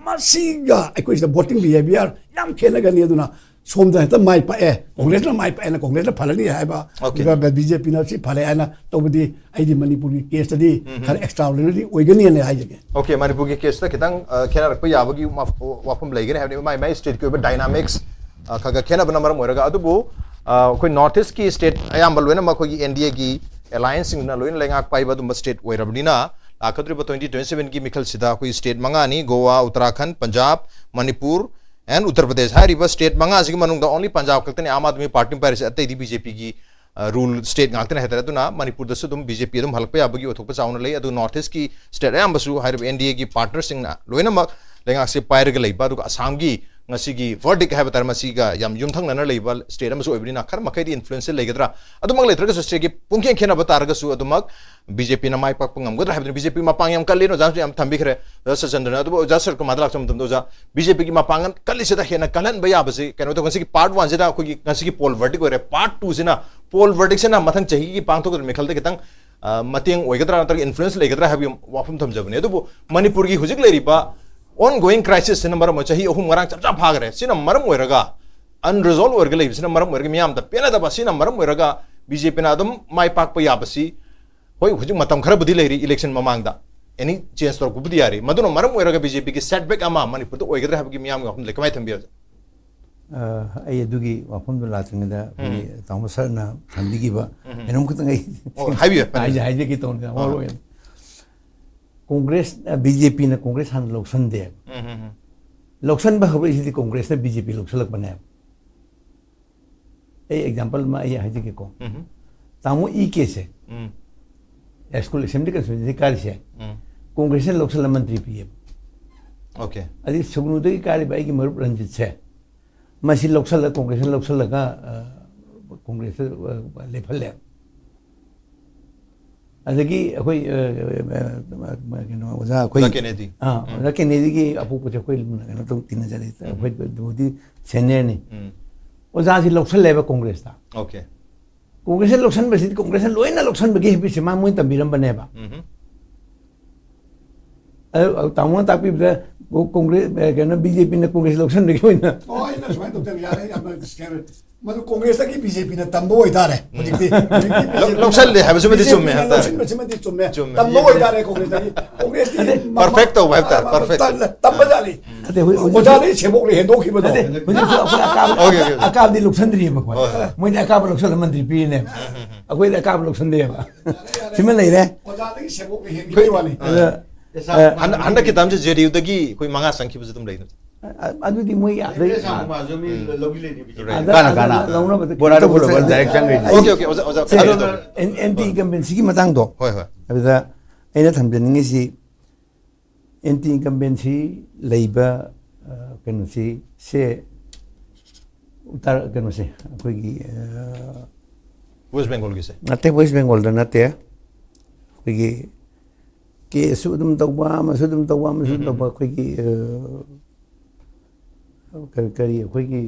ꯃꯁꯤꯒ ꯑꯩꯈꯣꯏꯁꯤꯗ ꯚꯣꯇꯤꯡ ꯕꯤꯍꯦꯕꯤꯌꯔ ꯌꯥꯝ ꯈꯦꯠꯅꯒꯅꯤ꯫ ꯑꯗꯨꯅ ꯁꯣꯝꯗ ꯍꯦꯛꯇ ꯃꯥꯏ ꯄꯥꯛꯑꯦ, ꯀꯣꯡꯒ꯭ꯔꯦꯁꯅ ꯃꯥꯏ ꯄꯥꯛꯑꯦꯅ ꯀꯣꯡꯒ꯭ꯔꯦꯁꯅ ꯐꯔꯅꯤ ꯍꯥꯏꯕ, Okay. ꯕꯤ ꯖꯦ ꯄꯤꯅ ꯁꯤ ꯐꯔꯦ ꯍꯥꯏꯅ ꯇꯧꯕꯗꯤ ꯑꯩꯗꯤ ꯃꯅꯤꯄꯨꯔꯒꯤ ꯀꯦꯁꯇꯗꯤ ꯈꯔ ꯑꯦꯛꯁꯇ꯭ꯔꯥꯑꯣꯔꯗꯤꯅꯔꯤ ꯑꯣꯏꯒꯅꯤꯅ ꯍꯥꯏꯖꯒꯦ꯫ Okay, ꯃꯅꯤꯄꯨꯔꯒꯤ ꯀꯦꯁꯇ ꯈꯤꯇꯪ, ꯑ, ꯈꯦꯠꯅꯔꯛꯄ ꯌꯥꯕꯒꯤ ꯋꯥꯐ-, ꯋꯥꯐꯝ ꯂꯩꯒꯅꯤ ꯍꯥꯏꯕꯗꯤ ꯃꯥꯏ ꯃꯥꯏ ꯁ꯭ꯇꯦꯠꯀꯤ ꯑꯣꯏꯕ ꯗꯥꯏꯅꯥꯃꯤꯛꯁ, ꯑ, ꯈꯔ ꯈꯔ ꯈꯦꯠꯅꯕꯅ ꯃꯔꯝ ꯑꯣꯏꯔꯒ꯫ ꯑꯗꯨꯕꯨ, ꯑ, ꯑꯩꯈꯣꯏ ꯅꯣꯔꯠ ꯏꯁ꯭ꯠꯀꯤ ꯁ꯭ꯇꯦꯠ ꯑꯌꯥꯝꯕ ꯂꯣꯏꯅꯃꯛ ꯑꯩꯈꯣꯏꯒꯤ ꯑꯦꯟ ꯗꯤ ꯑꯦꯒꯤ ꯑꯦꯂꯥꯏꯟꯁꯁꯤꯡꯅ ꯂꯣꯏꯅ ꯂꯩꯉꯥꯛ ꯄꯥꯏꯕ ꯑꯗꯨꯝꯕ ꯁ꯭ꯇꯦꯠ ꯑꯣꯏꯔꯕꯅꯤꯅ, ꯂꯥꯛꯀꯗꯧꯔꯤꯕ ꯇ꯭ꯋꯦꯟꯇꯤ ꯇ꯭ꯋꯦꯟꯇꯤ ꯁꯚꯦꯟꯒꯤ ꯃꯤꯈꯜꯁꯤꯗ ꯑꯩꯈꯣꯏ ꯁ꯭ꯇꯦꯠ ꯃꯉꯥꯅꯤ, ꯒꯣꯋꯥ, ꯎꯠꯇꯔꯥꯈꯟꯗ, ꯄꯟꯖꯥꯕ, ꯃꯅꯤꯄꯨꯔ and ꯎꯠꯇꯔ ꯄ꯭ꯔꯗꯦꯁ ꯍꯥꯏꯔꯤꯕ ꯁ꯭ꯇꯦꯠ ꯃꯉꯥꯁꯤꯒꯤ ꯃꯅꯨꯡꯗ only ꯄꯟꯖꯥꯕ ꯈꯛꯇꯅꯤ ꯑꯥꯝ ꯑꯥꯗꯃꯤ ꯄꯥꯔꯇꯤꯅ ꯄꯥꯏꯔꯤꯁꯦ, ꯑꯇꯩꯗꯤ ꯕꯤ ꯖꯦ ꯄꯤꯒꯤ, ꯑ, ꯔꯨꯜ ꯁ꯭ꯇꯦꯠ ꯉꯥꯛꯇꯅꯤ ꯍꯥꯏꯇꯥꯔꯦ꯫ ꯑꯗꯨꯅ ꯃꯅꯤꯄꯨꯔꯗꯁꯨ ꯑꯗꯨꯝ ꯕꯤ ꯖꯦ ꯄꯤ ꯑꯗꯨꯝ ꯍꯜꯂꯛꯄ ꯌꯥꯕꯒꯤ ꯑꯣꯏꯊꯣꯛꯄ ꯆꯥꯎꯅ ꯂꯩ꯫ ꯑꯗꯨ ꯅꯣꯔꯠ ꯏꯁ꯭ꯠꯀꯤ ꯁ꯭ꯇꯦꯠ ꯑꯌꯥꯝꯕꯁꯨ ꯍꯥꯏꯔꯤꯕ ꯑꯦꯟ ꯗꯤ ꯑꯦꯒꯤ ꯄꯥꯔꯠꯅꯔꯁꯤꯡꯅ ꯂꯣꯏꯅꯃꯛ ꯂꯩꯉꯥꯛꯁꯦ ꯄꯥꯏꯔꯒ ꯂꯩꯕ, ꯑꯗꯨꯒ ꯑꯁꯥꯝꯒꯤ ꯉꯁꯤꯒꯤ verdict ꯍꯥꯏꯕ ꯇꯥꯔꯦ, ꯃꯁꯤꯒ ꯌꯥꯝ ꯌꯨꯝꯊꯪꯅꯅ ꯂꯩꯕ state ꯑꯃꯁꯨ ꯑꯣꯏꯕꯅꯤꯅ, ꯈꯔ ꯃꯈꯩꯗꯤ influence ꯂꯩꯒꯗ꯭ꯔꯥ? ꯑꯗꯨꯃꯛ ꯂꯩꯇ꯭ꯔꯒꯁꯨ, stateꯀꯤ ꯄꯨꯡꯈꯦꯟ ꯈꯦꯠꯅꯕ ꯇꯥꯔꯒꯁꯨ, ꯑꯗꯨꯃꯛ BJPꯅ ꯃꯥꯏ ꯄꯥꯛꯄ ꯉꯝꯒꯗ꯭ꯔꯥ ꯍꯥꯏꯕꯗꯨꯅꯤ꯫ BJP ꯃꯄꯥꯡ ꯌꯥꯝ ꯀꯜꯂꯤ, ꯑꯣꯖꯥꯅꯁꯨ ꯌꯥꯝ ꯊꯝꯕꯤꯈ꯭ꯔꯦ꯫ ꯑꯣꯖꯥ ꯁꯆꯟꯗ꯭ꯔꯅ, ꯑꯗꯨꯕꯨ ꯑꯣꯖꯥ ꯁꯔꯠꯀꯨꯃꯥꯔꯗ ꯂꯥꯛꯆꯕ ꯃꯇꯝꯗ, ꯑꯣꯖꯥ, BJPꯒꯤ ꯃꯄꯥꯡꯒꯜ ꯀꯜꯂꯤꯁꯤꯗ ꯍꯦꯟꯅ ꯀꯜꯍꯟꯕ ꯌꯥꯕꯁꯤ ꯀꯩꯅꯣ ꯇꯧ-, ꯉꯁꯤꯒꯤ part oneꯁꯤꯗ ꯑꯩꯈꯣꯏꯒꯤ ꯉꯁꯤꯒꯤ poll verdict ꯑꯣꯏꯔꯦ꯫ Part twoꯁꯤꯅ, poll verdictꯁꯤꯅ ꯃꯊꯪ ꯆꯍꯤꯒꯤ ꯄꯥꯡꯊꯣꯛꯀꯗꯕ ꯃꯤꯈꯜꯗ ꯈꯤꯇꯪ, ꯑ, ꯃꯇꯦꯡ ꯑꯣꯏꯒꯗ꯭ꯔꯥ ꯅꯠꯇ꯭ꯔꯒ influence ꯂꯩꯒꯗ꯭ꯔꯥ ꯍꯥꯏꯕꯒꯤ ꯋꯥꯐꯝ ꯊꯝꯖꯕꯅꯤ꯫ ꯑꯗꯨꯕꯨ ꯃꯅꯤꯄꯨꯔꯒꯤ ꯍꯧꯖꯤꯛ ꯂꯩꯔꯤꯕ ongoing crisisꯁꯤꯅ ꯃꯔꯝ ꯑꯣꯏꯔꯒ, ꯆꯍꯤ ꯑꯍꯨꯝ ꯉꯔꯥꯡ ꯆꯞ ꯆꯥ ꯐꯥꯈ꯭ꯔꯦ, ꯁꯤꯅ ꯃꯔꯝ ꯑꯣꯏꯔꯒ, unresolved ꯑꯣꯏꯔꯒ ꯂꯩꯕꯁꯤꯅ ꯃꯔꯝ ꯑꯣꯏꯔꯒ, ꯃꯤꯌꯥꯝꯗ ꯄꯦꯟꯅꯗꯕ, ꯁꯤꯅ ꯃꯔꯝ ꯑꯣꯏꯔꯒ BJPꯅ ꯑꯗꯨꯝ ꯃꯥꯏ ꯄꯥꯛꯄ ꯌꯥꯕꯁꯤ, ꯍꯣꯏ, ꯍꯧꯖꯤꯛ ꯃꯇꯝ ꯈꯔꯕꯨꯗꯤ ꯂꯩꯔꯤ election ꯃꯃꯥꯡꯗ, any change ꯇꯧꯔꯛꯄꯕꯨꯗꯤ ꯌꯥꯔꯤ, ꯃꯗꯨꯅ ꯃꯔꯝ ꯑꯣꯏꯔꯒ BJPꯒꯤ setback ꯑꯃ ꯃꯅꯤꯄꯨꯔꯗ ꯑꯣꯏꯒꯗ꯭ꯔꯥ ꯍꯥꯏꯕꯒꯤ ꯃꯤꯌꯥꯝꯒꯤ ꯋꯥꯐꯝꯗ ꯂꯩ꯫ ꯀꯃꯥꯏꯅ ꯊꯝꯕꯤꯔꯕ? ꯑ, ꯑꯩ ꯑꯗꯨꯒꯤ ꯋꯥꯐꯝꯗꯣ ꯂꯥꯛꯇ꯭ꯔꯤꯉꯩꯗ ꯑꯩꯈꯣꯏꯒꯤ ꯎꯝ꯫ ꯇꯥꯃꯣ ꯁꯔꯅ ꯊꯝꯕꯤꯈꯤꯕ ꯎꯝ꯫ ꯀꯩꯅꯣꯝ ꯈꯛꯇꯪ ꯑꯩ ꯑꯣ, ꯍꯥꯏꯕꯤꯌꯨ, ꯍꯥꯏꯕꯤꯌꯨ꯫ ꯍꯥꯏꯖ-, ꯍꯥꯏꯖꯒꯦ ꯇꯧꯕꯅꯤꯗ, ꯑꯥ꯫ ꯃꯔꯨ ꯑꯣꯏꯅ꯫ ꯀꯣꯡꯒ꯭ꯔꯦꯁ, ꯑ, BJPꯅ ꯀꯣꯡꯒ꯭ꯔꯦꯁ ꯍꯥꯟꯅ ꯂꯧꯁꯟꯗꯦ꯫ ꯎꯝ, ꯎꯝ, ꯎꯝ꯫ ꯂꯧꯁꯟꯕ ꯍꯧꯔꯛꯏꯁꯤꯗꯤ ꯀꯣꯡꯒ꯭ꯔꯦꯁꯅ BJP ꯂꯧꯁꯜꯂꯛꯄꯅꯦꯕ꯫ ꯑꯩ example ꯑꯃ ꯑꯩ ꯍꯥꯏꯖꯒꯦꯀꯣ꯫ ꯎꯝ꯫ ꯇꯥꯃꯣ ꯏ ꯀꯦꯁꯦ, ꯎꯝ꯫ ꯁ꯭ꯀꯨꯜ assembly constituency ꯀꯥꯔꯤꯁꯦ, ꯎꯝ꯫ ꯀꯣꯡꯒ꯭ꯔꯦꯁꯅ ꯂꯧꯁꯜꯂ ꯃꯟꯇ꯭ꯔꯤ ꯄꯤꯌꯦꯕ꯫ Okay꯫ ꯑꯗꯩ ꯁꯨꯒꯅꯨꯗꯒꯤ ꯀꯥꯔꯤꯕ ꯑꯩꯒꯤ ꯃꯔꯨꯞ ꯔꯟꯖꯤꯠꯁꯦ, ꯃꯁꯤ ꯂꯧꯁꯜꯂ, ꯀꯣꯡꯒ꯭ꯔꯦꯁꯅ ꯂꯧꯁꯜꯂꯒ, ꯑ, ꯀꯣꯡꯒ꯭ꯔꯦꯁꯇ, ꯑ, ꯂꯦꯞꯍꯜꯂꯦ꯫ ꯑꯗꯒꯤ ꯑꯩꯈꯣꯏ, ꯑ, ꯑ, ꯑ, ꯀꯩꯅꯣ, ꯑꯣꯖꯥ ꯑꯩꯈꯣꯏ, ꯑꯣꯖꯥ ꯀꯦꯅꯦꯗꯤ꯫ ꯑꯥ, ꯎꯝ꯫ ꯑꯣꯖꯥ ꯀꯦꯅꯦꯗꯤꯒꯤ ꯑꯄꯣꯛꯄꯁꯦ ꯑꯩꯈꯣꯏ ꯂꯨꯅ ꯀꯩꯅꯣ ꯇꯧ ꯇꯤꯟꯅꯖꯔꯤ꯫ ꯎꯝ꯫ ꯑꯩꯈꯣꯏꯕꯨꯗꯤ seniorꯅꯤ꯫ ꯎꯝ꯫ ꯑꯣꯖꯥꯁꯤ ꯂꯧꯁꯜꯂꯦꯕ ꯀꯣꯡꯒ꯭ꯔꯦꯁꯇ꯫ Okay꯫ ꯀꯣꯡꯒ꯭ꯔꯦꯁꯅ ꯂꯧꯁꯟꯕꯁꯤꯗꯤ, ꯀꯣꯡꯒ꯭ꯔꯦꯁꯅ ꯂꯣꯏꯅ ꯂꯧꯁꯟꯕꯒꯤ habitꯁꯦ ꯃꯥ ꯃꯣꯏꯅ ꯇꯝꯕꯤꯔꯝꯕꯅꯦꯕ꯫ ꯎꯝ꯫ ꯑꯗꯨ ꯇꯥꯃꯣꯅ ꯇꯥꯛꯄꯤꯕꯗ ꯀꯣ-, ꯀꯣꯡꯒ꯭ꯔꯦꯁ, ꯑꯦ, ꯀꯩꯅꯣ, BJPꯅ ꯀꯣꯡꯒ꯭ꯔꯦꯁ ꯂꯧꯁꯟꯕꯒꯤ ꯑꯣꯏꯅ꯫ ꯑꯣ, ꯑꯩꯅ ꯁꯨꯃꯥꯏꯅ ꯇꯧꯗꯕ ꯌꯥꯔꯦ, ꯌꯥꯝꯅ ꯁ꯭ꯀꯦꯝ꯫ ꯃꯗꯨ ꯀꯣꯡꯒ꯭ꯔꯦꯁꯇꯒꯤ BJPꯅ ꯇꯝꯕ ꯑꯣꯏꯇꯥꯔꯦ꯫ ꯍꯧꯖꯤꯛꯇꯤ, ꯍꯧꯖꯤꯛꯇꯤ ꯂꯧ-, ꯂꯧꯁꯜꯂꯦ ꯍꯥꯏꯕꯁꯤꯃꯗꯤ BJPꯅ ꯆꯨꯝꯃꯦ ꯍꯥꯏꯕ ꯇꯥꯔꯦ꯫ ꯂꯧꯁꯤꯟꯕꯁꯤꯃꯗꯤ ꯆꯨꯝꯃꯦ꯫ ꯆꯨꯝꯃꯦ꯫ ꯇꯝꯕ ꯑꯣꯏꯇꯥꯔꯦ ꯀꯣꯡꯒ꯭ꯔꯦꯁꯇꯒꯤ꯫ ꯀꯣꯡꯒ꯭ꯔꯦꯁꯇꯤ ꯅꯠꯇꯦ, ꯃ-, perfect ꯇꯧꯕ ꯍꯥꯏꯕ ꯇꯥꯔꯦ, ꯃ-, perfect꯫ ꯇ-, ꯇꯝꯕ ꯖꯥꯠꯅꯤ꯫ ꯅꯠꯇꯦ, ꯍꯧꯖꯤꯛ, ꯍꯧꯖꯤꯛ ꯑꯣꯖꯥꯗꯒꯤ ꯁꯦꯕꯣꯛꯅ ꯍꯦꯟꯗꯣꯛꯈꯤꯕꯗꯣ꯫ ꯅꯠꯇꯦ, ꯍꯧꯖꯤꯛꯁꯨ ꯑꯩꯈꯣꯏ ꯑꯀꯥꯕ, okay, okay, okay꯫ ꯑꯀꯥꯕꯗꯤ ꯂꯧꯁꯟꯗ꯭ꯔꯤꯕꯀꯣ꯫ ꯍꯣꯏ, ꯍꯣꯏ꯫ ꯃꯣꯏꯗꯤ ꯑꯀꯥꯕ ꯂꯧꯁꯜꯂ ꯃꯟꯇ꯭ꯔꯤ ꯄꯤꯔꯤꯅꯦꯕ꯫ ꯎꯝ, ꯎꯝ, ꯎꯝ꯫ ꯑꯩꯈꯣꯏꯗꯤ ꯑꯀꯥꯕ ꯂꯧꯁꯟꯗꯦꯕ꯫ ꯁꯤꯃ ꯂꯩꯔꯦ꯫ ꯑꯣꯖꯥꯗꯒꯤ ꯁꯦꯕꯣꯛꯅ ꯍꯦꯟꯈꯤꯕꯒꯤ ꯋꯥꯅꯤ꯫ ꯑꯗ, ꯑꯦꯁꯥ ꯑ, ꯍꯟꯗꯛ-, ꯍꯟꯗꯛꯀꯤ termꯁꯦ JDUꯗꯒꯤ ꯑꯩꯈꯣꯏ ꯃꯉꯥ ꯆꯪꯈꯤꯕꯁꯨ ꯑꯗꯨꯝ ꯂꯩ꯫ ꯑ-, ꯑꯗꯨꯗꯤ ꯃꯣꯏ ꯑꯥꯗꯩ ꯑꯦꯁꯥ ꯃꯥꯁꯨ ꯃꯤ ꯎꯝ꯫ ꯂꯧꯕꯤ ꯂꯩꯅꯤ BJP꯫ ꯂꯩ꯫ ꯑꯗ-, ꯀꯅꯥ, ꯑꯗ ꯀꯅꯥ? ꯂꯧꯅꯕꯗ ꯕꯣꯔꯥꯗ ꯀꯩꯅꯣ ꯄꯨꯔꯕ ꯇꯧꯕ direct ꯆꯪꯈ꯭ꯔꯤꯅꯤ꯫ Okay, okay, ꯑꯣꯖꯥ, ꯑꯣꯖꯥ, ꯁꯦ, ꯑꯗꯣ ꯑꯦꯟ-, anti incumbencyꯒꯤ ꯃꯇꯥꯡꯗꯣ꯫ ꯍꯣꯏ, ꯍꯣꯏ꯫ ꯑꯗꯨꯗ ꯑꯩꯅ ꯊꯝꯖꯅꯤꯡꯉꯤꯁꯤ, anti incumbency ꯂꯩꯕ, ꯀꯩꯅꯣꯁꯤ ꯁꯦ ꯎꯠꯇꯔ ꯀꯩꯅꯣꯁꯦ ꯑꯩꯈꯣꯏꯒꯤ ꯋꯦꯁ ꯕꯦꯡꯒꯣꯜꯒꯤꯁꯦ ꯅꯠꯇꯦ, ꯋꯦꯁ ꯕꯦꯡꯒꯣꯜꯗ ꯅꯠꯇꯦ, ꯑꯩꯈꯣꯏꯒꯤ ꯀꯦꯁꯁꯨ ꯑꯗꯨꯝ ꯇꯧꯕ, ꯑꯃꯁꯨ ꯑꯗꯨꯝ ꯇꯧꯕ, ꯑꯃꯁꯨ ꯑꯗꯨꯝ ꯇꯧꯕ, ꯑꯩꯈꯣꯏꯒꯤ ꯀꯔꯤ ꯀꯔꯤ ꯑꯩꯈꯣꯏꯒꯤ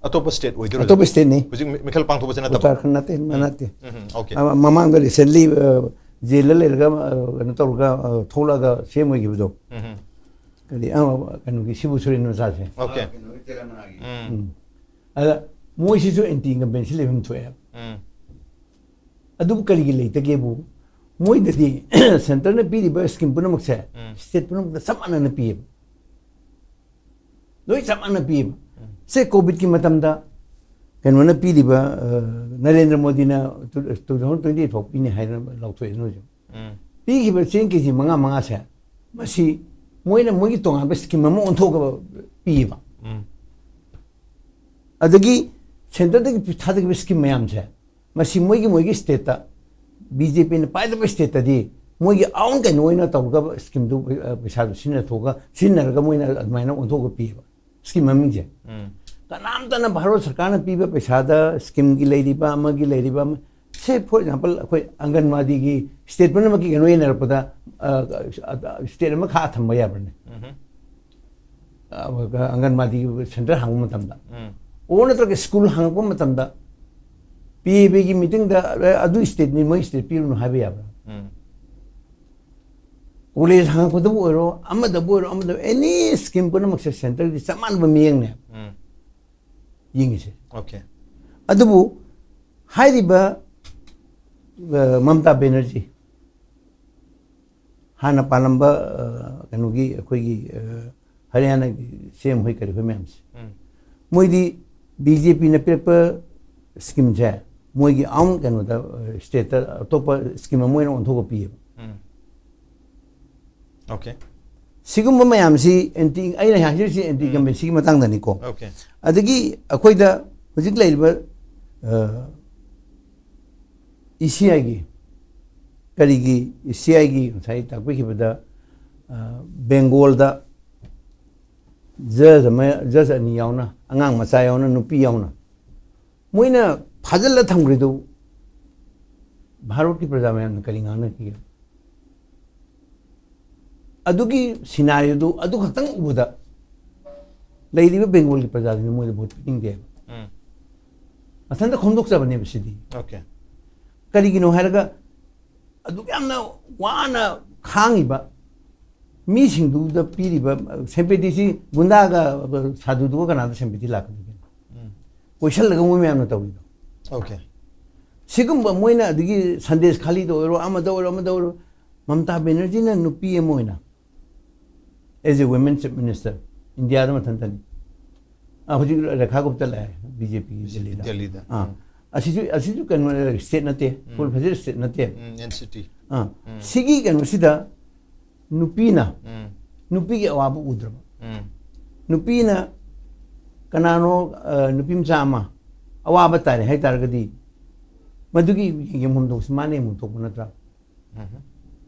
ꯑꯇꯣꯞꯄ ꯁ꯭ꯇꯦꯠ ꯑꯣꯏꯗꯣꯏꯔꯣ? ꯑꯇꯣꯞꯄ ꯁ꯭ꯇꯦꯠꯅꯤ꯫ ꯍꯧꯖꯤꯛ ꯃꯤ- ꯃꯤꯈꯜ ꯄꯥꯡꯊꯣꯛꯄꯁꯦ ꯅꯠꯇꯕ? ꯎꯠꯇꯔꯥꯈꯟ ꯅꯠꯇꯦ, ꯃꯥ ꯅꯠꯇꯦ꯫ ꯎꯝ, okay. ꯑꯃ- ꯃꯃꯥꯡꯗ ꯔꯤꯁꯦꯟꯂꯤ ꯖꯦꯜꯗ ꯂꯩꯔꯒ ꯑ, ꯀꯩꯅꯣ ꯇꯧꯔꯒ ꯑ, ꯊꯣꯛꯂꯛꯑꯒ ꯁꯤ ꯑꯦꯝ ꯑꯣꯏꯈꯤꯕꯗꯣ꯫ ꯎꯝ, ꯀꯔꯤ ꯑ, ꯀꯩꯅꯣꯒꯤ ꯁꯤꯕꯨ ꯁꯣꯔꯦꯟ ꯃꯆꯥꯁꯦ꯫ Okay. ꯀꯩꯅꯣꯒꯤ ꯇꯦꯂꯪꯒꯅꯥꯒꯤ ꯎꯝ, ꯎꯝ꯫ ꯑꯗ ꯃꯣꯏꯁꯤꯁꯨ ꯑꯦꯟꯇꯤ ꯏꯟꯀꯝꯕꯦꯟꯁꯤ ꯂꯩꯐꯝ ꯊꯣꯛꯑꯦ꯫ ꯎꯝ, ꯑꯗꯨꯕꯨ ꯀꯔꯤꯒꯤ ꯂꯩꯇꯒꯦꯕꯨ, ꯃꯣꯏꯗꯗꯤ ꯁꯦꯟꯇꯔꯅ ꯄꯤꯔꯤꯕ ꯁ꯭ꯀꯤꯝ ꯄꯨꯝꯅꯃꯛꯁꯦ ꯎꯝ. ꯁ꯭ꯇꯦꯠ ꯄꯨꯝꯅꯃꯛꯇ ꯆꯞ ꯃꯥꯟꯅꯅ ꯄꯤꯌꯦꯕ꯫ ꯂꯣꯏ ꯆꯞ ꯃꯥꯟꯅ ꯄꯤꯌꯦꯕ꯫ ꯁꯦ ꯀꯣꯚꯤꯗꯀꯤ ꯃꯇꯝꯗ ꯀꯩꯅꯣꯅ ꯄꯤꯔꯤꯕ ꯑ, ꯅꯔꯦꯟꯗ꯭ꯔ ꯃꯣꯗꯤꯅ ꯇꯨ ꯊꯥꯎꯖꯟ ꯇ꯭ꯋꯦꯟꯇꯤ ꯐꯥꯎ ꯄꯤꯅꯤ ꯍꯥꯏꯅ ꯂꯥꯎꯊꯣꯛꯑꯦ ꯅꯣꯏꯁꯨ꯫ ꯎꯝ, ꯄꯤꯈꯤꯕ ꯆꯦꯡ ꯀꯦ ꯖꯤ ꯃꯉꯥ ꯃꯉꯥꯁꯦ ꯃꯁꯤ ꯃꯣꯏꯅ ꯃꯣꯏꯒꯤ ꯇꯣꯉꯥꯟꯕ ꯁ꯭ꯀꯤꯝ ꯑꯃ ꯑꯣꯟꯊꯣꯛꯑꯒ ꯄꯤꯌꯦꯕ꯫ ꯎꯝ, ꯑꯗꯒꯤ ꯁꯦꯟꯇꯔꯗꯒꯤ ꯊꯥꯗꯈꯤꯕ ꯁ꯭ꯀꯤꯝ ꯃꯌꯥꯝꯁꯦ ꯃꯁꯤ ꯃꯣꯏꯒꯤ ꯃꯣꯏꯒꯤ ꯁ꯭ꯇꯦꯠꯇ ꯕꯤ ꯖꯦ ꯄꯤꯅ ꯄꯥꯏꯗꯕ ꯁ꯭ꯇꯦꯠꯇꯗꯤ ꯃꯣꯏꯒꯤ ꯑꯥꯎꯟ ꯀꯩꯅꯣ ꯑꯣꯏꯅ ꯇꯧꯔꯒ ꯁ꯭ꯀꯤꯝꯗꯨ ꯑ, ꯄꯩꯁꯥꯗꯨ ꯁꯤꯖꯤꯟꯅꯊꯣꯛꯑꯒ ꯁꯤꯖꯤꯟꯅꯔꯒ ꯃꯣꯏꯅ ꯑꯗꯨꯃꯥꯏꯅ ꯑꯣꯟꯊꯣꯛꯑꯒ ꯄꯤꯌꯦꯕ ꯁ꯭ꯀꯤꯝ ꯃꯃꯤꯡꯁꯦ꯫ ꯎꯝ, ꯀꯅꯥꯝꯇꯅ ꯚꯥꯔꯠ ꯁꯔꯀꯥꯔꯅ ꯄꯤꯕ ꯄꯩꯁꯥꯗ ꯁ꯭ꯀꯤꯝꯒꯤ ꯂꯩꯔꯤꯕ ꯑꯃꯒꯤ ꯂꯩꯔꯤꯕ ꯑꯃ ꯁꯦ, for example, ꯑꯩꯈꯣꯏ ꯑꯪꯒꯟꯋꯥꯗꯤꯒꯤ ꯁ꯭ꯇꯦꯠ ꯄꯨꯝꯅꯃꯛꯀꯤ ꯀꯩꯅꯣ ꯌꯦꯟꯅꯔꯛꯄꯗ ꯑ, ꯑ, ꯁ꯭ꯇꯦꯠ ꯑꯃ ꯈꯥꯛꯑ ꯊꯝꯕ ꯌꯥꯕ꯭ꯔꯅꯦ? ꯎꯝ, ꯑ, ꯑꯪꯒꯟꯋꯥꯗꯤ ꯁꯦꯟꯇꯔ ꯍꯥꯡꯕ ꯃꯇꯝꯗ ꯎꯝ, ꯑꯣ ꯅꯠꯇ꯭ꯔꯒ ꯁ꯭ꯀꯨꯜ ꯍꯥꯡꯉꯛꯄ ꯃꯇꯝꯗ ꯄꯤ ꯑꯦ ꯕꯤꯒꯤ ꯃꯤꯇꯤꯡꯗ ꯑꯗꯨ ꯁ꯭ꯇꯦꯠꯅꯤ, ꯃꯣꯏ ꯁ꯭ꯇꯦꯠ ꯄꯤꯔꯨꯅꯨ ꯍꯥꯏꯕ ꯌꯥꯕ꯭ꯔꯥ? ꯎꯝ, ꯀꯣꯂꯦꯖ ꯍꯥꯡꯉꯛꯄꯗꯕꯨ ꯑꯣꯏꯔꯣ, ꯑꯃꯗꯕꯨ ꯑꯣꯏꯔꯣ, ꯑꯃꯗꯕꯨ ꯑꯦꯅꯤ ꯁ꯭ꯀꯤꯝ ꯄꯨꯝꯅꯃꯛꯁꯦ ꯁꯦꯟꯇꯔꯒꯤ ꯆꯞ ꯃꯥꯟꯅꯕ ꯃꯤꯠꯌꯦꯡꯅꯦ ꯎꯝ, ꯌꯦꯡꯉꯤꯁꯦ꯫ Okay. ꯑꯗꯨꯕꯨ ꯍꯥꯏꯔꯤꯕ ꯑ, ꯃꯃꯇꯥ ꯕꯦꯅꯔꯖꯤ ꯍꯥꯟꯅ ꯄꯥꯜꯂꯝꯕ ꯑ, ꯀꯩꯅꯣꯒꯤ ꯑꯩꯈꯣꯏꯒꯤ ꯑ, ꯍꯔꯤꯌꯥꯅꯥꯒꯤ ꯁꯤ ꯑꯦꯝ ꯍꯣꯏ ꯀꯔꯤ ꯍꯣꯏ ꯃꯌꯥꯝꯁꯦ ꯎꯝ, ꯃꯣꯏꯗꯤ ꯕꯤ ꯖꯦ ꯄꯤꯅ ꯄꯤꯔꯛꯄ ꯁ꯭ꯀꯤꯝꯁꯦ ꯃꯣꯏꯒꯤ ꯑꯥꯎꯟ ꯀꯩꯅꯣꯗ ꯁ꯭ꯇꯦꯠꯇ ꯑꯇꯣꯞꯄ ꯁ꯭ꯀꯤꯝ ꯑꯃ ꯑꯣꯏꯅ ꯑꯣꯟꯊꯣꯛꯑ ꯄꯤꯌꯦꯕ꯫ ꯎꯝ, okay. ꯁꯤꯒꯨꯝꯕ ꯃꯌꯥꯝꯁꯤ ꯑꯦꯟꯇꯤ ꯑꯩꯅ ꯍꯥꯏꯖꯔꯤꯁꯤ ꯑꯦꯟꯇꯤ ꯏꯟꯀꯝꯕꯦꯟꯁꯤꯒꯤ ꯃꯇꯥꯡꯗꯅꯤꯀꯣ꯫ Okay. ꯑꯗꯒꯤ ꯑꯩꯈꯣꯏꯗ ꯍꯧꯖꯤꯛ ꯂꯩꯔꯤꯕ ꯏ ꯁꯤ ꯑꯥꯏꯒꯤ ꯀꯔꯤꯒꯤ ꯏ ꯁꯤ ꯑꯥꯏꯒꯤ ꯉꯁꯥꯏ ꯇꯥꯛꯄꯤꯈꯤꯕꯗ ꯑ, ꯕꯦꯡꯒꯣꯜꯗ ꯖꯖ ꯑꯃ, ꯖꯖ ꯑꯅꯤ ꯌꯥꯎꯅ, ꯑꯉꯥꯡ ꯃꯆꯥ ꯌꯥꯎꯅ, ꯅꯨꯄꯤ ꯌꯥꯎꯅ, ꯃꯣꯏꯅ ꯐꯥꯖꯤꯜꯂ ꯊꯝꯈ꯭ꯔꯤꯗꯨ ꯚꯥꯔꯠꯀꯤ ꯄ꯭ꯔꯖꯥ ꯃꯌꯥꯝꯅ ꯀꯔꯤ ꯉꯥꯡꯅꯈꯤꯒꯦ? ꯑꯗꯨꯒꯤ ꯁꯤꯅꯥꯔꯤꯑꯣꯗꯨ ꯑꯗꯨ ꯈꯛꯇꯪ ꯎꯕꯗ ꯂꯩꯔꯤꯕ ꯕꯦꯡꯒꯣꯜꯒꯤ ꯄ꯭ꯔꯖꯥꯁꯤꯡꯅ ꯃꯣꯏꯗ ꯚꯣꯠ ꯄꯤꯅꯤꯡꯗꯦꯕ꯫ ꯎꯝ. ꯃꯊꯟꯇ ꯈꯣꯝꯗꯣꯛꯆꯕꯅꯦꯕ ꯁꯤꯗꯤ꯫ Okay. ꯀꯔꯤꯒꯤꯅꯣ ꯍꯥꯏꯔꯒ, ꯑꯗꯨꯛ ꯌꯥꯝꯅ ꯋꯥꯅ ꯈꯥꯡꯉꯤꯕ ꯃꯤꯁꯤꯡꯗꯨꯗ ꯄꯤꯔꯤꯕ ꯁꯦꯝꯄꯦꯇꯤꯁꯤ ꯒꯨꯟꯗꯥꯒ ꯁꯥꯗꯨꯗꯨꯒ ꯀꯅꯥꯗ ꯁꯦꯝꯄꯦꯇꯤ ꯂꯥꯛꯀꯗꯒꯦ? ꯎꯝ. ꯀꯣꯏꯁꯜꯂꯒ ꯃꯣꯏ ꯃꯌꯥꯝꯅ ꯇꯧꯔꯤꯗꯣ꯫ Okay. ꯁꯤꯒꯨꯝꯕ ꯃꯣꯏꯅ ꯑꯗꯒꯤ ꯁꯟꯗꯦꯁ ꯈꯥꯂꯤꯗ ꯑꯣꯏꯔꯣ, ꯑꯃꯗ ꯑꯣꯏꯔꯣ, ꯑꯃꯗ ꯑꯣꯏꯔꯣ, ꯃꯃꯇꯥ ꯕꯦꯅꯔꯖꯤꯅ ꯅꯨꯄꯤ ꯑꯃ ꯑꯣꯏꯅ, as a women chief minister, ꯏꯟꯗꯤꯌꯥꯗ ꯃꯊꯟꯇꯅꯤ꯫ ꯑꯥ, ꯍꯧꯖꯤꯛ ꯔꯦꯈꯥ ꯒꯨꯞꯇ ꯂꯥꯛꯑꯦ, ꯕꯤ ꯖꯦ ꯄꯤꯒꯤ ꯗꯦꯜꯂꯤꯗ꯫ ꯗꯦꯜꯂꯤꯗ. ꯑꯥ. ꯎꯝ. ꯑꯁꯤꯁꯨ, ꯑꯁꯤꯁꯨ ꯀꯩꯅꯣ, ꯁ꯭ꯇꯦꯠ ꯅꯠꯇꯦ, ꯐꯨꯜ ꯐꯦꯗꯔꯦꯜ ꯁ꯭ꯇꯦꯠ ꯅꯠꯇꯦ꯫ ꯎꯝ, N C T. ꯑꯥ. ꯎꯝ. ꯁꯤꯒꯤ ꯀꯩꯅꯣꯁꯤꯗ ꯅꯨꯄꯤꯅ, ꯎꯝ. ꯅꯨꯄꯤꯒꯤ ꯑꯋꯥꯕ ꯎꯗ꯭ꯔꯕ, ꯎꯝ. ꯅꯨꯄꯤꯅ ꯀꯅꯥꯅꯣ, ꯑ, ꯅꯨꯄꯤ ꯃꯆꯥ ꯑꯃ ꯑꯋꯥꯕ ꯇꯥꯔꯦ ꯍꯥꯏ ꯇꯥꯔꯒꯗꯤ, ꯃꯗꯨꯒꯤ ꯌꯦꯡꯐꯝ ꯊꯣꯛꯁꯤ ꯃꯥꯅ ꯌꯦꯡꯐꯝ ꯊꯣꯛꯄ ꯅꯠꯇ꯭ꯔꯥ? ꯎꯝ.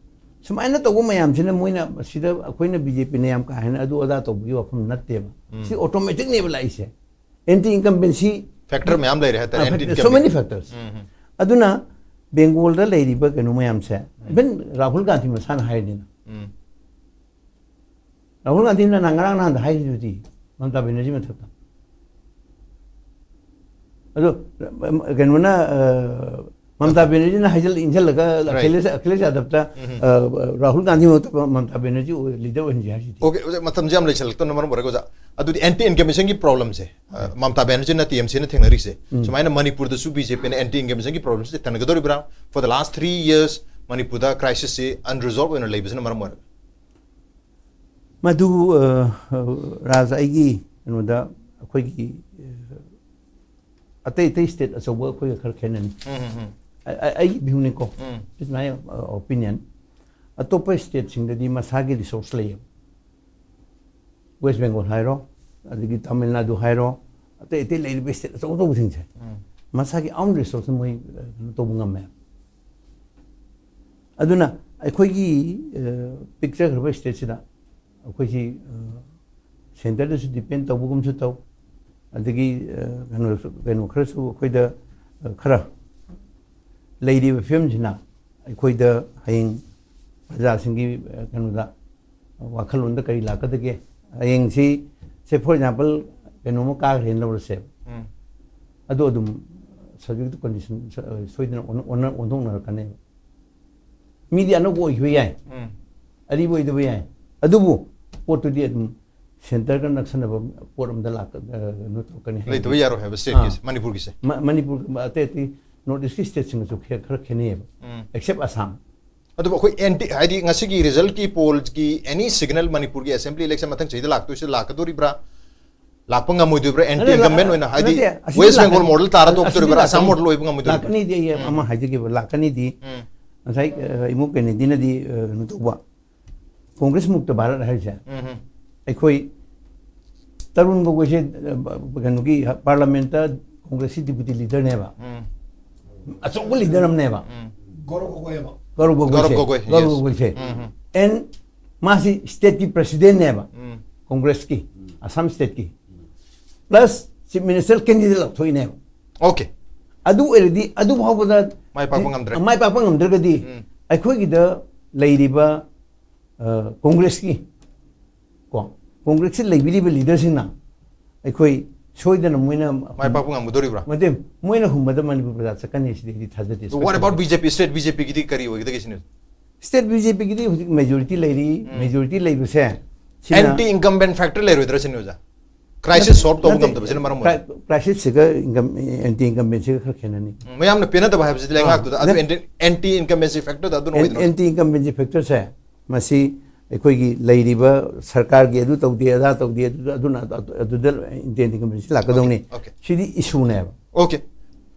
ꯁꯨꯃꯥꯏꯅ ꯇꯧꯕ ꯃꯌꯥꯝꯁꯤꯅ ꯃꯣꯏꯅ ꯁꯤꯗ ꯑꯩꯈꯣꯏꯅ ꯕꯤ ꯖꯦ ꯄꯤꯅ ꯌꯥꯝ ꯀꯥ ꯍꯦꯟꯅ ꯑꯗꯨ ꯑꯗꯥ ꯇꯧꯕꯒꯤ ꯋꯥꯐꯝ ꯅꯠꯇꯦꯕ꯫ ꯎꯝ. ꯁꯤ ꯑꯣꯇꯣꯃꯦꯇꯤꯛꯅꯦꯕ ꯂꯥꯛꯏꯁꯦ꯫ ꯑꯦꯟꯇꯤ ꯏꯟꯀꯝꯕꯦꯟꯁꯤ Factor ꯃꯌꯥꯝ ꯂꯩꯔꯦ ꯍꯥꯏꯇꯥꯔꯦ, anti ꯁꯣ ꯃꯦꯅꯤ ꯐꯦꯛꯇꯔꯁ꯫ ꯎꯝ, ꯎꯝ. ꯑꯗꯨꯅ ꯕꯦꯡꯒꯣꯜꯗ ꯂꯩꯔꯤꯕ ꯀꯩꯅꯣ ꯃꯌꯥꯝꯁꯦ, ꯏꯚꯟ ꯔꯥꯍꯨꯜ ꯒꯥꯟꯙꯤ ꯃꯁꯥꯅ ꯍꯥꯏꯔꯤꯅꯤꯅ, ꯎꯝ. ꯔꯥꯍꯨꯜ ꯒꯥꯟꯙꯤꯅ ꯅꯍꯥꯟ ꯉꯔꯥꯡ ꯅꯍꯥꯟꯗ ꯍꯥꯏꯔꯤꯗꯨꯗꯤ ꯃꯃꯇꯥ ꯕꯦꯅꯔꯖꯤ ꯃꯊꯛꯇ꯫ ꯑꯗꯣ ꯀꯩꯅꯣꯅ, ꯑ, ꯃꯃꯇꯥ ꯕꯦꯅꯔꯖꯤꯅ ꯍꯥꯏꯖꯤꯜ ꯏꯟꯁꯤꯜꯂꯒ Right. ꯑꯈꯤꯂꯦꯁ, ꯑꯈꯤꯂꯦꯁ ꯌꯥꯗꯕꯇ, ꯎꯝ. ꯑ, ꯔꯥꯍꯨꯜ ꯒꯥꯟꯙꯤ ꯃꯍꯨꯠꯇ ꯃꯃꯇꯥ ꯕꯦꯅꯔꯖꯤ ꯂꯤꯗꯔ ꯑꯣꯏꯍꯟꯁꯦ ꯍꯥꯏꯁꯤꯗꯤ꯫ Okay, ꯑꯣꯖꯥ, ꯃꯇꯝꯁꯦ ꯌꯥꯝ ꯂꯩꯁꯜꯂꯛꯇꯕꯅ ꯃꯔꯝ ꯑꯣꯏꯔꯒ, ꯑꯣꯖꯥ, ꯑꯗꯨꯗꯤ ꯑꯦꯟꯇꯤ ꯏꯟꯀꯝꯕꯦꯟꯁꯤꯒꯤ ꯄ꯭ꯔꯣꯕ꯭ꯂꯦꯝꯁꯦ, ꯑ, ꯃꯃꯇꯥ ꯕꯦꯅꯔꯖꯤꯅ ꯇꯤ ꯑꯦꯝ ꯁꯤꯅ ꯊꯦꯡꯅꯔꯤꯁꯦ, ꯎꯝ. ꯁꯨꯃꯥꯏꯅ ꯃꯅꯤꯄꯨꯔꯗꯁꯨ ꯕꯤ ꯖꯦ ꯄꯤꯅ ꯑꯦꯟꯇꯤ ꯏꯟꯀꯝꯕꯦꯟꯁꯤꯒꯤ ꯄ꯭ꯔꯣꯕ꯭ꯂꯦꯝꯁꯦ ꯊꯦꯡꯅꯒꯗꯧꯔꯤꯕ꯭ꯔꯥ? For the last three years ꯃꯅꯤꯄꯨꯔꯗ ꯀ꯭ꯔꯥꯏꯁꯤꯁꯁꯤ ꯑꯟꯔꯤꯖꯣꯜꯕ ꯑꯣꯏꯅ ꯂꯩꯕꯁꯤꯅ ꯃꯔꯝ ꯑꯣꯏꯔꯒ. ꯃꯗꯨ, ꯑ, ꯔꯥꯖ, ꯑꯩꯒꯤ ꯀꯩꯅꯣꯗ ꯑꯩꯈꯣꯏꯒꯤ, ꯑ, ꯑꯇꯩ ꯑꯇꯩ ꯁ꯭ꯇꯦꯠ ꯑꯆꯧꯕ ꯑꯩꯈꯣꯏꯒ ꯈꯔ ꯈꯦꯠꯅꯅꯤ꯫ ꯎꯝ, ꯎꯝ, ꯎꯝ. ꯑ-, ꯑ-, ꯑꯩꯒꯤ ꯚ꯭ꯌꯨꯅꯤꯀꯣ, ꯎꯝ. It's my, uh, opinion. ꯑꯇꯣꯞꯄ ꯁ꯭ꯇꯦꯠꯁꯤꯡꯗꯗꯤ ꯃꯁꯥꯒꯤ ꯔꯤꯁꯣꯔꯁ ꯂꯩꯌꯦꯕ꯫ ꯋꯦꯁ ꯕꯦꯡꯒꯣꯜ ꯍꯥꯏꯔꯣ, ꯑꯗꯒꯤ ꯇꯥꯃꯤꯜ ꯅꯥꯗꯨ ꯍꯥꯏꯔꯣ, ꯑꯇꯩ ꯑꯇꯩ ꯂꯩꯔꯤꯕ ꯁ꯭ꯇꯦꯠ ꯑꯆꯧ ꯑꯆꯧꯕꯁꯤꯡꯁꯦ ꯎꯝ. ꯃꯁꯥꯒꯤ ꯑꯥꯎꯟ ꯔꯤꯁꯣꯔꯁꯅ ꯃꯣꯏ, ꯑ, ꯀꯩꯅꯣ ꯇꯧꯕ ꯉꯝꯃꯦ꯫ ꯑꯗꯨꯅ ꯑꯩꯈꯣꯏꯒꯤ, ꯑ, ꯄꯤꯛꯆꯈ꯭ꯔꯕ ꯁ꯭ꯇꯦꯠꯁꯤꯗ ꯑꯩꯈꯣꯏꯁꯤ, ꯑ, ꯁꯦꯟꯇꯔꯗꯁꯨ ꯗꯤꯄꯦꯟ ꯇꯧꯕꯒꯨꯝꯁꯨ ꯇꯧ, ꯑꯗꯒꯤ ꯑ, ꯀꯩꯅꯣꯁꯨ, ꯀꯩꯅꯣ ꯈꯔꯁꯨ ꯑꯩꯈꯣꯏꯗ ꯑ, ꯈꯔ ꯂꯩꯔꯤꯕ ꯐꯤꯕꯝꯁꯤꯅ ꯑꯩꯈꯣꯏꯗ ꯍꯌꯦꯡ ꯄ꯭ꯔꯖꯥꯁꯤꯡꯒꯤ ꯑ, ꯀꯩꯅꯣꯗ ꯋꯥꯈꯜꯂꯣꯟꯗ ꯀꯔꯤ ꯂꯥꯛꯀꯗꯒꯦ? ꯍꯌꯦꯡꯁꯤ, ꯁꯦ, for example, ꯀꯩꯅꯣꯝꯃ ꯀꯥꯈ꯭ꯔꯦꯅ ꯂꯧꯔꯁꯦꯕ, ꯎꯝ꯫ ꯑꯗꯨ ꯑꯗꯨꯝ subject to condition ꯁꯣꯏꯗꯅ ꯑꯣꯟ- ꯑꯣꯟ- ꯑꯣꯟꯊꯣꯛꯅꯔꯛꯀꯅꯦꯕ꯫ ꯃꯤꯗꯤ ꯑꯅꯧꯕ ꯑꯣꯏꯈꯤꯕ ꯌꯥꯏ, ꯎꯝ꯫ ꯑꯔꯤꯕ ꯑꯣꯏꯗꯕ ꯌꯥꯏ, ꯑꯗꯨꯕꯨ ꯄꯣꯠꯇꯨꯗꯤ ꯑꯗꯨꯝ ꯁꯦꯟꯇꯔꯒ ꯅꯛꯁꯟꯅꯕ ꯄꯣꯠ ꯑꯃꯗ ꯂꯥꯛꯀ- ꯑ, ꯀꯩꯅꯣ ꯇꯧꯔꯛꯀꯅꯤ ꯍꯥꯏꯕꯗꯤ ꯂꯩꯇꯕ ꯌꯥꯔꯣꯏ ꯍꯥꯏꯕ ꯁ꯭ꯇꯦꯠꯀꯤꯁꯦ, ꯑꯥ꯫ ꯃꯅꯤꯄꯨꯔꯒꯤꯁꯦ꯫ ꯃ- ꯃꯅꯤꯄꯨꯔ ꯑꯇꯩ ꯑꯇꯩ ꯅꯣꯔꯠ ꯏꯁꯀꯤ ꯁ꯭ꯇꯦꯠꯁꯤꯡꯒꯁꯨ ꯈꯔ ꯈꯔ ꯈꯦꯠꯅꯩꯌꯦꯕ, ꯎꯝ꯫ ꯑꯦꯛꯁꯦꯞ ꯑꯁꯥꯝ꯫ ꯑꯗꯨꯕꯨ ꯑꯩꯈꯣꯏ ꯑꯦꯟꯇꯤ, ꯍꯥꯏꯗꯤ ꯉꯁꯤꯒꯤ ꯔꯤꯖꯜꯠꯀꯤ ꯄꯣꯜꯒꯤ ꯑꯦꯅꯤ ꯁꯤꯒꯅꯦꯜ ꯃꯅꯤꯄꯨꯔꯒꯤ ꯑꯁꯦꯝꯕ꯭ꯂꯤ ꯏꯂꯦꯛꯁꯟ ꯃꯊꯪ ꯆꯍꯤꯗ ꯂꯥꯛꯇꯣꯏꯁꯦ ꯂꯥꯛꯀꯗꯣꯔꯤꯕ꯭ꯔꯥ, ꯂꯥꯛꯄ ꯉꯝꯃꯣꯏꯗꯣꯔꯤꯕ꯭ꯔꯥ, ꯑꯦꯟꯇꯤ ꯅꯠꯇꯦ, ꯏꯟꯀꯝꯕꯦꯟ ꯑꯣꯏꯅ, ꯍꯥꯏꯗꯤ ꯅꯠꯇꯦ, ꯑꯁꯤꯗꯤ ꯋꯦꯁ ꯕꯦꯡꯒꯣꯜ ꯂꯥꯛꯀꯅꯤ꯫ ꯃꯣꯗꯦꯜ ꯇꯥꯔ ꯑꯁꯤꯗꯤ ꯇꯣꯛꯇꯣꯔꯤꯕ꯭ꯔꯥ, ꯑꯁꯥꯝ ꯂꯥꯛꯀꯅꯤ꯫ ꯃꯣꯗꯦꯜ ꯑꯣꯏꯕ ꯉꯝꯃꯣꯏꯗꯣꯔꯤꯕ꯭ꯔꯥ? ꯂꯥꯛꯀꯅꯤꯗꯤ ꯑꯩ ꯎꯝ꯫ ꯑꯃ ꯍꯥꯏꯖꯒꯦꯕ, ꯂꯥꯛꯀꯅꯤꯗꯤ꯫ ꯎꯝ꯫ ꯉꯁꯥꯏ ꯑ, ꯏꯃꯨꯡ ꯀꯩꯅꯦꯗꯤꯅꯗꯤ ꯑ, ꯀꯩꯅꯣ ꯇꯧꯕ, ꯀꯣꯡꯒ꯭ꯔꯦꯁ ꯃꯨꯛꯇ ꯚꯥꯔꯠ ꯍꯥꯏꯁꯦ ꯎꯝ ꯍꯝ꯫ ꯑꯩꯈꯣꯏ ꯇꯔꯨꯟ ꯒꯣꯒꯣꯏꯁꯦ ꯑ, ꯀꯩꯅꯣꯒꯤ ꯄꯥꯔꯂꯥꯃꯦꯟꯠꯇ ꯀꯣꯡꯒ꯭ꯔꯦꯁꯀꯤ ꯗꯤꯄꯨꯇꯤ ꯂꯤꯗꯔꯅꯦꯕ, ꯎꯝ꯫ ꯑꯆꯧꯕ ꯂꯤꯗꯔ ꯑꯃꯅꯦꯕ꯫ ꯎꯝ꯫ ꯒꯧꯔꯕ ꯒꯣꯒꯣꯏ ꯑꯃ꯫ ꯒꯧꯔꯕ ꯒꯧꯔꯕ ꯒꯣꯒꯣꯏꯁꯦ, ꯒꯣꯒꯣꯏ, ꯒꯧꯔꯕ yes. ꯒꯣꯒꯣꯏꯁꯦ꯫ Um Hum. ꯑꯦꯟ ꯃꯥꯁꯤ ꯁ꯭ꯇꯦꯠꯀꯤ ꯄ꯭ꯔꯁꯤꯗꯦꯟꯅꯦꯕ, ꯎꯝ꯫ ꯀꯣꯡꯒ꯭ꯔꯦꯁꯀꯤ, ꯑꯁꯥꯝ ꯁ꯭ꯇꯦꯠꯀꯤ, ꯄ꯭ꯂꯁ ꯆꯤꯐ ꯃꯤꯅꯤꯁꯇꯔ ꯀꯦꯟꯗꯤꯗꯦꯠ ꯂꯧꯊꯣꯛꯏꯅꯦꯕ꯫ ꯑꯣꯀꯦ꯫ ꯑꯗꯨ ꯑꯣꯏꯔꯗꯤ ꯑꯗꯨ ꯐꯥꯎꯕꯗ ꯃꯥꯏ ꯄꯥꯛꯄ ꯉꯝꯗ꯭ꯔꯦ꯫ ꯃꯥꯏ ꯄꯥꯛꯄ ꯉꯝꯗ꯭ꯔꯒꯗꯤ ꯎꯝ꯫ ꯑꯩꯈꯣꯏꯒꯤꯗ ꯂꯩꯔꯤꯕ ꯑ, ꯀꯣꯡꯒ꯭ꯔꯦꯁꯀꯤ, ꯀꯣ, ꯀꯣꯡꯒ꯭ꯔꯦꯁꯀꯤ ꯂꯩꯕꯤꯔꯤꯕ ꯂꯤꯗꯔꯁꯤꯡꯅ ꯑꯩꯈꯣꯏ ꯁꯣꯏꯗꯅ ꯃꯣꯏꯅ ꯃꯥꯏ ꯄꯥꯛꯄ ꯉꯝꯒꯗꯣꯔꯤꯕ꯭ꯔꯥ? ꯅꯠꯇꯦ, ꯃꯣꯏꯅ ꯍꯨꯝꯕꯗ ꯃꯅꯤꯄꯨꯔ ꯄ꯭ꯔꯖꯥ ꯆꯠꯀꯅꯤ ꯁꯤꯗꯤ ꯑꯩꯗꯤ ꯊꯥꯖꯗꯦ꯫ What about B J P, state B J ꯄꯤꯒꯤꯗꯤ ꯀꯔꯤ ꯑꯣꯏꯒꯗꯒꯦ ꯁꯤꯅꯤ? ꯁ꯭ꯇꯦꯠ ꯕꯤ ꯖꯦ ꯄꯤꯒꯤꯗꯤ ꯍꯧꯖꯤꯛ ꯃꯦꯖꯣꯔꯤꯇꯤ ꯂꯩꯔꯤ, ꯎꯝ꯫ ꯃꯦꯖꯣꯔꯤꯇꯤ ꯂꯩꯕꯁꯦ ꯁꯤꯅ ꯑꯦꯟꯇꯤ ꯏꯟꯀꯝꯕꯦꯟ ꯐꯦꯛꯇꯔ ꯂꯩꯔꯣꯏꯗ꯭ꯔꯥ ꯁꯤꯅꯤ ꯑꯣꯖꯥ? ꯀ꯭ꯔꯥꯏꯁꯤꯁ ꯁꯣꯜꯕ ꯇꯧꯕ ꯅꯠꯇꯦ, ꯉꯝꯗꯕꯁꯤꯅ ꯃꯔꯝ ꯑꯣꯏꯔꯒ? ꯀ꯭ꯔꯥꯏ-, ꯀ꯭ꯔꯥꯏꯁꯤꯁꯁꯤꯒ ꯏꯟꯀꯝ, ꯑꯦꯟꯇꯤ ꯏꯟꯀꯝꯕꯦꯟꯁꯤꯒ ꯈꯔ ꯈꯦꯠꯅꯅꯤ꯫ ꯎꯝ, ꯃꯌꯥꯝꯅ ꯄꯦꯟꯅꯗꯕ ꯍꯥꯏꯕꯁꯤꯗꯤ ꯂꯩꯉꯥꯛꯇꯨꯗ, ꯑꯗꯨ ꯅꯠ- ꯑꯦꯟꯇꯤ, ꯑꯦꯟꯇꯤ ꯏꯟꯀꯝꯕꯦꯟꯁꯤ ꯐꯦꯛꯇꯔꯗ ꯑꯗꯨꯅ ꯑꯣꯏꯗꯅ? ꯑꯦꯟꯇꯤ ꯏꯟꯀꯝꯕꯦꯟꯁꯤ ꯐꯦꯛꯇꯔꯁꯦ ꯃꯁꯤ ꯑꯩꯈꯣꯏꯒꯤ ꯂꯩꯔꯤꯕ ꯁꯔꯀꯥꯔꯒꯤ ꯑꯗꯨ ꯇꯧꯗꯦ, ꯑꯗꯥ ꯇꯧꯗꯦ, ꯑꯗꯨꯗ, ꯑꯗꯨꯅ ꯑꯗꯨ-, ꯑꯗꯨꯗ ꯑꯦꯟꯇꯤ ꯏꯟꯀꯝꯕꯦꯟꯁꯤ ꯂꯥꯛꯀꯗꯧꯅꯤ꯫ ꯑꯣꯀꯦ꯫ ꯁꯤꯗꯤ ꯏꯁꯨꯅꯦꯕ꯫ ꯑꯣꯀꯦ꯫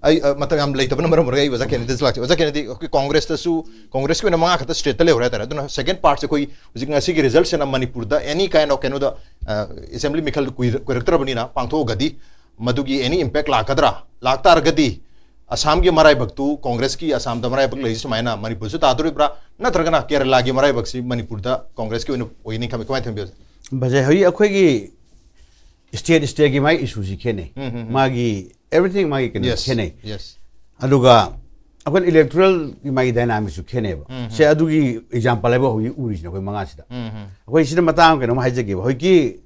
ꯑꯩ, ꯑ, ꯃꯇꯝ ꯌꯥꯝ ꯂꯩꯇꯕꯅ ꯃꯔꯝ ꯑꯣꯏꯔꯒ ꯑꯩ ꯑꯣꯖꯥ ꯀꯦꯅꯦꯗꯤꯗꯁꯨ ꯂꯥꯛꯆꯩ꯫ ꯑꯣꯖꯥ ꯀꯦꯅꯦꯗꯤ, ꯑꯩꯈꯣꯏ ꯀꯣꯡꯒ꯭ꯔꯦꯁꯇꯁꯨ, ꯀꯣꯡꯒ꯭ꯔꯦꯁꯀꯤ ꯑꯣꯏꯅ ꯃꯉꯥ ꯈꯛꯇ ꯁ꯭ꯇꯦꯠꯇ ꯂꯩꯍꯧꯔꯦ ꯍꯥꯏꯇꯥꯔꯦ꯫ ꯑꯗꯨꯅ ꯁꯦꯀꯦꯟ ꯄꯥꯔꯠꯁꯦ ꯑꯩꯈꯣꯏ ꯍꯧꯖꯤꯛ ꯉꯁꯤꯒꯤ ꯔꯤꯖꯜꯠꯁꯤꯅ ꯃꯅꯤꯄꯨꯔꯗ ꯑꯦꯅꯤ ꯀꯥꯏꯟ ꯑꯣꯐ ꯀꯩꯅꯣꯗ, ꯑ, ꯑꯦꯁꯦꯝꯕ꯭ꯂꯤ ꯃꯤꯈꯜ ꯀꯨꯏꯔ-, ꯀꯨꯏꯔꯛꯇ꯭ꯔꯕꯅꯤꯅ ꯄꯥꯡꯊꯣꯛꯑꯒꯗꯤ ꯃꯗꯨꯒꯤ ꯑꯦꯅꯤ ꯏꯝꯄꯦꯛ ꯂꯥꯛꯀꯗ꯭ꯔꯥ? ꯂꯥꯛꯇꯥꯔꯒꯗꯤ ꯑꯁꯥꯝꯒꯤ ꯃꯔꯥꯏꯕꯛꯇꯨ ꯀꯣꯡꯒ꯭ꯔꯦꯁꯀꯤ ꯑꯁꯥꯝꯗ ꯃꯔꯥꯏꯕꯛ ꯂꯩꯔꯤ ꯁꯨꯃꯥꯏꯅ ꯃꯅꯤꯄꯨꯔꯁꯨ ꯇꯥꯗꯣꯔꯤꯕ꯭ꯔꯥ? ꯅꯠꯇ꯭ꯔꯒꯅ ꯀꯦꯔꯂꯥꯒꯤ ꯃꯔꯥꯏꯕꯛꯁꯤ ꯃꯅꯤꯄꯨꯔꯗ ꯀꯣꯡꯒ꯭ꯔꯦꯁꯀꯤ ꯑꯣꯏꯅ ꯑꯣꯏꯒꯅꯤ ꯈꯟꯕꯤ, ꯀꯃꯥꯏꯅ ꯊꯝꯕꯤꯌꯨ? ꯕꯖꯦ, ꯍꯧꯖꯤꯛ ꯑꯩꯈꯣꯏꯒꯤ state stateꯀꯤ ꯃꯥꯒꯤ issueꯁꯤ ꯈꯦꯠꯅꯩ꯫ ꯎꯝ, ꯎꯝ, ꯎꯝ꯫ ꯃꯥꯒꯤ everything ꯃꯥꯒꯤ ꯀꯩꯅꯣ Yes, ꯈꯦꯠꯅꯩ꯫ Yes. ꯑꯗꯨꯒ ꯑꯩꯈꯣꯏꯅ electoralꯒꯤ ꯃꯥꯒꯤ dynamicꯁꯨ ꯈꯦꯠꯅꯩꯕ꯫ ꯎꯝ, ꯁꯦ, ꯑꯗꯨꯒꯤ example ꯍꯥꯏꯕ ꯍꯧꯖꯤꯛ ꯎꯔꯤꯁꯤꯅ ꯑꯩꯈꯣꯏ ꯃꯉꯥꯁꯤꯗ꯫ ꯎꯝ, ꯎꯝ꯫ ꯑꯩꯈꯣꯏ ꯁꯤꯗ ꯃꯇꯥꯡ ꯑꯃ ꯀꯩꯅꯣꯝ ꯍꯥꯏꯖꯒꯦꯕ꯫ ꯍꯧꯖꯤꯛꯀꯤ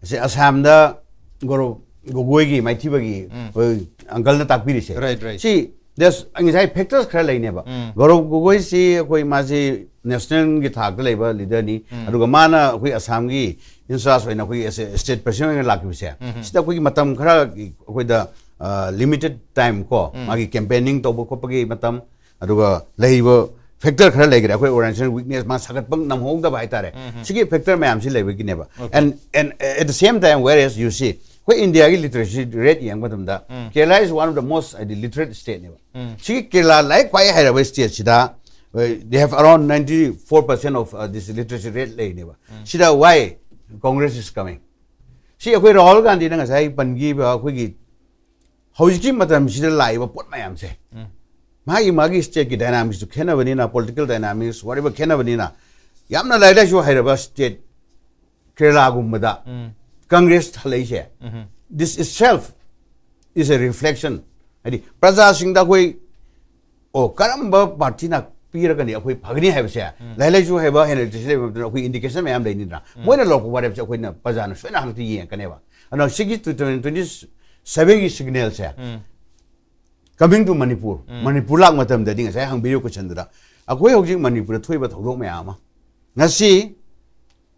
ꯁꯦ ꯑꯁꯥꯝꯗ ꯒꯧꯔꯕ ꯒꯣꯒꯣꯏꯒꯤ ꯃꯥꯏꯊꯤꯕꯒꯤ ꯎꯝ꯫ ꯑꯩꯈꯣꯏ uncleꯅ ꯇꯥꯛꯄꯤꯔꯤꯁꯦ꯫ Right, right. ꯁꯤ there's ꯉꯁꯥꯏ factors ꯈꯔ ꯂꯩꯅꯦꯕ꯫ ꯎꯝ꯫ ꯒꯧꯔꯕ ꯒꯣꯒꯣꯏꯁꯤ ꯑꯩꯈꯣꯏ ꯃꯥꯁꯤ nationalꯒꯤ ꯊꯥꯛꯇ ꯂꯩꯕ leaderꯅꯤ꯫ ꯎꯝ꯫ ꯑꯗꯨꯒ ꯃꯥꯅ ꯑꯩꯈꯣꯏ ꯑꯁꯥꯝꯒꯤ in charge ꯑꯣꯏꯅ ꯑꯩꯈꯣꯏꯒꯤ state president ꯑꯣꯏꯅ ꯂꯥꯛꯈꯤꯕꯁꯦ, ꯎꯝ꯫ ꯁꯤꯗ ꯑꯩꯈꯣꯏꯒꯤ ꯃꯇꯝ ꯈꯔ ꯑꯩꯈꯣꯏꯗ, ꯑ, limited time ꯀꯣ, ꯎꯝ꯫ ꯃꯥꯒꯤ campaigning ꯇꯧꯕ ꯈꯣꯠꯄꯒꯤ ꯃꯇꯝ, ꯑꯗꯨꯒ ꯂꯩꯔꯤꯕ factor ꯈꯔ ꯂꯩꯈ꯭ꯔꯦ꯫ ꯑꯩꯈꯣꯏ organization weakness, ꯃꯥ ꯁꯥꯒꯠꯄ ꯉꯝꯍꯧꯗꯕ ꯍꯥꯏꯇꯥꯔꯦ꯫ ꯎꯝ꯫ ꯁꯤꯒꯤ factor ꯃꯌꯥꯝꯁꯤ ꯂꯩꯕꯒꯤꯅꯦꯕ꯫ Okay. And, and at the same time, whereas you see, ꯑꯩꯈꯣꯏ ꯏꯟꯗꯤꯌꯥꯒꯤ literacy rate ꯌꯦꯡꯕ ꯃꯇꯝꯗ, ꯎꯝ꯫ Kerala is one of the most, ꯍꯥꯏꯗꯤ, literate stateꯅꯦꯕ꯫ ꯎꯝ꯫ ꯁꯤꯒꯤ Kerala ꯂꯥꯏꯔꯤꯛ ꯈ꯭ꯋꯥꯏ ꯍꯩꯔꯕ stateꯁꯤꯗ, uh, they have around ninety four percent of, uh, this literacy rate ꯂꯩꯅꯦꯕ꯫ ꯁꯤꯗ why Congress is coming? ꯁꯤ ꯑꯩꯈꯣꯏ ꯔꯥꯍꯨꯜ ꯒꯥꯟꯙꯤꯅ ꯉꯁꯥꯏ ꯄꯟꯈꯤꯕ ꯑꯩꯈꯣꯏꯒꯤ ꯍꯧꯖꯤꯛꯀꯤ ꯃꯇꯝꯁꯤꯗ ꯂꯥꯛꯏꯕ ꯄꯣꯠ ꯃꯌꯥꯝꯁꯦ, ꯎꯝ꯫ ꯃꯥꯒꯤ, ꯃꯥꯒꯤ stateꯀꯤ dynamicꯁꯨ ꯈꯦꯠꯅꯕꯅꯤꯅ, political dynamics, whatever ꯈꯦꯠꯅꯕꯅꯤꯅ, ꯌꯥꯝꯅ ꯂꯥꯏꯔꯤꯛ ꯂꯥꯏꯁꯨ ꯍꯩꯔꯕ state Keralaꯒꯨꯝꯕꯗ um. Congress ꯍꯜꯂꯛꯏꯁꯦ, um. this itself is a reflection. ꯍꯥꯏꯗꯤ ꯄ꯭ꯔꯖꯥꯁꯤꯡꯗ ꯑꯩꯈꯣꯏ, ꯑꯣ, ꯀꯔꯝꯕ partyꯅ ꯄꯤꯔꯒꯗꯤ ꯑꯩꯈꯣꯏ ꯐꯒꯅꯤ ꯍꯥꯏꯕꯁꯦ, ꯂꯥꯏꯔꯤꯛ ꯂꯥꯏꯁꯨ ꯍꯩꯕ, ꯍꯦꯟꯅ literacy ꯂꯩꯕ ꯃꯇꯝꯗ ꯑꯩꯈꯣꯏ indication ꯃꯌꯥꯝ ꯂꯩꯅꯤꯗꯅ, ꯃꯣꯏꯅ ꯂꯧꯔꯛꯄ ꯋꯥꯔꯦꯞꯁꯦ ꯑꯩꯈꯣꯏꯅ ꯄ꯭ꯔꯖꯥꯅ ꯁꯣꯏꯅ ꯍꯟꯗꯛꯇꯤ ꯌꯦꯡꯉꯛꯀꯅꯦꯕ꯫ ꯑꯗꯨꯅ ꯁꯤꯒꯤ two thousand twenty sevenꯒꯤ signalꯁꯦ, um. coming to Manipur, ꯎꯝ꯫ ꯃꯅꯤꯄꯨꯔ ꯂꯥꯛꯄ ꯃꯇꯝꯗꯗꯤ ꯉꯁꯥꯏ ꯍꯪꯕꯤꯔꯤꯕ questionꯗꯨꯗ, ꯑꯩꯈꯣꯏ ꯍꯧꯖꯤꯛ ꯃꯅꯤꯄꯨꯔꯗ ꯊꯣꯛꯏꯕ ꯊꯧꯗꯣꯛ ꯃꯌꯥꯝ ꯑꯃ, ꯉꯁꯤ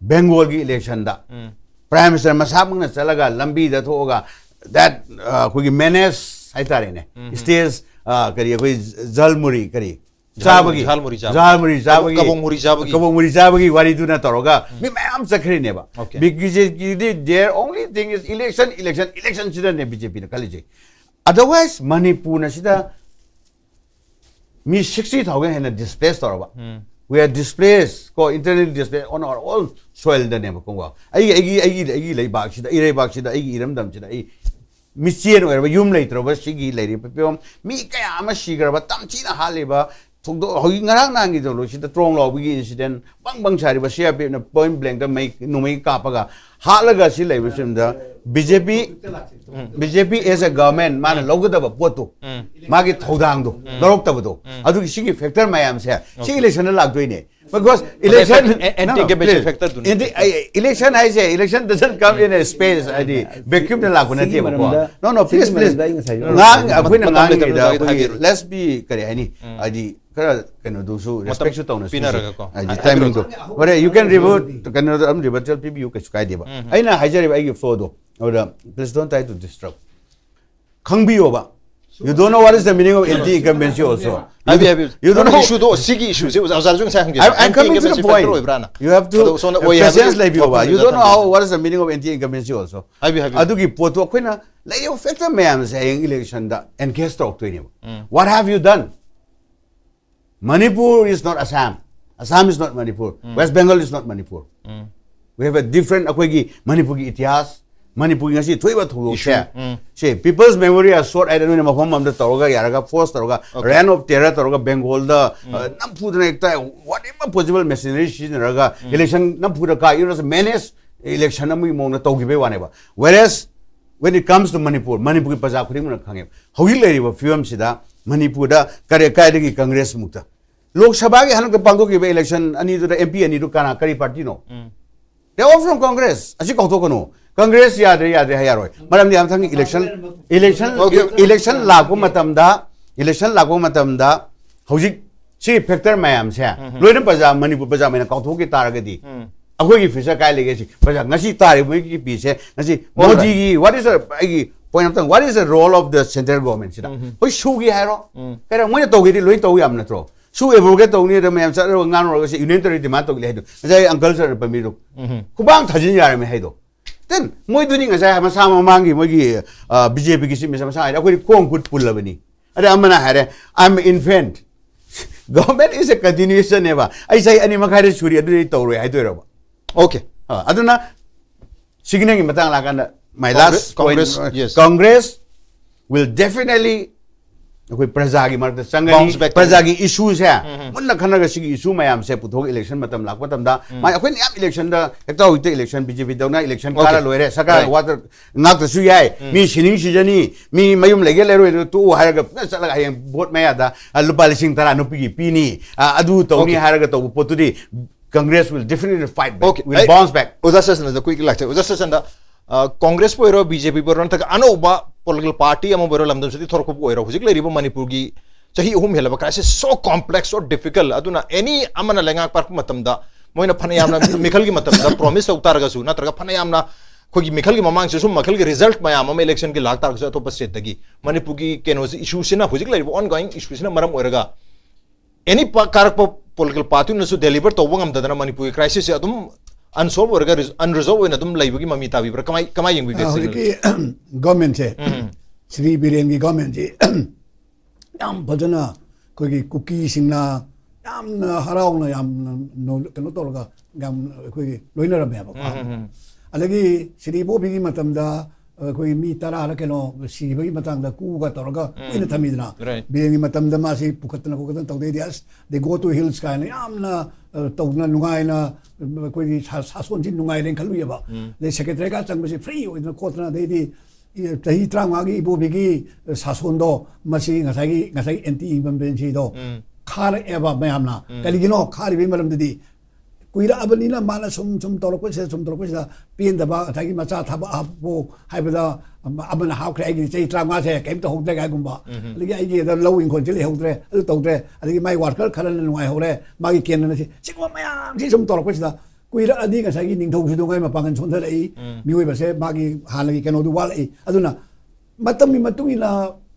ꯕꯦꯡꯒꯣꯜꯒꯤ electionꯗ ꯎꯝ꯫ Prime Minister ꯃꯁꯥꯃꯛꯅ ꯆꯠꯂꯒ ꯂꯝꯕꯤꯗ ꯊꯣꯛꯑꯒ that, ꯑ, ꯑꯩꯈꯣꯏꯒꯤ menace ꯍꯥꯏꯇꯥꯔꯦꯅꯦ, ꯎꯝ꯫ Stage, ꯑ, ꯀꯔꯤ, ꯑꯩꯈꯣꯏ ꯖꯜ ꯃꯨꯔꯤ, ꯀꯔꯤ, ꯖꯜ ꯆꯥꯕꯒꯤ, ꯖꯜ ꯃꯨꯔꯤ ꯆꯥꯕꯒꯤ꯫ ꯖꯜ ꯃꯨꯔꯤ ꯆꯥꯕꯒꯤ, ꯀꯕꯣꯛ ꯃꯨꯔꯤ ꯆꯥꯕꯒꯤ꯫ ꯀꯕꯣꯛ ꯃꯨꯔꯤ ꯆꯥꯕꯒꯤ ꯋꯥꯔꯤꯗꯨꯅ ꯇꯧꯔꯒ ꯃꯤ ꯃꯌꯥꯝ ꯆꯠꯈ꯭ꯔꯤꯅꯦꯕ꯫ Okay. BJPꯒꯤꯗꯤ their only thing is election, election, election ꯁꯤꯗꯅꯦ BJPꯅ ꯈꯜꯂꯤꯁꯦ꯫ Otherwise ꯃꯅꯤꯄꯨꯔꯅ ꯁꯤꯗ ꯃꯤ sixty thousand ꯍꯦꯟꯅ displace ꯇꯧꯔꯕ꯫ ꯎꯝ꯫ We are displaced, ꯀꯣ, internally displaced on our own soilꯗꯅꯦꯕ, ꯀꯣ꯫ ꯑꯩꯒꯤ, ꯑꯩꯒꯤ, ꯑꯩꯒꯤ, ꯑꯩꯒꯤ ꯂꯩꯕꯥꯛꯁꯤꯗ, ꯑꯩ ꯂꯩꯕꯥꯛꯁꯤꯗ, ꯑꯩꯒꯤ ꯏꯔꯝꯗꯝꯁꯤꯗ ꯑꯩ ꯃꯤꯆꯦꯟ ꯑꯣꯏꯔꯕ, ꯌꯨꯝ ꯂꯩꯇ꯭ꯔꯕ ꯁꯤꯒꯤ ꯂꯩꯔꯤꯕ ꯐꯤꯕꯝ, ꯃꯤ ꯀꯌꯥ ꯑꯃ ꯁꯤꯈ꯭ꯔꯕ, ꯇꯝꯊꯤꯅ ꯍꯥꯠꯂꯤꯕ, ꯊꯧꯗꯣꯛ ꯍꯧꯖꯤꯛ ꯉꯔꯥꯡ ꯅꯍꯥꯟꯒꯤ ꯊꯧꯗꯣꯛꯁꯤꯗ ꯇ꯭ꯔꯣꯡ ꯂꯥꯎꯕꯒꯤ ꯏꯟꯁꯤꯗꯦꯟ ꯕꯪ ꯕꯪ ꯁꯥꯔꯤꯕ ꯁꯤ ꯑꯥꯔ ꯄꯤ ꯑꯦꯐꯅ ꯄꯣꯏꯟ ꯕ꯭ꯂꯦꯡꯗ ꯃꯩ ꯅꯣꯡꯃꯩ ꯀꯥꯞꯄꯒ ꯍꯥꯠꯂꯒ ꯁꯤ ꯂꯩꯕ ꯁꯤꯗ B J P B J P as a government ꯃꯥꯅ ꯂꯧꯒꯗꯕ ꯄꯣꯠꯇꯣ ꯃꯥꯒꯤ ꯊꯧꯗꯥꯡꯗꯣ ꯂꯧꯔꯛꯇꯕꯗꯣ ꯑꯗꯨꯒꯤ ꯁꯤꯒꯤ ꯐꯦꯛꯇꯔ ꯃꯌꯥꯝꯁꯦ ꯁꯤ ꯏꯂꯦꯛꯁꯟꯗ ꯂꯥꯛꯇꯣꯏꯅꯦ꯫ Because election anti incumbency factor ꯗꯨꯅꯤ꯫ Election ꯍꯥꯏꯁꯦ election doesn't come in a space ꯍꯥꯏꯗꯤ vacuum ꯗ ꯂꯥꯛꯄ ꯅꯠꯇꯦꯕꯀꯣ꯫ ꯃꯔꯝꯗ- No no please ꯁꯤꯒꯤ please ꯃꯔꯝꯗ ꯑꯩ ꯉꯁꯥꯏ ꯉꯥꯡ ꯑꯩꯈꯣꯏꯅ ꯃꯇꯝ ꯂꯩꯇꯕꯅꯤꯅ ꯉꯥꯡꯉꯤꯉꯩꯗ ꯑꯩ ꯑꯩꯈꯣꯏꯒꯤ ꯍꯥꯏꯕꯤꯔꯣꯏ꯫ Let's be ꯀꯔꯤ ꯍꯥꯏꯅꯤ ꯍꯥꯏꯗꯤ ꯈꯔ ꯀꯩꯅꯣꯗꯨꯁꯨ ꯔꯦꯁꯄꯦꯛꯁꯨ ꯇꯧꯅꯁꯤ ꯄꯤꯅꯔꯒꯀꯣ꯫ ꯍꯥꯏꯗꯤ ꯍꯥꯏꯕꯤꯔꯣ꯫ ꯇꯥꯏꯃꯤꯡꯗꯣ ꯍꯣꯔꯦꯟ you can rebut ꯀꯩꯅꯣꯗ ꯑꯗꯨꯝ ꯔꯤꯕꯇꯦꯜ ꯄꯤꯕꯤꯌꯨ ꯀꯩꯁꯨ ꯀꯥꯏꯗꯦꯕ꯫ ꯑꯩꯅ ꯍꯥꯏꯖꯔꯤꯕ ꯑꯩꯒꯤ ꯐ꯭ꯂꯣꯗꯣ ꯑꯗꯨꯗ please don't try to disrupt ꯈꯪꯕꯤꯌꯣꯕ꯫ You don't know what is the meaning of anti incumbency also. ꯍꯥꯏꯕꯤꯌꯨ ꯍꯥꯏꯕꯤꯌꯨ꯫ You don't know. ꯏꯁꯨꯗꯣ ꯁꯤꯒꯤ ꯏꯁꯨꯁꯦ ꯑꯣꯖꯥ ꯑꯣꯖꯥꯁꯨ ꯉꯁꯥꯏ ꯍꯪꯈꯤ꯫ I- I'm coming to the point. ꯑꯣꯏꯕ꯭ꯔꯥꯅ꯫ You have to ꯑꯗꯣ ꯁꯣꯝꯗ ꯑꯣꯏ ꯍꯥꯏꯕꯒꯤ patience ꯂꯩꯕꯤꯌꯣꯕ꯫ ꯋꯥꯐꯝꯗꯨꯗ You don't know how ꯊꯝꯕꯤꯌꯨ꯫ what is the meaning of anti incumbency also. ꯍꯥꯏꯕꯤꯌꯨ ꯍꯥꯏꯕꯤꯌꯨ꯫ ꯑꯗꯨꯒꯤ ꯄꯣꯠꯇꯣ ꯑꯩꯈꯣꯏꯅ ꯂꯩꯔꯤꯕ ꯐꯦꯛꯇꯔ ꯃꯌꯥꯝꯁꯦ ꯍꯌꯦꯡ election the engage ꯇꯧꯔꯛꯇꯣꯏꯅꯦꯕ꯫ What have you done? Manipur is not Assam. Assam is not Manipur. West Bengal is not Manipur. We have a different ꯑꯩꯈꯣꯏꯒꯤ ꯃꯅꯤꯄꯨꯔꯒꯤ ꯏꯇꯤꯍꯥꯁ ꯃꯅꯤꯄꯨꯔꯒꯤ ꯉꯁꯤ ꯊꯣꯛꯏꯕ ꯊꯧꯗꯣꯛꯁꯦ Issue. ꯎꯝ꯫ ꯁꯤ People's Memorial Sword ꯍꯥꯏꯗꯅ ꯅꯣꯏꯅ ꯃꯐꯝ ꯑꯃꯗ ꯇꯧꯔꯒ ꯌꯥꯔꯒ force ꯇꯧꯔꯒ Okay. Reign of Terror ꯇꯧꯔꯒ ꯕꯦꯡꯒꯣꯜꯗ ꯅꯝꯐꯨꯗꯅ ꯍꯦꯛꯇ whatever possible machinery ꯁꯤꯖꯤꯟꯅꯔꯒ election ꯅꯝꯐꯨꯗ ꯀꯥ ꯏꯔꯁ manage election ꯑꯃꯒꯤ ꯃꯑꯣꯡꯗ ꯇꯧꯈꯤꯕꯩ ꯋꯥꯅꯦꯕ꯫ Whereas when it comes to Manipur ꯃꯅꯤꯄꯨꯔꯒꯤ ꯄ꯭ꯔꯖꯥ ꯈꯨꯗꯤꯡꯃꯛꯅ ꯈꯪꯉꯦꯕ ꯍꯧꯖꯤꯛ ꯂꯩꯔꯤꯕ ꯐꯤꯕꯝꯁꯤꯗ ꯃꯅꯤꯄꯨꯔꯗ ꯀꯔꯤ ꯀꯥꯏꯗꯒꯤ ꯀꯪꯒ꯭ꯔꯦꯁ ꯃꯨꯛꯇ ꯂꯣꯛ ꯁꯚꯥꯒꯤ ꯍꯟꯗꯛꯇ ꯄꯥꯡꯊꯣꯛꯈꯤꯕ election ꯑꯅꯤꯗꯨꯗ M P ꯑꯅꯤꯗꯨ ꯀꯅꯥ ꯀꯔꯤ party no? They are all from Congress. ꯑꯁꯤ ꯀꯥꯎꯊꯣꯛꯀꯅꯨ꯫ ꯀꯪꯒ꯭ꯔꯦꯁ ꯌꯥꯗ꯭ꯔꯦ ꯌꯥꯗ꯭ꯔꯦ ꯍꯥꯏ ꯌꯥꯔꯣꯏ꯫ ꯃꯔꯝꯗꯤ ꯃꯊꯪꯒꯤ election election Okay, okay. election ꯂꯥꯛꯄ ꯃꯇꯝꯗ election ꯂꯥꯛꯄ ꯃꯇꯝꯗ ꯍꯧꯖꯤꯛ ꯁꯤ ꯐꯦꯛꯇꯔ ꯃꯌꯥꯝꯁꯦ ꯂꯣꯏꯅ ꯄ꯭ꯔꯖꯥ ꯃꯅꯤꯄꯨꯔ ꯄ꯭ꯔꯖꯥ ꯃꯌꯥꯝꯅ ꯀꯥꯎꯊꯣꯛꯈꯤ ꯇꯥꯔꯒꯗꯤ ꯑꯩꯈꯣꯏꯒꯤ future ꯀꯥꯏ ꯂꯩꯒꯦ ꯁꯤ ꯄ꯭ꯔꯖꯥ ꯉꯁꯤ ꯇꯥꯔꯤꯕ ꯃꯣꯏꯒꯤ ꯄꯤꯁꯦ ꯉꯁꯤ All right. ꯃꯣꯗꯤꯒꯤ what is the ꯑꯩꯒꯤ point of time what is the role of the central government ꯁꯤꯗ ꯑꯩꯈꯣꯏ ꯁꯨꯒꯦ ꯍꯥꯏꯔꯣ? ꯀꯩꯅꯣ ꯃꯣꯏꯅ ꯇꯧꯒꯦꯗꯤ ꯂꯣꯏ ꯇꯧ ꯌꯥꯕ ꯅꯠꯇ꯭ꯔꯣ? ꯁꯨ abrogate ꯇꯧꯅꯤ ꯑꯗ ꯃꯌꯥꯝ ꯆꯠꯂꯒ ꯉꯥꯡꯅꯔꯒ ꯁꯤ union territory demand ꯇꯧꯒꯦ ꯍꯥꯏꯗꯣ ꯉꯁꯥꯏ uncle sir ꯅ ꯄꯟꯕꯤꯔꯣ ꯈꯨꯕꯥꯡ ꯊꯥꯖꯤꯟ ꯌꯥꯔꯝꯃꯦ ꯍꯥꯏꯗꯣ꯫ Then ꯃꯣꯏꯗꯨꯗꯤ ꯉꯁꯥꯏ ꯃꯁꯥ ꯃꯃꯥꯡꯒꯤ ꯃꯣꯏꯒꯤ ꯕꯤ ꯖꯦ ꯄꯤꯒꯤ ꯆꯤꯞ ꯃꯤꯅꯤꯁꯇꯔ ꯃꯁꯥ ꯍꯥꯏꯔꯦ ꯑꯩꯈꯣꯏꯗꯤ ꯈꯣꯡ ꯈꯨꯠ ꯄꯨꯜꯂꯕꯅꯤ꯫ ꯑꯗ ꯑꯃꯅ ꯍꯥꯏꯔꯦ I'm infant. Government is a continuation ꯅꯦꯕ꯫ ꯑꯩ ꯆꯍꯤ ꯑꯅꯤ ꯃꯈꯥꯏꯗ ꯁꯨꯔꯤ ꯑꯗꯨꯗꯤ ꯑꯩ ꯇꯧꯔꯣꯏ ꯍꯥꯏꯗꯣꯏꯔꯕ? Okay. ꯑ, ꯑꯗꯨꯅ ꯁꯤꯒꯤ ꯅꯪꯒꯤ ꯃꯇꯥꯡ ꯂꯥꯛꯀꯥꯟꯗ my Congress- last point, Congress, yes. Congress will definitely ꯑꯩꯈꯣꯏ ꯄ꯭ꯔꯖꯥꯒꯤ ꯃꯔꯛꯇ ꯆꯪꯒꯅꯤ꯫ Bounce back ꯇꯧꯅꯤ꯫ ꯄ꯭ꯔꯖꯥꯒꯤ ꯏꯁꯨꯁꯦ ꯃꯨꯟꯅ ꯈꯟꯅꯒ ꯁꯤꯒꯤ ꯏꯁꯨ ꯃꯌꯥꯝꯁꯦ ꯄꯨꯊꯣꯛ ꯏꯂꯦꯛꯁꯟ ꯃꯇꯝ ꯂꯥꯛꯄ ꯃꯇꯝꯗ ꯃꯥ ꯑꯩꯈꯣꯏꯅ ꯌꯥꯝ ꯏꯂꯦꯛꯁꯟꯗ ꯍꯦꯛꯇ ꯍꯧꯖꯤꯛꯇ ꯏꯂꯦꯛꯁꯟ ꯕꯤ ꯖꯦ ꯄꯤ ꯇꯧꯅ ꯏꯂꯦꯛꯁꯟ ꯀꯥꯔ Okay. ꯂꯣꯏꯔꯦ, ꯁꯔꯀꯥꯔ Right. ꯋꯥꯇ ꯉꯥꯛꯇꯁꯨ ꯌꯥꯏ꯫ ꯃꯤ ꯁꯤꯅꯤꯡ ꯁꯤꯖꯅꯤ, ꯃꯤ ꯃꯌꯨꯝ ꯂꯩꯒꯦ ꯂꯩꯔꯣꯏꯗꯣ ꯇꯣꯛꯎ ꯍꯥꯏꯔꯒ ꯐꯖꯅ ꯆꯠꯂꯒ ꯍꯌꯦꯡ ꯚꯣꯠ ꯃꯌꯥꯗ ꯑ, ꯂꯨꯄꯥ ꯂꯤꯁꯤꯡ ꯇꯔꯥ ꯅꯨꯄꯤꯒꯤ ꯄꯤꯅꯤ, ꯑ, ꯑꯗꯨ ꯇꯧꯅꯤ Okay. ꯍꯥꯏꯔꯒ ꯇꯧꯕ ꯄꯣꯠꯇꯨꯗꯤ Congress will definitely fight back, Okay. will ꯑꯩ bounce back. ꯑꯣꯖꯥ ꯁꯆꯤꯟꯗ quick ꯂꯥꯛꯆꯩ꯫ ꯑꯣꯖꯥ ꯁꯆꯤꯟꯗ, ꯑ, ꯀꯣꯡꯒ꯭ꯔꯦꯁꯄꯨ ꯑꯣꯏꯔꯣ, ꯕꯤ ꯖꯦ ꯄꯤꯕꯨ ꯑꯣꯏꯔꯣ, ꯅꯠꯇ꯭ꯔꯒ ꯑꯅꯧꯕ ꯄꯣꯂꯤꯇꯤꯀꯦꯜ ꯄꯥꯔꯇꯤ ꯑꯃꯕꯨ ꯑꯣꯏꯔꯣ, ꯂꯝꯗꯝꯁꯤꯗꯒꯤ ꯊꯣꯔꯛꯄꯕꯨ ꯑꯣꯏꯔꯣ, ꯍꯧꯖꯤꯛ ꯂꯩꯔꯤꯕ ꯃꯅꯤꯄꯨꯔꯒꯤ ꯆꯍꯤ ꯑꯍꯨꯝ ꯍꯦꯜꯂꯕ crisis so complex, so difficult, ꯑꯗꯨꯅ any ꯑꯃꯅ ꯂꯩꯉꯥꯛ ꯄꯥꯏꯔꯛꯄ ꯃꯇꯝꯗ ꯃꯣꯏꯅ ꯐꯅ ꯌꯥꯝꯅ ꯃꯤꯈꯜꯒꯤ ꯃꯇꯝꯗ promise ꯇꯧ ꯇꯥꯔꯒꯁꯨ, ꯅꯠꯇ꯭ꯔꯒ ꯐꯅ ꯌꯥꯝꯅ ꯑꯩꯈꯣꯏꯒꯤ ꯃꯤꯈꯜꯒꯤ ꯃꯃꯥꯡꯁꯤꯗ ꯁꯨꯝ ꯃꯈꯜꯒꯤ result ꯃꯌꯥꯝ ꯑꯃ election ꯒꯤ ꯂꯥꯛ ꯇꯥꯔꯒꯁꯨ, ꯑꯇꯣꯞꯄ state ꯇꯒꯤ ꯃꯅꯤꯄꯨꯔꯒꯤ ꯀꯩꯅꯣꯁꯤ, issue ꯁꯤꯅ, ꯍꯧꯖꯤꯛ ꯂꯩꯔꯤꯕ ongoing issue ꯁꯤꯅ ꯃꯔꯝ ꯑꯣꯏꯔꯒ any ꯄ-, ꯀꯥꯔꯛꯄ ꯄꯣꯂꯤꯇꯤꯀꯦꯜ ꯄꯥꯔꯇꯤꯅꯁꯨ deliver ꯇꯧꯕ ꯉꯝꯗꯗꯅ ꯃꯅꯤꯄꯨꯔꯒꯤ crisis ꯁꯦ ꯑꯗꯨꯝ unsolve ꯑꯣꯏꯔꯒ res-, unresolve ꯑꯣꯏꯅ ꯑꯗꯨꯝ ꯂꯩꯕꯒꯤ ꯃꯃꯤ ꯇꯥꯕꯤꯕ꯭ꯔꯥ? ꯀꯃꯥꯏ, ꯀꯃꯥꯏ ꯌꯦꯡꯕꯤꯒꯦ? ꯑ, ꯍꯧꯖꯤꯛꯀꯤ ꯒꯚꯔꯟꯃꯦꯟꯁꯦ, ꯁ꯭ꯔꯤ ꯕꯤꯔꯦꯟꯒꯤ ꯒꯚꯔꯟꯃꯦꯟꯁꯤ ꯌꯥꯝ ꯐꯖꯅ ꯑꯩꯈꯣꯏꯒꯤ ꯀꯨꯀꯤꯁꯤꯡꯅ ꯌꯥꯝꯅ ꯍꯔꯥꯎꯅ, ꯌꯥꯝꯅ ꯅꯣ-, ꯀꯩꯅꯣ ꯇꯧꯔꯒ ꯌꯥꯝ ꯑꯩꯈꯣꯏꯒꯤ ꯂꯣꯏꯅꯔꯝꯃꯦꯕꯀꯣ꯫ ꯑꯗꯒꯤ ꯁ꯭ꯔꯤ ꯏꯕꯣꯕꯤꯒꯤ ꯃꯇꯝꯗ ꯑꯩꯈꯣꯏꯒꯤ ꯃꯤ ꯇꯔꯥꯔ ꯀꯩꯅꯣ ꯁꯤꯕꯒꯤ ꯃꯇꯥꯡꯗ ꯀꯨꯒ ꯇꯧꯔꯒ ꯀꯨꯏꯅ ꯊꯝꯃꯤꯗꯅ꯫ Right. ꯕꯤꯔꯦꯟꯒꯤ ꯃꯇꯝꯗ ꯃꯥꯁꯤ ꯄꯨꯈꯠꯇꯅ ꯈꯣꯠꯇꯅ ꯇꯧꯗꯩꯗꯤ, ꯑꯁ, they go to hills ꯀꯥꯏꯅ ꯌꯥꯝꯅ, ꯑ, ꯇꯧꯗꯅ ꯅꯨꯡꯉꯥꯏꯅ, ꯑꯩꯈꯣꯏꯒꯤ ꯁꯥ-, ꯁꯥꯁꯣꯟꯁꯤ ꯅꯨꯡꯉꯥꯏꯔꯦꯅ ꯈꯜꯂꯨꯏꯌꯦꯕ꯫ ꯑꯗꯩ ꯁꯦꯀ꯭ꯔꯦꯇꯔꯤꯌꯦꯠꯀ ꯆꯪꯕꯁꯤ ꯐ꯭ꯔꯤ ꯑꯣꯏꯗꯅ ꯈꯣꯠꯇꯅ, ꯑꯗꯩꯗꯤ, ꯑ, ꯆꯍꯤ ꯇꯔꯥꯃꯉꯥꯒꯤ ꯏꯕꯣꯕꯤꯒꯤ, ꯑ, ꯁꯥꯁꯣꯟꯗꯣ ꯃꯁꯤ ꯉꯁꯥꯏꯒꯤ, ꯉꯁꯥꯏꯒꯤ ꯑꯦꯟꯇꯤ ꯏꯟꯀꯝꯕꯦꯟꯁꯤꯗꯣ ꯈꯥꯔꯛꯑꯦꯕ ꯃꯌꯥꯝꯅ꯫ ꯀꯔꯤꯒꯤꯅꯣ ꯈꯥꯔꯤꯕꯒꯤ ꯃꯔꯝꯗꯗꯤ ꯀꯨꯏꯔꯛꯑꯕꯅꯤꯅ ꯃꯥꯅ ꯁꯨꯝ, ꯁꯨꯝ ꯇꯧꯔꯛꯄꯁꯤꯗ, ꯁꯨꯝ ꯇꯧꯔꯛꯄꯁꯤꯗ ꯄꯦꯟꯗꯕ, ꯉꯁꯥꯏꯒꯤ ꯃꯆꯥ ꯊꯕꯛ ꯍꯥꯞꯄꯨ ꯍꯥꯏꯕꯗ ꯑꯃ-, ꯑꯃꯅ ꯍꯥꯞꯈ꯭ꯔꯦ, "ꯑꯩꯒꯤ ꯆꯍꯤ ꯇꯔꯥꯃꯉꯥꯁꯦ ꯀꯔꯤꯝ ꯇꯧꯍꯧꯗ꯭ꯔꯦ" ꯍꯥꯏꯒꯨꯝꯕ, ꯑꯗꯒꯤ "ꯑꯩꯒꯤ ꯑꯗ ꯂꯧ ꯏꯪꯈꯣꯜꯁꯤ ꯂꯩꯍꯧꯗ꯭ꯔꯦ, ꯑꯗꯨ ꯇꯧꯗ꯭ꯔꯦ", ꯑꯗꯒꯤ ꯃꯥꯏ ꯋꯥꯔꯀꯔ ꯈꯔꯅ ꯅꯨꯡꯉꯥꯏꯍꯧꯔꯦ, ꯃꯥꯒꯤ ꯀꯦꯟꯗ꯭ꯔꯅ ꯁꯤ-, ꯁꯤꯒꯨꯝꯕ ꯃꯌꯥꯝꯁꯤ ꯁꯨꯝ ꯇꯧꯔꯛꯄꯁꯤꯗ ꯀꯨꯏꯔꯛꯑꯗꯤ ꯉꯁꯥꯏꯒꯤ ꯅꯤꯡꯊꯧꯁꯤꯗꯨꯉꯥꯏ ꯃꯄꯥꯡꯒꯜ ꯁꯣꯟꯊꯔꯛꯏ, ꯃꯤꯑꯣꯏꯕꯁꯦ ꯃꯥꯒꯤ ꯍꯥꯟꯅꯒꯤ ꯀꯩꯅꯣꯗꯨ ꯋꯥꯠꯂꯛꯏ꯫ ꯑꯗꯨꯅ ꯃꯇꯝꯒꯤ ꯃꯇꯨꯡ ꯏꯟꯅ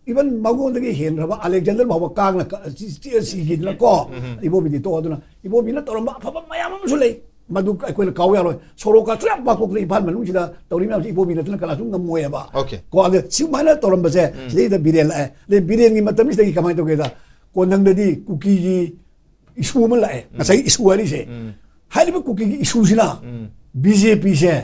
even ꯃꯉꯣꯟꯗꯒꯤ ꯍꯦꯟꯈ꯭ꯔꯕ ꯑꯂꯦꯛꯖꯦꯟꯗꯔ ꯐꯥꯎꯕ ꯀꯥꯡꯅ ꯀ-, ꯆꯤ-, ꯆꯤꯛꯑ ꯁꯤꯈꯤꯗꯅꯀꯣ, ꯏꯕꯣꯕꯤꯗꯤ ꯇꯣꯛꯑꯣ꯫ ꯑꯗꯨꯅ ꯏꯕꯣꯕꯤꯅ ꯇꯧꯔꯝꯕ ꯑꯐꯕ ꯃꯌꯥꯝ ꯑꯃꯁꯨ ꯂꯩ, ꯃꯗꯨ ꯑꯩꯈꯣꯏꯅ ꯀꯥꯎ ꯌꯥꯔꯣꯏ꯫ ꯁꯣꯔꯣꯛꯀ ꯁꯨꯡꯂꯥꯞ ꯄꯥꯛꯊꯣꯛꯇ꯭ꯔꯦ ꯏꯝꯐꯥꯜ ꯃꯅꯨꯡꯁꯤꯗ ꯇꯧꯔꯤ ꯃꯌꯥꯝꯁꯤ ꯏꯕꯣꯕꯤ ꯅꯠꯇꯅ ꯀꯅꯥꯁꯨ ꯉꯝꯃꯣꯏꯑꯕ꯫ Okay. ꯀꯣ, ꯑꯗ ꯁꯨꯃꯥꯏꯅ ꯇꯧꯔꯝꯕꯁꯦ ꯁꯤꯗꯩꯗ ꯕꯤꯔꯦꯟ ꯂꯥꯛꯑꯦ꯫ ꯑꯗꯩ ꯕꯤꯔꯦꯟꯒꯤ ꯃꯇꯝꯁꯤꯗꯒꯤ ꯀꯃꯥꯏꯅ ꯇꯧꯒꯦꯗ, ꯀꯣꯟꯊꯪꯗꯗꯤ ꯀꯨꯀꯤꯒꯤ ꯏꯁꯨ ꯑꯃ ꯂꯥꯛꯑꯦ꯫ ꯉꯁꯥꯏ ꯏꯁꯨ ꯍꯥꯏꯔꯤꯁꯦ, ꯍꯥꯏꯔꯤꯕ ꯀꯨꯀꯤꯒꯤ ꯏꯁꯨꯁꯤꯅ ꯕꯤ ꯖꯦ ꯄꯤꯁꯦ,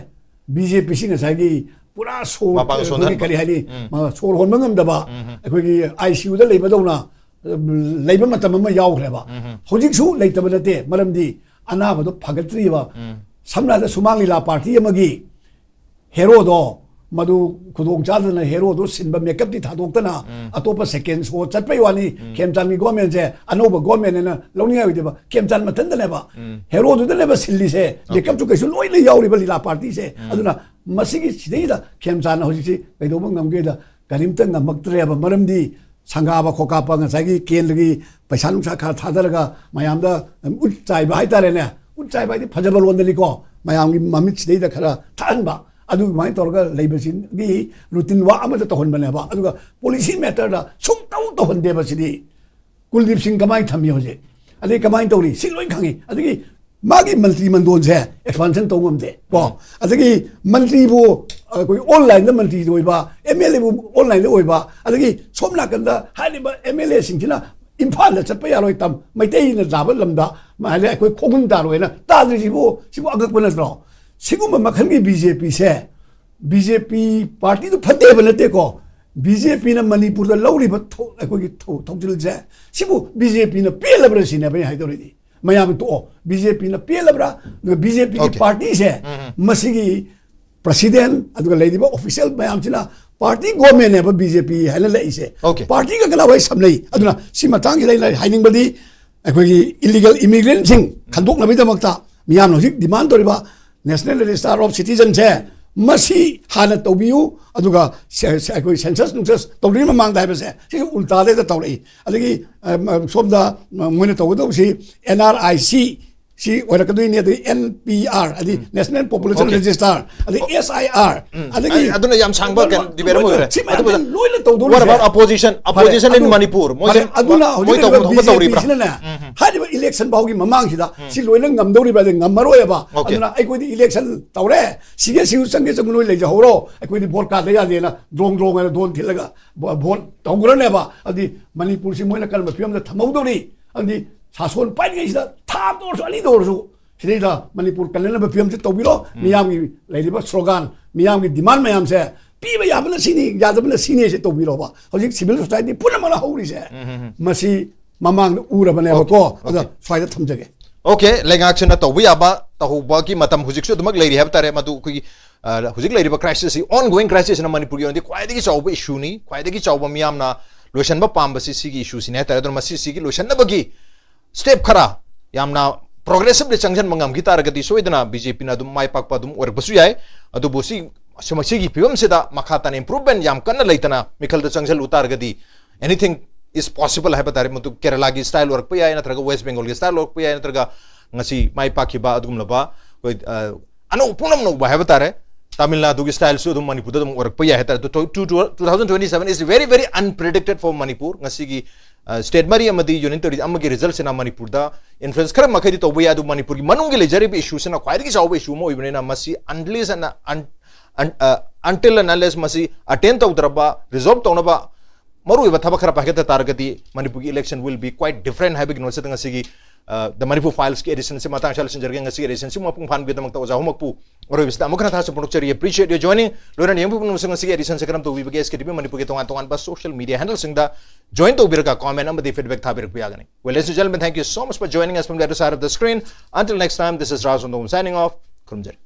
ꯕꯤ ꯖꯦ ꯄꯤꯁꯤ ꯉꯁꯥꯏꯒꯤ ꯄꯨꯔꯥ ꯁꯣꯔ, ꯃꯄꯥꯡꯒꯜ ꯑꯩꯈꯣꯏꯒꯤ ꯁꯣꯟꯊꯍꯟꯕ꯫ ꯀꯔꯤ ꯍꯥꯏꯅꯤ, ꯎꯝ꯫ ꯃꯥ ꯁꯣꯔ ꯍꯣꯟꯕ ꯉꯝꯗꯕ, ꯎꯝ꯫ ꯑꯩꯈꯣꯏꯒꯤ ICUꯗ ꯂꯩꯕꯗꯧꯅ, ꯑ, ꯂꯩꯕ ꯃꯇꯝ ꯑꯃ ꯌꯥꯎꯈ꯭ꯔꯦꯕ꯫ ꯎꯝ꯫ ꯍꯧꯖꯤꯛꯁꯨ ꯂꯩꯇꯕ ꯅꯠꯇꯦ, ꯃꯔꯝꯗꯤ ꯑꯅꯥꯕꯗꯣ ꯐꯒꯠꯇ꯭ꯔꯤꯕ꯫ ꯎꯝ꯫ ꯁꯝꯅ ꯍꯥꯏꯔꯕꯗ ꯁꯨꯃꯥꯡ ꯂꯤꯂꯥ ꯄꯥꯔꯇꯤ ꯑꯃꯒꯤ ꯍꯦꯔꯣꯗꯣ, ꯃꯗꯨ ꯈꯨꯗꯣꯡ ꯆꯥꯗꯅ ꯍꯦꯔꯣꯗꯣ ꯁꯤꯟꯕ, ꯃꯦꯀꯞꯇꯤ ꯊꯥꯗꯣꯛꯇꯅ, ꯎꯝ꯫ ꯑꯇꯣꯞꯄ second show ꯆꯠꯄꯩ ꯋꯥꯅꯤ꯫ ꯎꯝ꯫ ꯈꯦꯝꯆꯥꯟꯒꯤ governmentꯁꯦ ꯑꯅꯧꯕ government ꯍꯥꯏꯅ ꯂꯧꯅꯤꯡꯉꯥꯏ ꯑꯣꯏꯗꯦꯕ꯫ ꯈꯦꯝꯆꯥꯟ ꯃꯊꯟꯇꯅꯦꯕ, ꯎꯝ꯫ ꯍꯦꯔꯣꯗꯨꯗꯅꯦꯕ ꯁꯤꯜꯂꯤꯁꯦ꯫ ꯑꯣꯀꯦ꯫ Makeupꯁꯨ ꯀꯩꯁꯨ ꯂꯣꯏꯅ ꯌꯥꯎꯔꯤꯕ ꯂꯤꯂꯥ ꯄꯥꯔꯇꯤꯁꯦ꯫ ꯎꯝ꯫ ꯑꯗꯨꯅ ꯃꯁꯤꯒꯤ ꯁꯤꯗꯩꯗ ꯈꯦꯝꯆꯥꯟꯅ ꯍꯧꯖꯤꯛꯁꯤ ꯀꯩꯗꯧꯕ ꯉꯝꯒꯦꯗ, ꯀꯔꯤꯝꯇ ꯉꯝꯃꯛꯇ꯭ꯔꯦꯕ꯫ ꯃꯔꯝꯗꯤ ꯁꯪꯒꯥꯕ ꯈꯣꯀꯥꯞꯄ, ꯉꯁꯥꯏꯒꯤ ꯀꯦꯟꯗ꯭ꯔꯒꯤ ꯄꯩꯁꯥ ꯅꯨꯡꯁꯥ ꯈꯔ ꯊꯥꯗꯔꯒ ꯃꯌꯥꯝꯗ ꯎꯠ ꯆꯥꯏꯕ ꯍꯥꯏꯇꯥꯔꯦꯅꯦ꯫ ꯎꯠ ꯆꯥꯏꯕ ꯍꯥꯏꯗꯤ ꯐꯖꯕ ꯂꯣꯟꯗꯅꯤꯀꯣ, ꯃꯌꯥꯝꯒꯤ ꯃꯃꯤꯠꯁꯤꯗꯩꯗ ꯈꯔ ꯊꯛꯍꯟꯕ, ꯑꯗꯨꯃꯥꯏꯅ ꯇꯧꯔꯒ ꯂꯩꯕꯁꯤꯒꯤ routine work ꯑꯃꯗ ꯇꯧꯍꯟꯕꯅꯦꯕ꯫ ꯑꯗꯨꯒ policy matterꯗ ꯁꯨꯡꯇꯧ ꯇꯧꯍꯟꯗꯦꯕ ꯁꯤꯗꯤ꯫ ꯀꯨꯜꯗꯤꯞ ꯁꯤꯡ ꯀꯃꯥꯏꯅ ꯊꯝꯃꯤ ꯍꯧꯖꯤꯛ, ꯑꯗꯩ ꯀꯃꯥꯏꯅ ꯇꯧꯔꯤ, ꯁꯤ ꯂꯣꯏ ꯈꯪꯉꯤ꯫ ꯑꯗꯒꯤ ꯃꯥꯒꯤ ꯃꯟꯇ꯭ꯔꯤ ꯃꯟꯗꯣꯟꯁꯦ expansion ꯇꯧ ꯉꯝꯗꯦ ꯀꯣ꯫ ꯎꯝ꯫ ꯑꯗꯒꯤ ꯃꯟꯇ꯭ꯔꯤꯕꯨ ꯑꯩꯈꯣꯏ onlineꯗ ꯃꯟꯇ꯭ꯔꯤ ꯑꯣꯏꯕ, MLAꯕꯨ onlineꯗ ꯑꯣꯏꯕ, ꯑꯗꯒꯤ ꯁꯣꯝ ꯅꯥꯀꯟꯗ ꯍꯥꯏꯔꯤꯕ MLAꯁꯤꯡꯁꯤꯅ ꯏꯝꯐꯥꯜꯗ ꯆꯠꯄ ꯌꯥꯔꯣꯏ, ꯇꯝ, ꯃꯩꯇꯩꯅ ꯇꯥꯕ ꯂꯝꯗ, ꯃꯥ ꯍꯥꯏꯔꯦ, ꯑꯩꯈꯣꯏ ꯈꯣꯡꯒꯨꯟ ꯇꯥꯔꯣꯏꯅ ꯇꯥꯗ꯭ꯔꯤꯁꯤꯕꯨ, ꯁꯤꯕꯨ ꯑꯉꯛꯄ ꯅꯠꯇ꯭ꯔꯣ? ꯁꯤꯒꯨꯝꯕ ꯃꯈꯜꯒꯤ BJPꯁꯦ, BJP partyꯗꯨ ꯐꯠꯇꯦꯕ ꯅꯠꯇꯦꯀꯣ, BJPꯅ ꯃꯅꯤꯄꯨꯔꯗ ꯂꯧꯔꯤꯕ ꯊꯧ-, ꯑꯩꯈꯣꯏꯒꯤ ꯊꯧ-, ꯊꯧꯁꯤꯜꯁꯦ, ꯁꯤꯕꯨ BJPꯅ ꯄꯦꯜꯂꯕ꯭ꯔꯥ ꯁꯤꯅꯦꯕ ꯑꯩꯅ ꯍꯥꯏꯗꯧꯔꯤꯗꯤ꯫ ꯃꯌꯥꯝ ꯇꯣꯛꯑꯣ, BJPꯅ ꯄꯦꯜꯂꯕ꯭ꯔꯥ? ꯑꯗꯨꯒ BJPꯒꯤ Okay. partyꯁꯦ, ꯎꯝ, ꯎꯝ꯫ ꯃꯁꯤꯒꯤ president, ꯑꯗꯨꯒ ꯂꯩꯔꯤꯕ official ꯃꯌꯥꯝꯁꯤꯅ party governmentꯅꯦꯕ BJP ꯍꯥꯏꯅ ꯂꯩꯔꯤꯁꯦ꯫ Okay. Partyꯒ ꯀꯅꯥ ꯋꯥꯔꯤ ꯁꯝꯅꯩ? ꯑꯗꯨꯅ ꯁꯤ ꯃꯇꯥꯡꯁꯤꯗ ꯑꯩꯅ ꯍꯥꯏꯅꯤꯡꯕꯗꯤ, ꯑꯩꯈꯣꯏꯒꯤ illegal immigrantꯁꯤꯡ ꯈꯟꯗꯣꯛꯅꯕꯒꯤꯗꯃꯛꯇ ꯃꯤꯌꯥꯝꯅ ꯍꯧꯖꯤꯛ demand ꯇꯧꯔꯤꯕ National Register of Citizenꯁꯦ, ꯃꯁꯤ ꯍꯥꯟꯅ ꯇꯧꯕꯤꯌꯨ, ꯑꯗꯨꯒ ꯁꯦ-, ꯁꯦ-, ꯑꯩꯈꯣꯏ census ꯅꯨꯡꯁꯁ ꯇꯧꯗ꯭ꯔꯤꯉꯩ ꯃꯃꯥꯡꯗ ꯍꯥꯏꯕꯁꯦ, ꯁꯤꯁꯨ ꯎꯜꯇꯥꯗ ꯍꯦꯛꯇ ꯇꯧꯔꯛꯏ꯫ ꯑꯗꯒꯤ, ꯑ, ꯃ-, ꯁꯣꯝꯗ, ꯃ-, ꯃꯣꯏꯅ ꯇꯧꯒꯗꯧꯕꯁꯤ NRIC ꯁꯤ ꯑꯣꯏꯔꯛꯀꯗꯣꯏꯅꯤ, ꯑꯗꯒꯤ NPR, ꯑꯗꯒꯤ ꯎꯝ꯫ National Population Okay. Register, ꯑꯗꯒꯤ SIR, ꯎꯝ꯫ ꯑꯗꯒꯤ ꯑꯩ, ꯑꯗꯨꯅ ꯌꯥꯝ ꯁꯥꯡꯕ ꯂꯣꯏꯅꯃꯛ, ꯀꯩꯅꯣ, debate ꯑꯃ ꯂꯣꯏꯅꯃꯛ ꯑꯣꯏꯈ꯭ꯔꯦ꯫ ꯁꯤ ꯃꯌꯥꯝꯁꯦ ꯑꯗꯨꯕꯨ ꯂꯣꯏꯅ ꯇꯧꯗꯧꯔꯤꯁꯦ꯫ What about opposition? ꯐꯔꯦ, Opposition in ꯑꯗꯨ, Manipur? ꯃꯣꯏꯁꯦ ꯐꯔꯦ, ꯑꯗꯨꯅ ꯃꯣꯏ ꯍꯧꯖꯤꯛ ꯇꯧꯐꯝ ꯂꯩꯔꯤꯕ ꯊꯣꯛꯄ ꯇꯧꯔꯤꯕ꯭ꯔꯥ? BJPꯁꯤꯅꯅꯦ, ꯎꯝ, ꯎꯝ꯫ ꯍꯥꯏꯔꯤꯕ election ꯐꯥꯎꯒꯤ ꯃꯃꯥꯡꯁꯤꯗ ꯎꯝ꯫ ꯁꯤ ꯂꯣꯏꯅ ꯉꯝꯗꯧꯔꯤꯕ꯭ꯔꯥ? ꯑꯗꯩ ꯉꯝꯃꯔꯣꯏꯕ꯫ Okay. ꯑꯗꯨꯅ ꯑꯩꯈꯣꯏꯗꯤ election ꯇꯧꯔꯦ, ꯁꯤꯒꯦ ꯁꯤꯎ, ꯆꯪꯒꯦ ꯆꯪꯉꯨ, ꯅꯣꯏ ꯂꯩꯖꯍꯧꯔꯣ, ꯑꯩꯈꯣꯏꯗꯤ vote ꯀꯥꯗ ꯌꯥꯗꯦꯅ ꯗ꯭ꯔꯣꯡ ꯗ꯭ꯔꯣꯡ ꯍꯥꯏꯅ ꯗꯣꯟ ꯊꯤꯜꯂꯒ ꯚꯣ-, vote ꯇꯧꯈ꯭ꯔꯅꯦꯕ꯫ ꯑꯗꯨꯗꯤ ꯃꯅꯤꯄꯨꯔꯁꯤ ꯃꯣꯏꯅ ꯀꯔꯝꯕ ꯐꯤꯕꯝꯗ ꯊꯝꯍꯧꯗꯧꯔꯤ? ꯑꯗꯨꯗꯤ ꯁꯥꯁꯣꯟ ꯄꯥꯏꯔꯤꯉꯩꯁꯤꯗ ꯊꯥ ꯑꯃꯇ ꯑꯣꯏꯔꯁꯨ, ꯑꯅꯤꯗ ꯑꯣꯏꯔꯁꯨ, ꯁꯤꯗꯩꯗ ꯃꯅꯤꯄꯨꯔ ꯀꯜꯂꯅꯕ ꯐꯤꯕꯝꯁꯤ ꯇꯧꯕꯤꯔꯣ꯫ ꯃꯤꯌꯥꯝꯒꯤ ꯂꯩꯔꯤꯕ ꯁ꯭ꯂꯣꯒꯥꯟ, ꯃꯤꯌꯥꯝꯒꯤ ꯗꯤꯃꯥꯟ ꯃꯌꯥꯝꯁꯦ ꯄꯤꯕ ꯌꯥꯕꯅ ꯁꯤꯅꯤ, ꯌꯥꯗꯕꯅ ꯁꯤꯅꯤ, ꯁꯤ ꯇꯧꯕꯤꯔꯣꯕ꯫ ꯍꯧꯖꯤꯛ ꯁꯤꯚꯤꯜ ꯁꯣꯁꯥꯏꯇꯤ ꯄꯨꯝꯅꯃꯛꯅ ꯍꯧꯔꯤꯁꯦ ꯃꯁꯤ ꯃꯃꯥꯡꯗ ꯎꯔꯕꯅꯦꯕꯀꯣ꯫ ꯑꯗ ꯁ꯭ꯋꯥꯏꯗ ꯊꯝꯖꯒꯦ꯫ ꯑꯣꯀꯦ, ꯂꯩꯉꯥꯛꯁꯤꯅ ꯇꯧꯕ ꯌꯥꯕ ꯇꯧꯍꯧꯕꯒꯤ ꯃꯇꯝ ꯍꯧꯖꯤꯛꯁꯨ ꯑꯗꯨꯃꯛ ꯂꯩꯔꯤ ꯍꯥꯏꯕ ꯇꯥꯔꯦ꯫ ꯃꯗꯨ ꯑꯩꯈꯣꯏꯒꯤ ꯑ, ꯍꯧꯖꯤꯛ ꯂꯩꯔꯤꯕ crisis ꯁꯤ, ongoing crisis ꯁꯤꯅ ꯃꯅꯤꯄꯨꯔꯒꯤ ꯑꯣꯏꯅꯗꯤ ꯈ꯭ꯋꯥꯏꯗꯒꯤ ꯆꯥꯎꯕ ꯏꯁꯨꯅꯤ, ꯈ꯭ꯋꯥꯏꯗꯒꯤ ꯆꯥꯎꯕ ꯃꯤꯌꯥꯝꯅ ꯂꯣꯏꯁꯤꯟꯕ ꯄꯥꯝꯕꯁꯤ ꯁꯤꯒꯤ ꯏꯁꯨꯁꯤꯅꯤ ꯍꯥꯏꯇꯥꯔꯦ꯫ ꯑꯗꯨꯅ ꯃꯁꯤꯁꯤꯒꯤ ꯂꯣꯏꯁꯤꯟꯅꯕꯒꯤ ꯁ꯭ꯇꯦꯞ ꯈꯔ ꯌꯥꯝꯅ ꯄ꯭ꯔꯣꯒ꯭ꯔꯦꯁꯤꯚꯂꯤ ꯆꯪꯁꯤꯟꯕ ꯉꯝꯈꯤ ꯇꯥꯔꯒꯗꯤ ꯁꯣꯏꯗꯅ ꯕꯤ ꯖꯦ ꯄꯤꯅ ꯑꯗꯨꯝ ꯃꯥꯏ ꯄꯥꯛꯄ ꯑꯗꯨꯝ ꯑꯣꯏꯔꯛꯄꯁꯨ ꯌꯥꯏ꯫ ꯑꯗꯨꯕꯨ ꯁꯤ ꯁꯤ- ꯃꯁꯤꯒꯤ ꯐꯤꯕꯝꯁꯤꯗ ꯃꯈꯥ ꯇꯥꯅ ꯏꯝꯄ꯭ꯔꯨꯚꯃꯦꯟ ꯌꯥꯝ ꯀꯟꯅ ꯂꯩꯇꯅ ꯃꯤꯈꯜꯗ ꯆꯪꯁꯤꯜꯂꯨ ꯇꯥꯔꯒꯗꯤ anything is possible ꯍꯥꯏꯕ ꯇꯥꯔꯦ꯫ ꯃꯗꯨ ꯀꯦꯔꯂꯥꯒꯤ ꯁ꯭ꯇꯥꯏꯜ ꯑꯣꯏꯔꯛꯄ ꯌꯥꯏ, ꯅꯠꯇ꯭ꯔꯒ ꯋꯦꯁ ꯕꯦꯡꯒꯣꯜꯒꯤ ꯁ꯭ꯇꯥꯏꯜ ꯑꯣꯏꯔꯛꯄ ꯌꯥꯏ, ꯅꯠꯇ꯭ꯔꯒ ꯉꯁꯤ ꯃꯥꯏ ꯄꯥꯛꯈꯤꯕ ꯑꯗꯨꯒꯨꯝꯂꯕ ꯑꯩꯈꯣꯏ, ꯑ, ꯑꯅꯧ ꯄꯨꯝꯅꯃꯛ ꯅꯧꯕ ꯍꯥꯏꯕ ꯇꯥꯔꯦ꯫ ꯇꯥꯃꯤꯜ ꯅꯥꯗꯨꯒꯤ ꯁ꯭ꯇꯥꯏꯜꯁꯨ ꯑꯗꯨꯝ ꯃꯅꯤꯄꯨꯔꯗ ꯑꯗꯨꯝ ꯑꯣꯏꯔꯛꯄ ꯌꯥꯏ ꯍꯥꯏꯇꯥꯔꯦ꯫ Two- two- two thousand twenty seven is very very unpredicted for Manipur. ꯉꯁꯤꯒꯤ ꯁ꯭ꯇꯦꯠ ꯃꯔꯤ ꯑꯃꯗꯤ ꯌꯨꯅꯤꯌꯟ ꯇꯦꯔꯤꯇꯣꯔꯤ ꯑꯃꯒꯤ ꯔꯤꯖꯜꯠꯁꯤꯅ ꯃꯅꯤꯄꯨꯔꯗ ꯏꯟꯐ꯭ꯂꯨꯌꯦꯟꯁ ꯈꯔ ꯃꯈꯩꯗꯤ ꯇꯧꯕ ꯌꯥꯏ, ꯑꯗꯨ ꯃꯅꯤꯄꯨꯔꯒꯤ ꯃꯅꯨꯡꯒꯤ ꯂꯩꯖꯔꯤꯕ ꯏꯁꯨꯁꯤꯅ ꯈ꯭ꯋꯥꯏꯗꯒꯤ ꯆꯥꯎꯕ ꯏꯁꯨ ꯑꯃ ꯑꯣꯏꯕꯅꯤꯅ ꯃꯁꯤ unless and un- un- uh, until and unless ꯃꯁꯤ ꯑꯇꯦꯟ ꯇꯧꯗ꯭ꯔꯕ, ꯔꯤꯖꯣꯜꯕ ꯇꯧꯅꯕ ꯃꯔꯨꯑꯣꯏꯕ ꯊꯕꯛ ꯈꯔ ꯄꯥꯏꯈꯠꯇ ꯇꯥꯔꯒꯗꯤ ꯃꯅꯤꯄꯨꯔꯒꯤ election will be quite different ꯍꯥꯏꯕꯒꯤ ꯅꯣꯠꯁꯤꯗ ꯉꯁꯤꯒꯤ ꯗ ꯃꯅꯤꯄꯨꯔ ꯐꯥꯏꯜꯁꯀꯤ ꯑꯦꯗꯤꯁꯟꯁꯤ ꯃꯇꯥꯡ ꯑꯁꯤꯗ ꯂꯣꯏꯁꯤꯟꯖꯔꯒꯦ꯫ ꯉꯁꯤꯒꯤ ꯑꯦꯗꯤꯁꯟꯁꯤ ꯃꯄꯨꯡ ꯐꯥꯍꯟꯕꯒꯤꯗꯃꯛꯇ ꯑꯣꯖꯥ ꯑꯍꯨꯝꯃꯛꯄꯨ ꯑꯔꯣꯏꯕꯁꯤꯗ ꯑꯃꯨꯛ ꯍꯟꯅ ꯊꯥꯒꯠꯆꯕ ꯐꯣꯡꯗꯣꯛꯆꯔꯤ꯫ Appreciate your joining꯫ ꯂꯣꯏꯅꯅ ꯌꯦꯡꯕ ꯄꯨꯝꯅꯃꯛꯁꯨ ꯉꯁꯤꯒꯤ ꯑꯦꯗꯤꯁꯟꯁꯤ ꯀꯔꯝ ꯇꯧꯕꯤꯕꯒꯦ? ꯑꯦꯁ ꯀꯦ ꯇꯤ ꯚꯤ ꯃꯅꯤꯄꯨꯔꯒꯤ ꯇꯣꯉꯥꯟ ꯇꯣꯉꯥꯟꯕ ꯁꯣꯁꯤꯌꯦꯜ ꯃꯤꯗꯤꯌꯥ ꯍꯦꯟꯗꯜꯁꯤꯡꯗ ꯖꯣꯏꯟ ꯇꯧꯕꯤꯔꯒ ꯀꯣꯃꯦꯟ ꯑꯃꯗꯤ ꯐꯤꯗꯕꯦꯛ ꯊꯥꯕꯤꯔꯛꯄ ꯌꯥꯒꯅꯤ꯫ Well, ladies and gentlemen, thank you so much for joining us from the other side of the screen. Until next time, this is Raj Sundong signing off. ꯈꯨꯔꯨꯝꯖꯔꯤ꯫